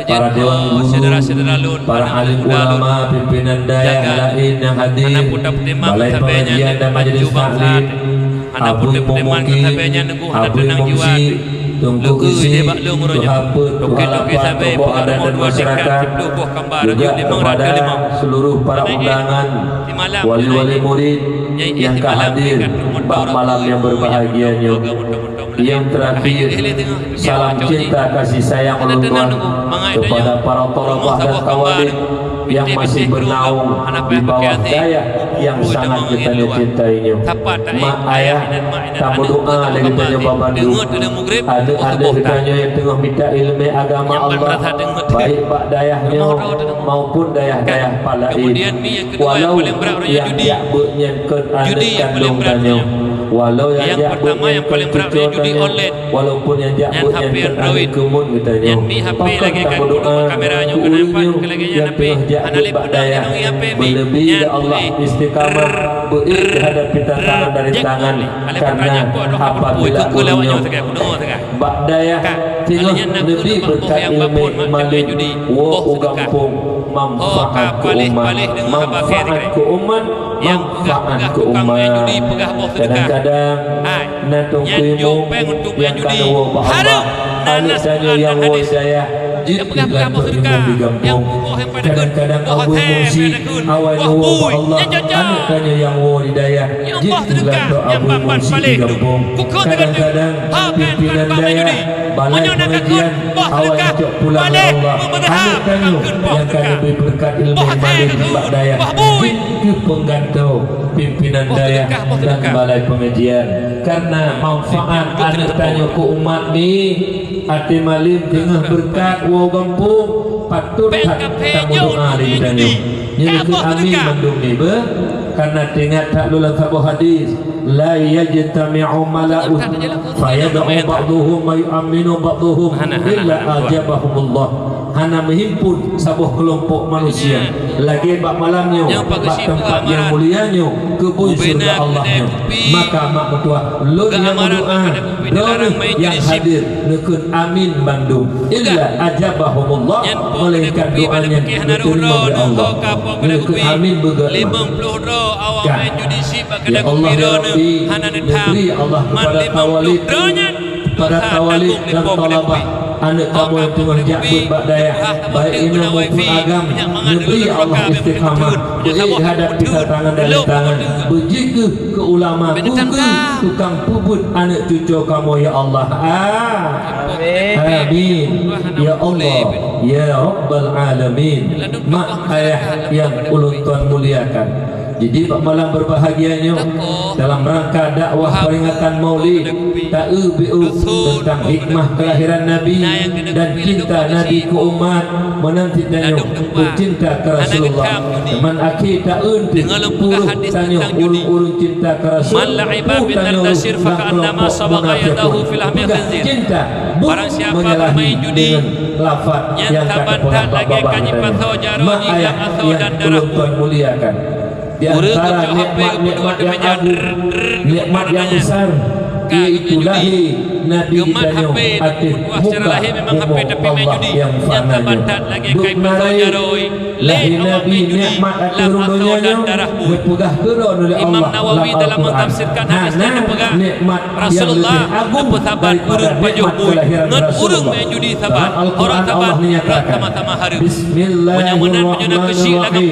para dewan guru, para alim ulama, pimpinan dayah laén nyang hadir, balai pengajian dan majelis taklim, abui peumukim, abui meusi, teungku geuchik, tuha peuet, tuha lapan, tokoh adat dan masyarakat, juga kepada seluruh para undangan, wali-wali murid nyang ka hadir bak malam nyang berbahagia nyoe. Nyang terakhir, salam cinta kasih sayang ulôn tuan kepada para thalabah dan thawalib nyang masih bernaung di bawah dayah nyang sangat geutanyoe cintai nyoe. Mak ayah, tameudoa lé geutanyoe ban mandum aneuk-aneuk geutanyoe nyang teungoh mita ileumèe agama Allah, baik bak dayah nyoe maupun dayah-dayah laén. Walau nyang jak beuet nyan kon aneuk kandông tanyoe, walau nyang jak beuet nyan kon cucoe tanyoe, walaupun nyang jak beuet nyan kon aneuk keumun geutanyoe, pakon tameudoa keu ureueng nyoe nyang teungoh jak beuet bak dayah, meuleubèh lé Allah istiqamah, beuék hadab tantangan dan rintangan, karena apabila ureueng nyoe bak dayah teungoh neubri beureukat ileumèe malém, woe u gampông, manfaat keu umat, manfaat keu umat, manfaat keu umat. Kadang-kadang na teungku imum nyang ka neuwoe bak Allah, aneuk tanyoe nyang woe di dayah jeuet keu geutanyoe imum di gampông. Kadang-kadang abui meusi awai neuwoe bak Allah, aneuk tanyoe nyang woe di dayah jeuet keu geutanyoe abui meusi di gampông. Kadang-kadang pimpinan dayah, balai pengajian, awai cok pulang lé Allah, aneuk tanyoe nyang ka neubri beureukat ileumèe malém bak dayah jeuet keu peunggantoe pimpinan dayah dan balai pengajian. Karena manfaat aneuk tanyoe keu umat nyoe, até malém teungoh beureukat woe gampông, patot that tameudoa lé geutanyoe. Nyoe keuh amin mandum nibeuh, karena teuingat that lôn lam saboh hadis, "La yajtami'u mala'un fayad'u ba'duhum wa yu'amminu ba'duhum illa ajabahumullah." Hana meuhimpun saboh keulompok manusia lagèe bak malam nyoe, bak teumpat nyang mulia nyoe, keu bui syeuruga Allah nyoe. Maka mak meutuah, lôn nyang meudoa, droeneuh nyang hadir neukheun amin bandum. Illa ajabahumullah, melainkan doa nyan geuteurimong lé Allah. Neukheun amin beugöt mah. Ka. Ya Allah, ya Rabbi, neubri Allah kepada thawalib, kepada thawalib dan thalabah, aneuk kamoe nyang teungoh jak beuet bak dayah, baik inong maupun agam, neubri Allah istiqamah, beuék hadab tantangan-tantangan, beujeuet keu ulama, keu tukang peubuet aneuk cucoe kamoe, ya Allah. Amin. Amin. Ya Allah, ya Rabbal Alamin. Mak ayah nyang ulôn tuan muliakan. Jadi, bak malam berbahagia nyoe, dalam rangka dakwah peringatan Maulid, taeu beu tentang hikmah kelahiran Nabi dan cinta Nabi keu umat, meunan cit tanyoe peucinta keu Rasulullah. Teuma akhé taeu teuh peuruh tanyoe ureueng-ureueng cinta keu Rasul, peuruh tanyoe ureueng lam keulompok munafiqun. Peugah cinta, buet meunyalah deungon lafaz nyang ka teupeugah bak babah geutanyoe. Mak ayah nyang ulôn tuan muliakan. Di antara nikmat-nikmat yang agung, nikmat yang besar, yaitu lahé Nabi geutanyoe ateueh muka bumoe Allah nyang fana nyoe. Duek na rayeuk lahé Nabi, nikmat ateueh rhueng donya nyoe, geupeugah keudroe lé Allah lam Al-Quran. Hana nikmat nyang leubeh agung daripada nikmat kelahiran Rasulullah. Dalam Al-Quran Allah menyatakan, Bismillahirrahmanirrahim.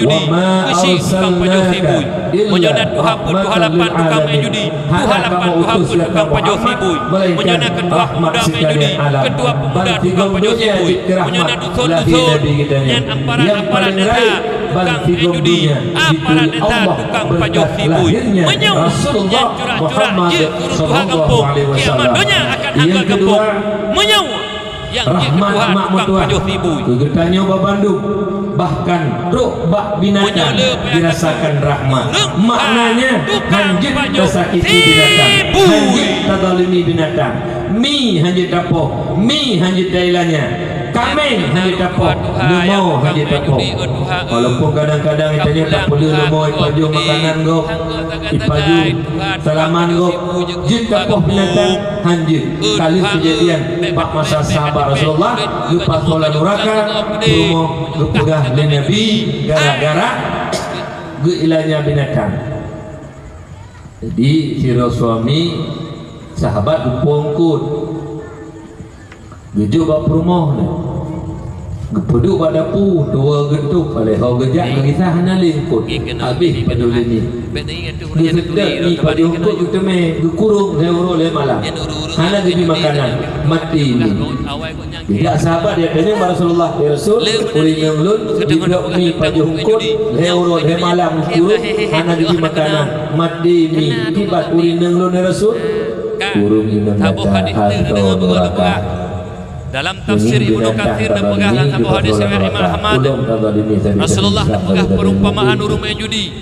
Wa ma arsalnaka illa rahmatan lil alamin. Hana kamoe utus ya Muhammad, melainkan rahmat sekalian alam. Ban sigom dunia jeuet keu rahmat lahé Nabi geutanyoe. Nyang paling rayeuk ban sigom dunia jituri Allah beureukat lahirnya Rasulullah Muhammad sallallahu alaihi wasallam. Yang kedua, Rahmat mak meutuah keu geutanyoe bak bandum, bahkan trok bak binatang dirasakan rahmat. Maknanya, hanjeuet tasakiti binatang, hanjeuet tazalimi binatang. Mi hanjeuet tapoh, mi hanjeuet tailanya, kameng hanjeuet tapoh, leumô hanjeuet tapoh. Walaupun kadang-kadang geutanyoe tapeuleueh leumô, ipajoh makanan gob, ipajoh salaman gob, jeuet tapoh binatang, hanjeuet. Ka lheueh keujadian bak masa sahabat Rasulullah, geupasoe lam nuraka, peurumoh geupeugah lé Nabi gara-gara geuilanya binatang. Jadi, sidroe suami sahabat geupeue eungkôt, geujok bak peurumoh nyan. Geupeuduek bak dapu, tuwoe geutôb, lheueh ho geujak geukisah hana lé eungkôt, habéh padub lé mi. Geuseutôt mi pajoh eungkôt geuteumé, geukurong lhée uroe lhée malam. Hana geubri makanan, maté mi. Geujak sahabat, geutanyong bak Rasulullah, "Ya Rasul, ureueng inong lôn jibrok mi pajoh eungkôt lhée uroe lhée malam geukurong, hana geubri makanan, maté mi. Kiban ureueng inong lôn, ya Rasul?" Ureueng inong gata asoe nuraka. Dalam tafsir Ibnu Katsir neupeugah lam saboh hadis riwayat Imam Ahmad, Rasulullah neupeugah perumpamaan ureueng maén judi.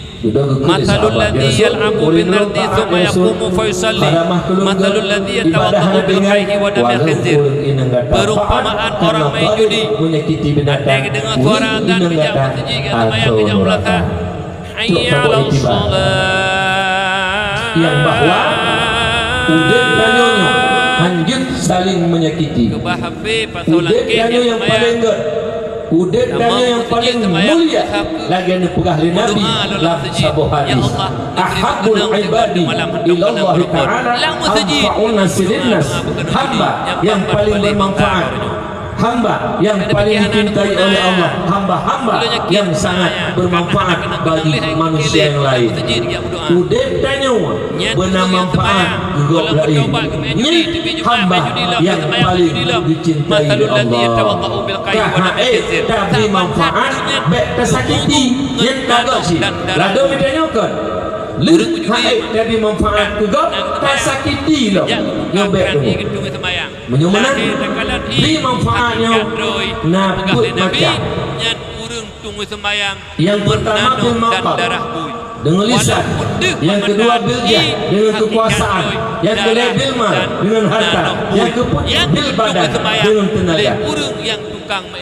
"Mathalul ladzi yal'abu bin nardi tsumma yaqumu fa yusalli, mathalul ladzi yatawadda'u bi riqaihi wa damil khinzir." Perumpamaan orang maén judi, até geudeungoe suara azan geujak meuseujid, geujak seumayang, geujak meulakah. Hayya 'alas shalah. Nyang bahwa udeb tanyoe nyoe hanjeuet saléng meunyakiti. Udeb tanyoe nyang paleng gét, udeb tanyoe nyang paleng mulia, lagée neupeugah lé Nabi lam saboh hadis, "Ahabbul ibadi ilallahi ta'ala anfa'un nasi linnas." Hamba nyang paleng beumanfaat, hamba nyang paleng dicintai oleh Allah, hamba-hamba nyang sangat beumanfaat bagi manusia nyang laén. Udeb tanyoe beuna manfaat keu gob laén. Nyan hamba nyang paleng dicintai lé Allah. Ka han ék tabri manfaat, bék tasakiti, nyan ka gob cit. Ladôm geutanyoe kon. Lheueh han ék tabri manfaat keu gob, tasakiti lom. Nyoe bék deungoe. Meunyoe meunan, bri manfaat nyoe na peuet macam. Nyang peurtama bil maqal, deungon lisan. Nyang keudua bil jah, deungon keukuasaan. Nyang keulhée bil mal, deungon harta. Nyang keupeuet bil badan, deungon teunaga.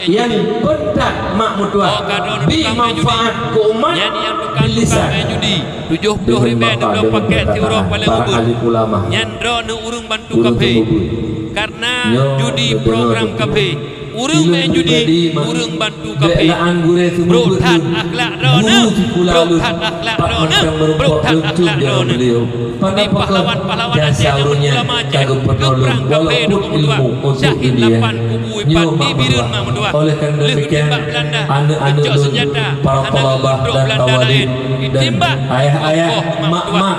Nyang peuthat mak meutuah, bri manfaat keu umat, bil lisan. Deungon mata, deungon peukataan para alim ulama. Nyan droeneuh ureuëng bantu kafé. Kareuna judi program kafé. Ureuëng main judi, ureuëng bantu kafé. Brok that akhlak droeneuh, brok that akhlak droeneuh, brok that akhlak droeneuh. Di pahlawan-pahlawan Aceh, ulama Aceh, keu prang kafé dua puluh dua, syahid lapan kubu ipat di Bireuen mak meutuah. Lheueh timbak Beulanda, geucok seunjata, hana geubri trok Beulanda laén. Ditimbak, ayah-ayah, mak-mak,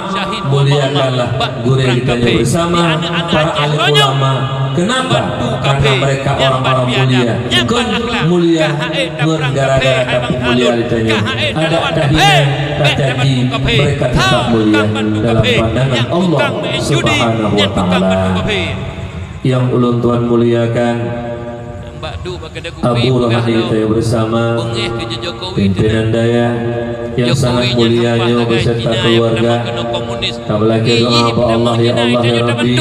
muliakanlah gurée geutanyoe bersama, para alim ulama. Kenapa? Karena mereka orang-orang mulia. Kon mulia ngon gara-gara tapeumulia geutanyoe. Adak tahinan, tacaci, mereka tetap mulia dalam pandangan Allah Subhanahu wa Ta'ala. Nyang ulôn tuan muliakan, Abu Rohani geutanyoe bersama, pimpinan dayah nyang sangat mulia nyoe beserta keluarga. Kamoe lakée doa bak Allah, ya Allah, ya Rabbi,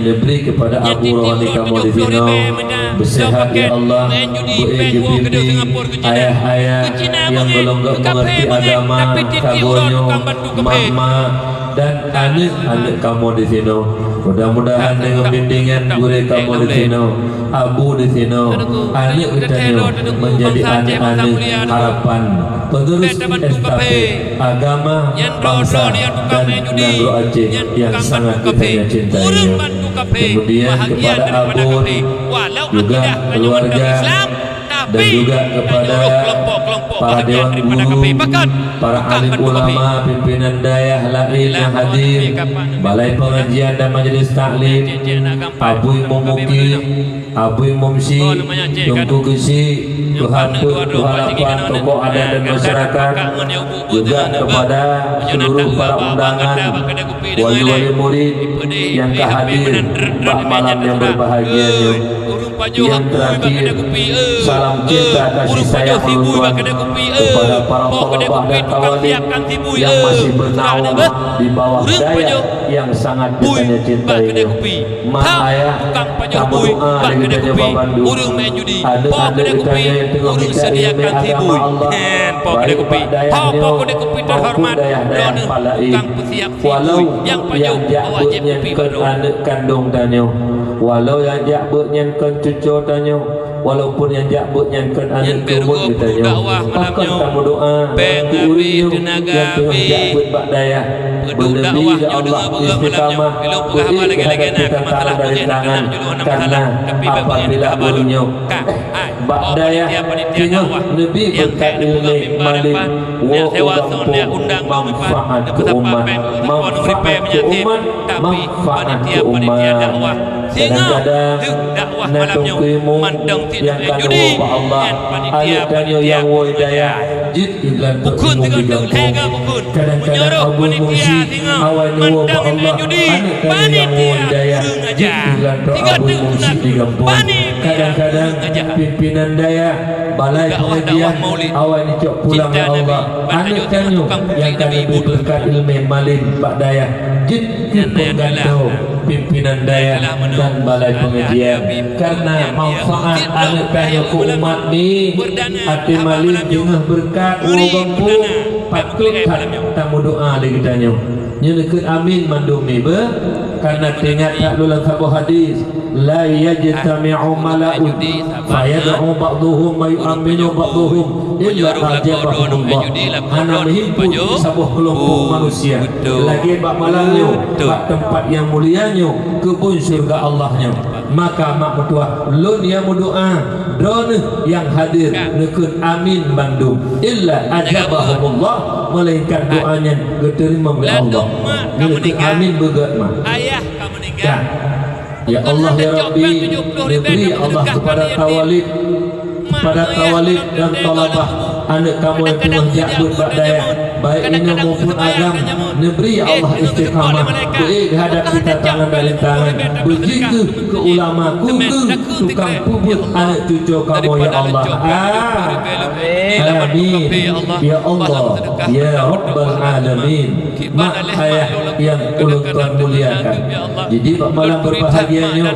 neubri keupada Abu Rohani kamoe disinoe beuseuhat, ya Allah, beu-ék geupimpin ayah-ayah nyang gohlom gét meungerti agama, sagoe nyoe, mak-mak, dan aneuëk-aneuëk kamoe disinoe. Mudah-mudahan deungon bimbingan gurée kamoe disinoe, Abu disinoe, aneuëk geutanyoe menjadi aneuëk-aneuëk harapan, penerus estafet agama, bangsa, dan nanggroe Aceh yang sangat geutanyoe cintai. Kemudian kepada Abu juga keluarga, dan juga kepada para dewan guru, para alim ulama, pimpinan dayah laén yang hadir, balai pengajian dan majelis taklim, Abu Imum Mukim, Abu Imum Syik, Teungku Geuchik, Tuha Peuet, Tuha Lapan, tokoh adat dan masyarakat, juga kepada seluruh para undangan, wali-wali murid yang ka hadir bak malam yang berbahagia nyoe. Yang terakhir, salam cinta kasih sayang ulôn kepada para thalabah dan thalibin yang masih bernaung di bawah dayah yang sangat geutanyoe cintai nyoe. Mak ayah, tameudoa lé geutanyoe bak bandum aneuk-aneuk geutanyoe nyang teungoh belajar ilmu agama Allah, baik bak dayah nyoe maupun dayah-dayah laén. Walau nyang jak beuet nyan kon aneuk kandong tanyoe, walau nyang jak beuet nyan kon cucoe tanyoe, walaupun nyang jak beuet nyan kon aneuk keumuen geutanyoe, pakon tameudoa keu ureueng nyoe nyang teungoh jak beuet bak dayah. Meuleubeh Allah istiqamah, beuék hadapi tantangan-tantangan, karena apabila ureueng nyoe bak dayah teungoh neubi beureukat ileumèe malem, woe u gampông, manfaat keu umat, manfaat keu umat, manfaat keu umat. Kadang-kadang na teungku imeum nyang ka neuwoe bak Allah, aneuk tanyoe nyang woe dayah jeuet keu geulantoe imeum di gampông. Kadang-kadang Abu Mursyid awai neuwoe bak Allah, aneuk tanyoe nyang woe dayah jeuet keu geulantoe Abu Mursyid di gampông. Kadang-kadang pimpinan dayah, balai pengajian awai neucok pulang bak Allah, aneuk tanyoe nyang ka neubi beureukat ileumèe malem bak dayah jeuet keu penggantoe pimpinan dayah dan balai pengajian. Karena manfaat aneuk tanyoe keu umat nyoe, até malem teungoh beureukat u gampông, patôt that tameudoa lé geutanyoe. Nyoe neukheun amin mandum nibeu, karena teuingat that lôn lam saboh hadis, "La yajtami'u mala'un fayad'u ba'duhum wa yu'minu ba'duhum illa ajabahumullah." Hana meuhimpun saboh keulompok manusia lagèe bak malam nyoe bak teumpat nyang mulia nyoe, keubun syeuruga Allah nyoe. Maka mak meutuah, lôn nyang meudoa, droeneuh nyang hadir neukheun amin bandum. Illa ajabahumullah, melainkan doa nyan geuteurimong lé Allah. Nyoe neukheun amin beugèt, mak. Ayah ka meuninggai. Ya Allah, ya Rabbi, neubri Allah kepada tawalid, kepada tawalid dan thalabah aneuk kamoe nyang teungoh jak beuet bak dayah, baik inong maupun agam, neubri ya Allah istiqamah, beuék hadapi tantangan dan rintangan, beujeuet keu ulama, keu tukang peubuet aneuk cucoe kamoe ya Allah. Amin. Ya Allah, ya Rabbal Alamin. Mak ayah nyang ulôn tuan muliakan. Jadi, bak malam berbahagia nyoe,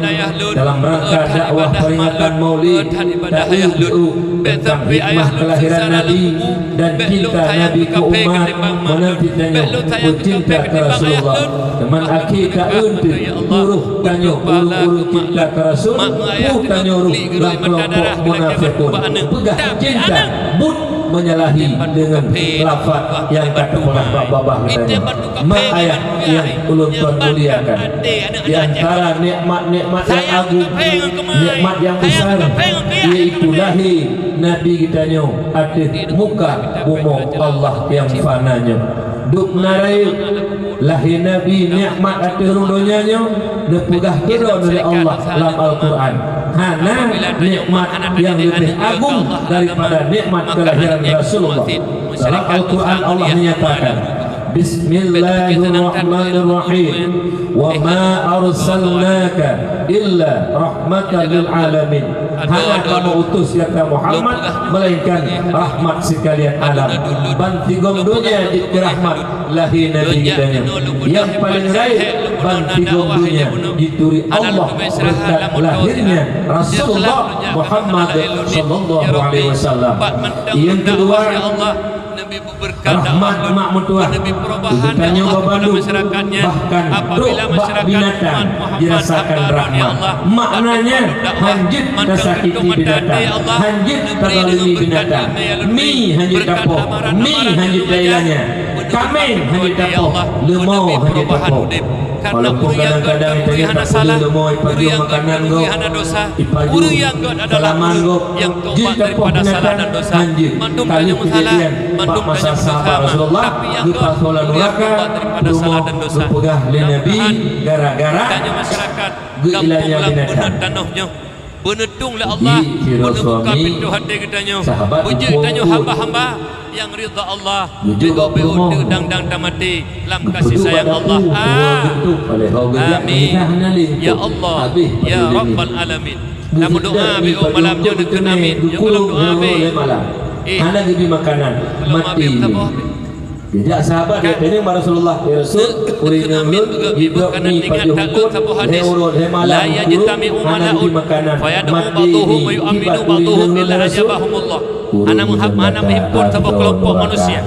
dalam rangka dakwah peringatan Maulid, taeu teuntang hikmah kelahiran Nabi dan cinta Nabi keu umat, meunan cit tanyoe peucinta keu Rasulullah. Teuma akhé taeu teuh, uroe tanyoe ureueng-ureueng cinta keu Rasul, peue tanyoe rôh lam keulompok munafiqun. Peugah cinta, buet menyalahi dengan lafaz nyang ka teupeugah bak babah geutanyoe. Mak ayah nyang ulôn tuan muliakan, di antara nikmat-nikmat nyang agung, nikmat nyang besar, yaitu lahé Nabi geutanyoe ateueh muka bumoe Allah nyang fana nyoe. Dum na rayeuk lahé Nabi nikmat ateueh rhueng donya nyoe, neupeugah keudroe lé Allah lam Al-Quran. Hana nikmat nyang leubeh agung daripada nikmat kelahiran Rasulullah. Dalam Al-Quran Allah menyatakan, "Bismillahirrahmanirrahim. Wa ma arsalnaka illa rahmatan lil alamin." Hana kamoe utus ya Muhammad melainkan rahmat sekalian alam. Ban sigom donya jeuet keu rahmat lahé Nabi geutanyoe. Nyang paleng rayeuk ban sigom donya jituri Allah beureukat lahirnya Rasulullah Muhammad sallallahu alaihi wasallam. Nyang keudua, rahmat mak meutuah keu geutanyoe bak bandum, bahkan trok bak binatang jirasakan rahmat. Maknanya, hanjeuet tasakiti binatang, hanjeuet tazalimi binatang. Mi hanjeuet tapoh, mi hanjeuet tailanya, kaméng hanjeuet tapoh, leumo hanjeuet tapoh. Walaupun kadang-kadang tanyoe tapeuleumo ipajoh makanan gob, ipajoh salaman gob, jeuet tapoh binatang hanjeuet. Ka lheueh keujadian bak masa sahabat Rasulullah, geupasoe lam nuraka, peurumoh geupeugah lé Nabi gara-gara geuilanya binatang. Beuneutung lé Allah, beuneubuka pintoe até geutanyoe. Beujeuet tanyoe hamba-hamba nyang ridha Allah, beujeuet bak peurumoh, dang-dang tamaté lam kasih sayang Allah. Amin. Ya Allah, ya Rabbal Alamin. Lam doa beu malam nyoe neukheun amin. Nyoe golom doa beu. Hana geubri makanan, mati. Dijak sahabat, ya, tanyong bak Rasulullah, "Ya Rasul, ureueng inong lôn jibrok mi pajoh eungkot, lhèe uroe lhèe malam, hana geubri makanan, mati mi, kiban ureueng inong lôn, ya Rasul?" Hana meuhab, hana meuhimpon saboh keulompok manusia.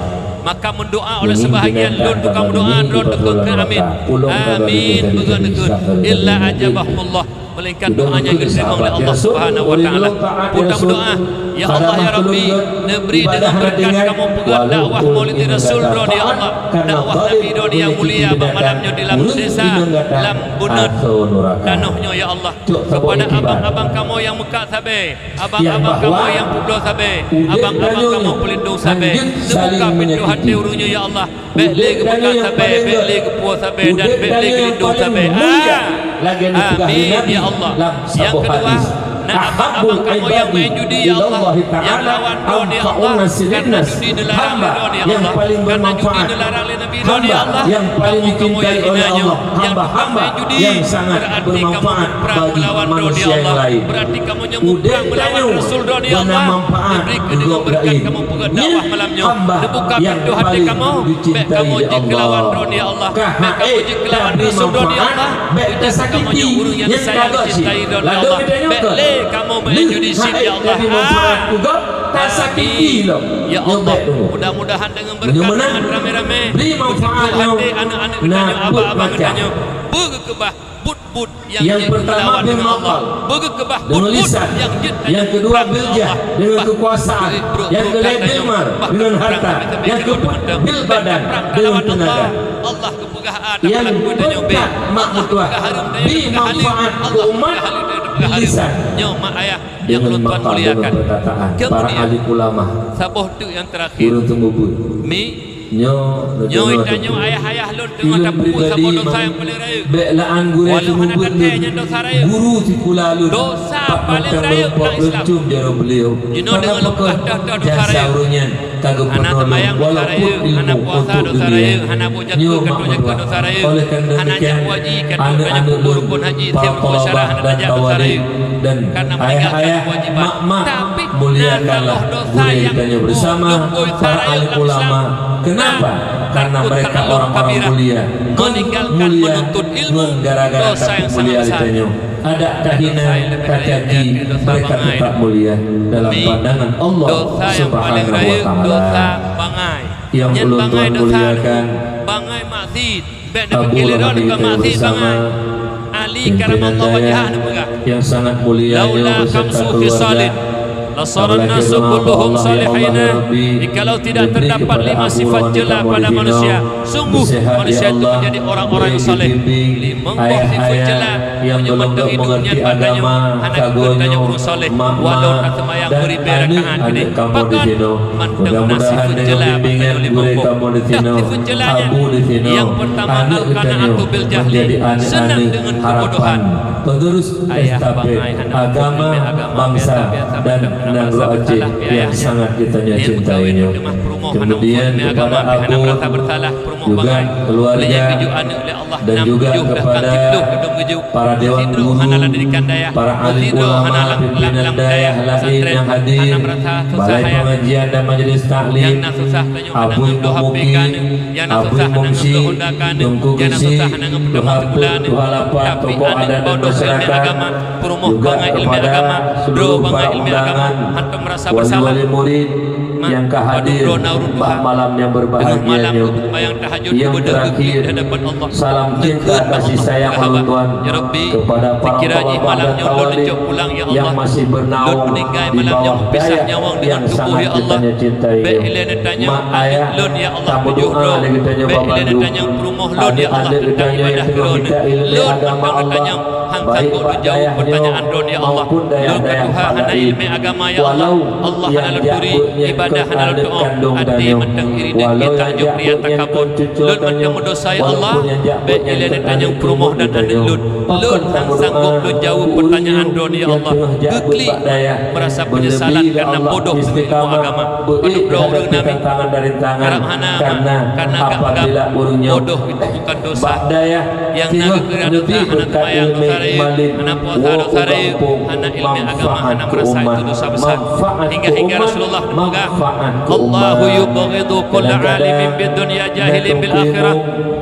Maka meudoa oleh seubahagian, lôn tukang meudoa, droe teuka kheun amin. Amin, beugöt neukheun. Illa ajabahumullah. Melainkan doanya geuteurimong lé Allah Subhanahu wa Taala. Peue tameudoa, "Ya Allah, ya Rabbi, neubri deungon beureukat kamoe peugöt dakwah Maulid Rasul droeneuh, ya Allah, dakwah Nabi droeneuh nyang mulia bak malam nyoe di lam desa, lam buneut tanoh nyoe, ya Allah. Keupada abang-abang kamoe nyang meukat sabe, abang-abang kamoe nyang peubloe sabe, abang-abang kamoe peulindong sabe, neubuka pintoe até ureueng nyoe, ya Allah." Bèk lé geumeukat sabe, bèk lé geupuwoe sabe, dan bèk lé geulindong sabe. Ah! Amin, ya Allah. Nyang keudua, na abang-abang kamoe nyang main judi, ya Allah, nyang lawan droeneuh, ya Allah, karena judi neularang lé droeneuh, ya Allah, karena judi neularang lé Nabi droeneuh, ya Allah, kamoe nyang hina nyoe, nyang tukang main judi, berarti kamoe meuprang meulawan droeneuh, ya Allah, berarti kamoe nyoe meuprang meulawan Rasul droeneuh, ya Allah, neubri keu deungon beureukat kamoe peugöt dakwah malam nyoe. Neubuka pintoe até kamoe, bèk kamoe jeuet keu lawan droeneuh, ya Allah. Bèk kamoe jeuet keu lawan Rasul droeneuh, ya Allah. Bèk kamoe nyoe ureueng nyang disayang, dicintai droeneuh, ya Allah. Bèk lé kamoe main judi cit, ya Allah. Ah. Amin. Ya Allah, mudah-mudahan deungon beureukat nyan ramé-ramé, beujeuet keu até aneuk-aneuk geutanyoe, abang-abang geutanyoe, beugeukeubah buet-buet nyang jeuet keu lawan, ya Allah. Beugeukeubah buet-buet nyang jeuet keu lawan, ya Allah. Nyang keudua biljah, deungon keukuasaan. Nyang keulhèe bilmal, deungon harta. Nyang keupeuet bilbadan, deungon teunaga. Allah geupeugah, ah, nyang peungkat mak meutuah, bi manfaat keu umat, lisan. Nyoe mak ayah nyang ulôn tuan muliakan. Kemudian, saboh teuk nyang terakhir. Ureueng seumeubeuet. Mi, Nyoe, nyoe tanyoe ayah-ayah lôn teungoh tapeubuet saboh dosa nyang paleng rayeuk. Walau hana tatée nyan dosa rayeuk. Dosa paleng rayeuk lam Islam. Jinoe deungon lôn peugah toh-toh dosa rayeuk. Hana seumayang dosa rayeuk, hana puasa dosa rayeuk, hana boh jakeuet ka troh jakeuet dosa rayeuk, hana jak haji ka troh jak peubuet rukon haji, siat rukon syara hana tajak dosa rayeuk. Dan ayah-ayah, mak-mak, muliakanlah gurée tanyoe bersama, para alim ulama. Kenapa? Karena mereka orang-orang mulia. Meninggalkan menuntut ilmu, ngon gara-gara dosa nyang sangat besar. Adak tahina, tacaci, mereka tetap mulia dalam pandangan Allah Subhanahu wa Taala. Nyang ulôn tuan muliakan, bangai maksiet. Bèk neupeukeuleuron keu maksiet bangai. Ali karamallahu wajhah neupeugah, "Laula khamsu khisalin lasaran nasu kulluhum salihina." Jikalau tidak terdapat lima sifat ceula pada manusia, sungguh manusia itu menjadi orang-orang yang saleh. Limong boh sifat ceula, meunyoe mantong idup nyan bak tanyoe, hana geukheun tanyoe ureueng saleh, walau taseumayang beuribèe rakaat keudéh. Pakon? Mantong na sifeuet ceula bak tanyoe limong boh. Toh sifeuet ceula nyan? Nyang peurtama, al-qana'atu bil jahli, seunang deungon keubodohan. Penerus estafet agama, bangsa, dan nanggroe Aceh yang sangat geutanyoe cintai nyoe. Kemudian kepada Abu, juga keluarga, dan juga kepada para dewan guru, para alim ulama, pimpinan dayah lain yang hadir, balai pengajian dan majelis taklim, Abui Pemuki, Abui Mungsi, Teungku Geuchik, Tuha Peuet, Tuha Lapan, tokoh adat dan masyarakat, juga kepada seluruh para undangan, wali-wali murid yang ka hadir bak malam yang berbahagia nyoe. Yang terakhir, salam cinta kasih sayang ulôn tuan kepada para ulama dan awalin yang masih bernaung di bawah dayah yang sangat geutanyoe cintai nyoe. Mak ayah, tameudoa lé geutanyoe bak bandum aneuk-aneuk geutanyoe nyang teungoh mita ileumèe agama Allah, baik bak dayah nyoe maupun dayah-dayah laén. Walau nyang jak beuet nyan kon aneuk kandong tanyoe, walau nyang jak beuet nyan kon cucoe tanyoe, walaupun nyang jak beuet nyan kon aneuk peurumoh tanyoe, pakon tameudoa buet nyang teungoh jak beuet bak dayah, meuleubèh lé Allah istiqamah, beuék hadap di tantangan dan rintangan, karena apabila ureueng nyoe bak dayah teungoh neubi beureukat ileumèe, Hana puasa dosa rayeuk, hana ilmu agama, hana merasa itu dosa besar. Hingga-hingga Rasulullah peugah, "Allahu yubghidu kulla alimin bid dunya jahilin bil akhirah."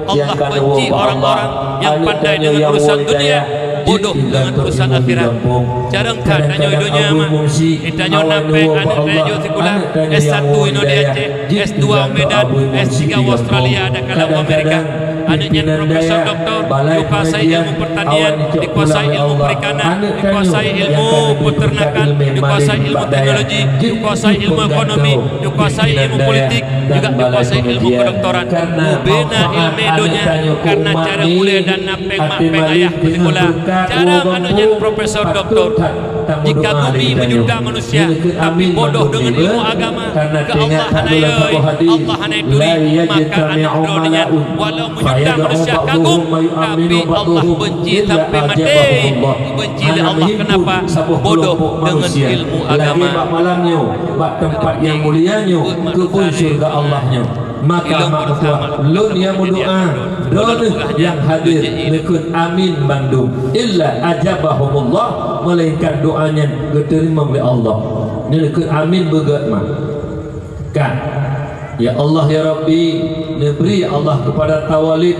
Allah benci orang-orang yang pandai dengan urusan dunia, bodoh dengan urusan akhirat. Carông that tanyoe donya mah, tanyoe na péng aneuk tanyoe sikula S satu inoe di Aceh, S dua u Medan, S tiga u Australia, dan kadang u Amerika. Aneuk nyan profesor doktor, dikuasai ilmu pertanian, dikuasai ilmu perikanan, dikuasai ilmu peternakan, dikuasai ilmu teknologi, dikuasai ilmu ekonomi, dikuasai ilmu politik, juga dikuasai ilmu kedoktoran. Ubena ilmu donya karena cara mulia dan na péng mak péng ayah sikula. Carông aneuk nyan profesor doktor. Jika bumi berjuta manusia, tapi bodoh dengan ilmu agama, ke Allah hana yoi, Allah hana turi, maka aneuk droe nyan, walau berjuta manusia kagum, tapi Allah benci sampai maté. Benci lé Allah. Kenapa? Bodoh dengan ilmu agama. Bak teumpat nyang mulia nyoe, keubeuen syeuruga Allah nyoe. Maka mak meutuah, lôn nyang meudoa, droeneuh nyang hadir neukheun amin bandum. Illa ajabahumullah, melainkan doa nyan geuteurimong lé Allah. Neukheun amin beugét mak. Kan? Ya Allah, ya Rabbi, neubri Allah kepada tawalib,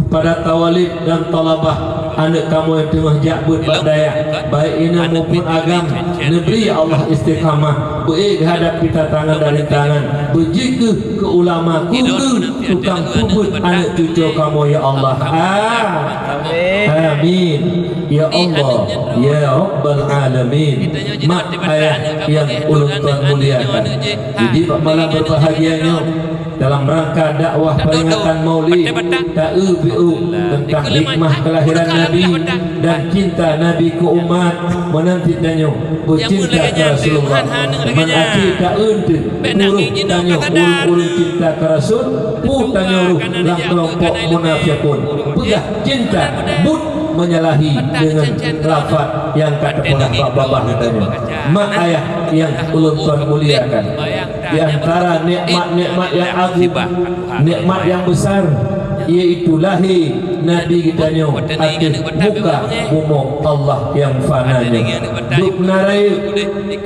kepada tawalib dan talabah aneuk kamoe nyang teungoh jak beuet bak dayah, baik inong maupun agam, neubri ya Allah istiqamah, beuék geuhadab kita tangan dan rintangan, beujeuet keu ulama, keu tukang peubuet aneuk cucoe kamoe ya Allah. Amin. Ya Allah, ya Rabbal Alamin. Mak ayah nyang ulôn tuan muliakan. Jadi bak malam berbahagia nyoe, dalam rangka dakwah peringatan Maulid, taeu piôh tentang hikmah kelahiran Nabi dan cinta Nabi keu umat, meunan cit tanyoe beucinta keu Rasulullah. Man akhé taeu teuh, ureuëng tanyoe ureuëng-ureuëng cinta keu Rasul, peue tanyoe rôh lam keulompok munafikun. Peugah cinta, buet menyalahi dengan lafaz nyang ka teupeugah bak babah tanyoe. Mak ayah nyang ulôn tuan muliakan, di antara nikmat-nikmat nyang agung, nikmat nyang besar, yaitu lahé Nabi geutanyoe ateueh muka bumoe Allah nyang fana nyoe. Dubna rayeuk,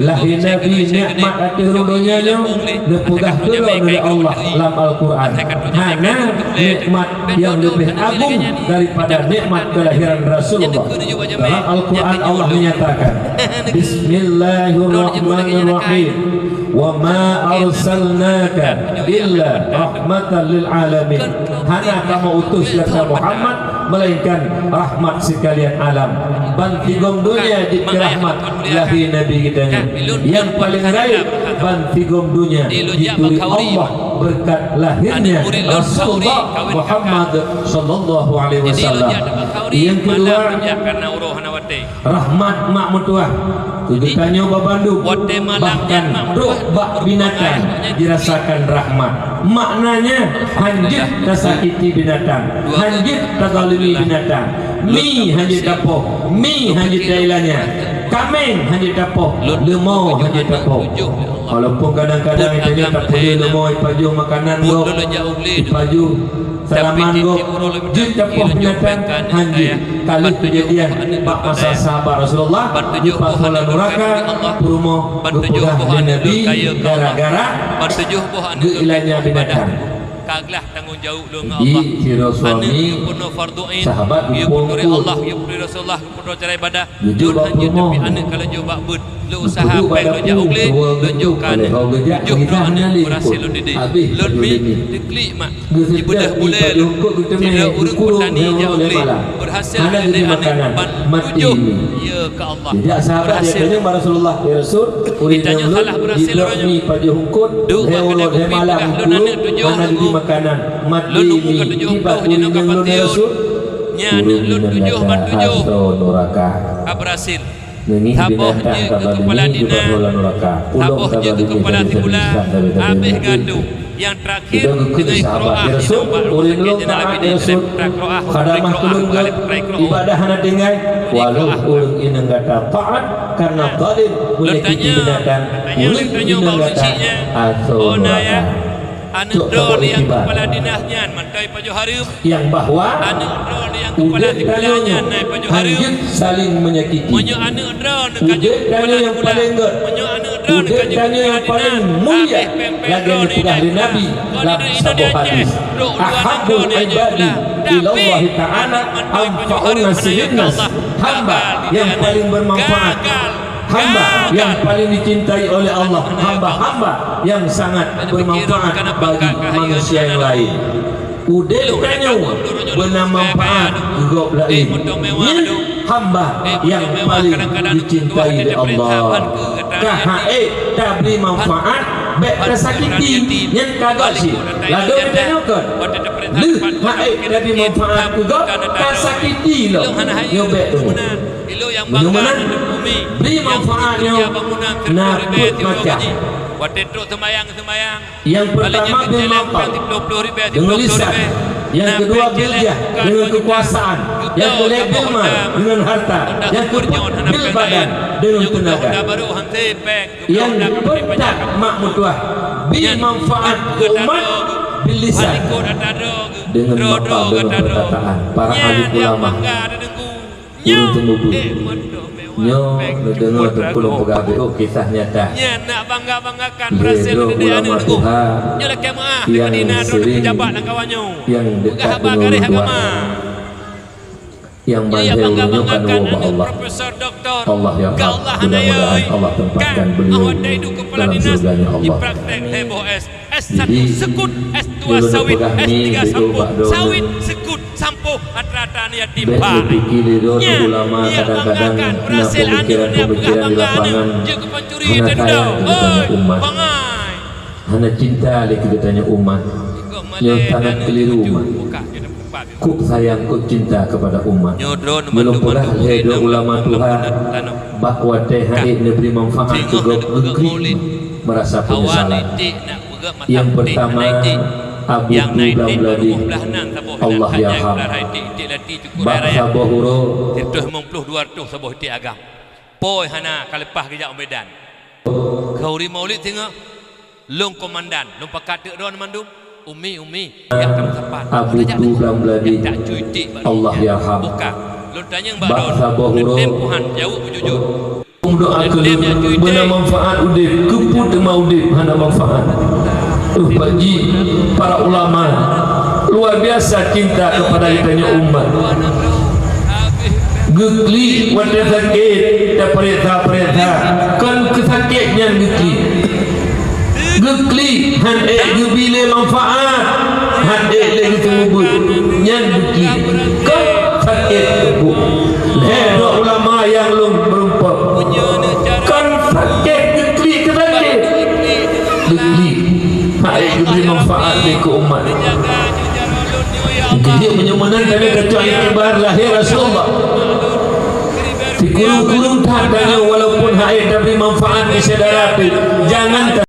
lahé Nabi nikmat ateueh rhueng donya nyoe, neupeugah keudroe lé Allah lam Al-Qur'an. Hana nikmat yang lebih agung daripada nikmat kelahiran Rasulullah. Dalam Al-Quran Allah menyatakan, "Bismillahirrahmanirrahim. Wa ma arsalnaka illa rahmatan lil alamin." Hana kamoe utus gata Muhammad melainkan rahmat sekalian alam. Ban sigom dunia jeuet keu rahmat lahé Nabi geutanyoe. Yang paling rayeuk ban sigom dunia jituri Allah berkat lahirnya Rasulullah Muhammad sallallahu alaihi wasallam. Yang kedua, rahmat mak meutuah keu geutanyoe babandum, bahkan trok bak binatang jirasakan rahmat. Maknanya, hanjeuet tasakiti binatang, hanjeuet tazalimi binatang. Mi hanjeuet tapoh, mi hanjeuet tailanya. Kaméng hanjeuet tapoh, leumo hanjeuet tapoh. Walaupun kadang-kadang tanyoe tapeuleueh leumo ipajoh makanan gob, ipajoh salaman gob, jeuet tapoh binatang, hanjeuet. Ka lheueh keujadian bak masa sahabat Rasulullah, geupasoe lam nuraka, peurumoh geupeugah lé Nabi gara-gara geuilanya binatang. Ka glah tanggong jaweueb lôn ngon Allah. Jadi, sidroe suami, sahabat geupeurumpok, Allah geupeurumpok, Rasulullah geupeurumpok cara ibadah. Lôn hanjeuet tapi aneuk ka lôn jok bak beuet. Lôn usaha péng lôn jak u glé, lôn jok ka aneuk. Tujoh droe aneuk beurhasil lôn didik. Lôn mi teuklik mak. Jibeudôh bulée lôn. Sidroe ureuëng peutani jak u glé. Beurhasil lôn didik aneuk ban tujoh. Ya ka Allah. Beurhasil. Ditanyoe salah beurhasil uroe nyoe. Duek bak keuneuk kupi peugah lôn aneuk tujoh. Lôn umu ka tujoh ploh jinoe ka patéh. Nyan aneuk lôn tujoh ban tujoh ka beurhasil. Saboh jeuet keu keupala dinas, saboh jeuet keu keupala sikula, habéh gandom. Nyang teurakhir deungon ikroah, inong bak rumoh sakét Zainal Abidin, lheueh peugah ikroah, ikroah, lheueh peugah ikroah. Ibadah hana tinggai, walau ureuëng inong gata taát karena zalim menyakiti binatang, ureuëng inong gata asoe nuraka. Aneuk droeneuh nyang kepala dinas nyan mantong pajoh hareuem. Nyang bahwa aneuk droeneuh nyang kepala sekolah nyan na pajoh hareuem. Udeb tanyoe hanjeuet saling menyakiti. Meunyoe aneuk droeneuh ka jeuet kepala sekolah, meunyoe aneuk droeneuh ka jeuet kepala dinas, udeb tanyoe nyang paling mulia, lagèe geupeugah lé Nabi lam saboh hadis, "Ahabbul ibadi ilallahi ta'ala anfa'un nasi linnas." Hamba nyang paling bermanfaat, hamba nyang paling dicintai oleh Allah, hamba-hamba yang sangat bermanfaat bagi manusia yang lain. Udeb tanyoe beuna manfaat keu gob laén. Nyan hamba nyang paling dicintai lé Allah. Ka han ék tabri manfaat, bèk tasakiti, nyan ka gob cit. Ladôm tanyoe kon. Lheuh han ék tabri manfaat keu gob, tasakiti lom. Nyoe bèk deungoe. Meunyoe meunan, bri manfaat nyoe na peuet macam. Watèe trok seumayang-seumayang, nyang peurtama bil maqal, deungon lisan. Nyang keudua bil jah, deungon keukuasaan. Nyang keulhèe bil mal, deungon harta. Nyang keupeuet bil badan, deungon teunaga. Nyang peuet that mak meutuah, bri manfaat keu umat bil lisan, deungon mata, deungon peurkataan. Para alim ulama, ureueng seumeubeuet. Nyoe neudeungoe teungku lôn peugah, beuh, kisah nyata. Lhèe droe ulama tuha nyang sering, nyang dekat deungon ulôn tuha. Nyang ban lhèe uroe nyoe kan woe bak Allah. Allah yarham. Mudah-mudahan Allah tempatkan beliau dalam surganya Allah. Jadi, ulôn peugah ni, beuh, bak droeneuh. Bèk neupike lé droeneuh ulama kadang-kadang na peumikiran-peumikiran di lapangan hana sayang keu geutanyoe umat. Hana cinta lé keu geutanyoe umat. Nyoe sangat keliru, mat. Kok sayang, kok cinta kepada umat. Nyoe lôn peugah lhèe droe ulama tuha, bak watèe han ék neubri manfaat keu gob, geuklik, meurasa penyesalan. Nyang peurtama, Abu Tu Blang Bladih, Allah yarham. Bak saboh uroe, sireutoh limong ploh, dua ratus saboh iték agam. Pôi hana ka leupah geujak u Medan. Kheuri Maulid singoh, lôn komandan, lôn pakat teuk droe mandum. Umi, Umi, jak tam sapat. Abu Tu Blang Bladih, Allah yarham. Bak saboh uroe, lôn doa keu lôn, beuna manfaat udeb, keupeue teuma udeb hana manfaat. Uh, Pak Ji, para ulama luar biasa cinta kepada geutanyoe umat. Geuklik watèe sakét, tapareksa-pareksa, kon keu sakét nyan geuklik. Geuklik han ék geubi lé manfaat, han ék lé geuseumeubeuet, nyan geuklik. Kon sakét teupeu. Lhèe droe ulama nyang lôn meurumpok. Kon sakét geuklik keu sakét. Geuklik. Han ék geubri manfaat lé keu umat. Jadi, meunyoe meunan, tanyoe kacok iktibar lahé Rasulullah. Sikureueng-kureueng that tanyoe, walaupun han ék tabri manfaat keu syedara pih, jangan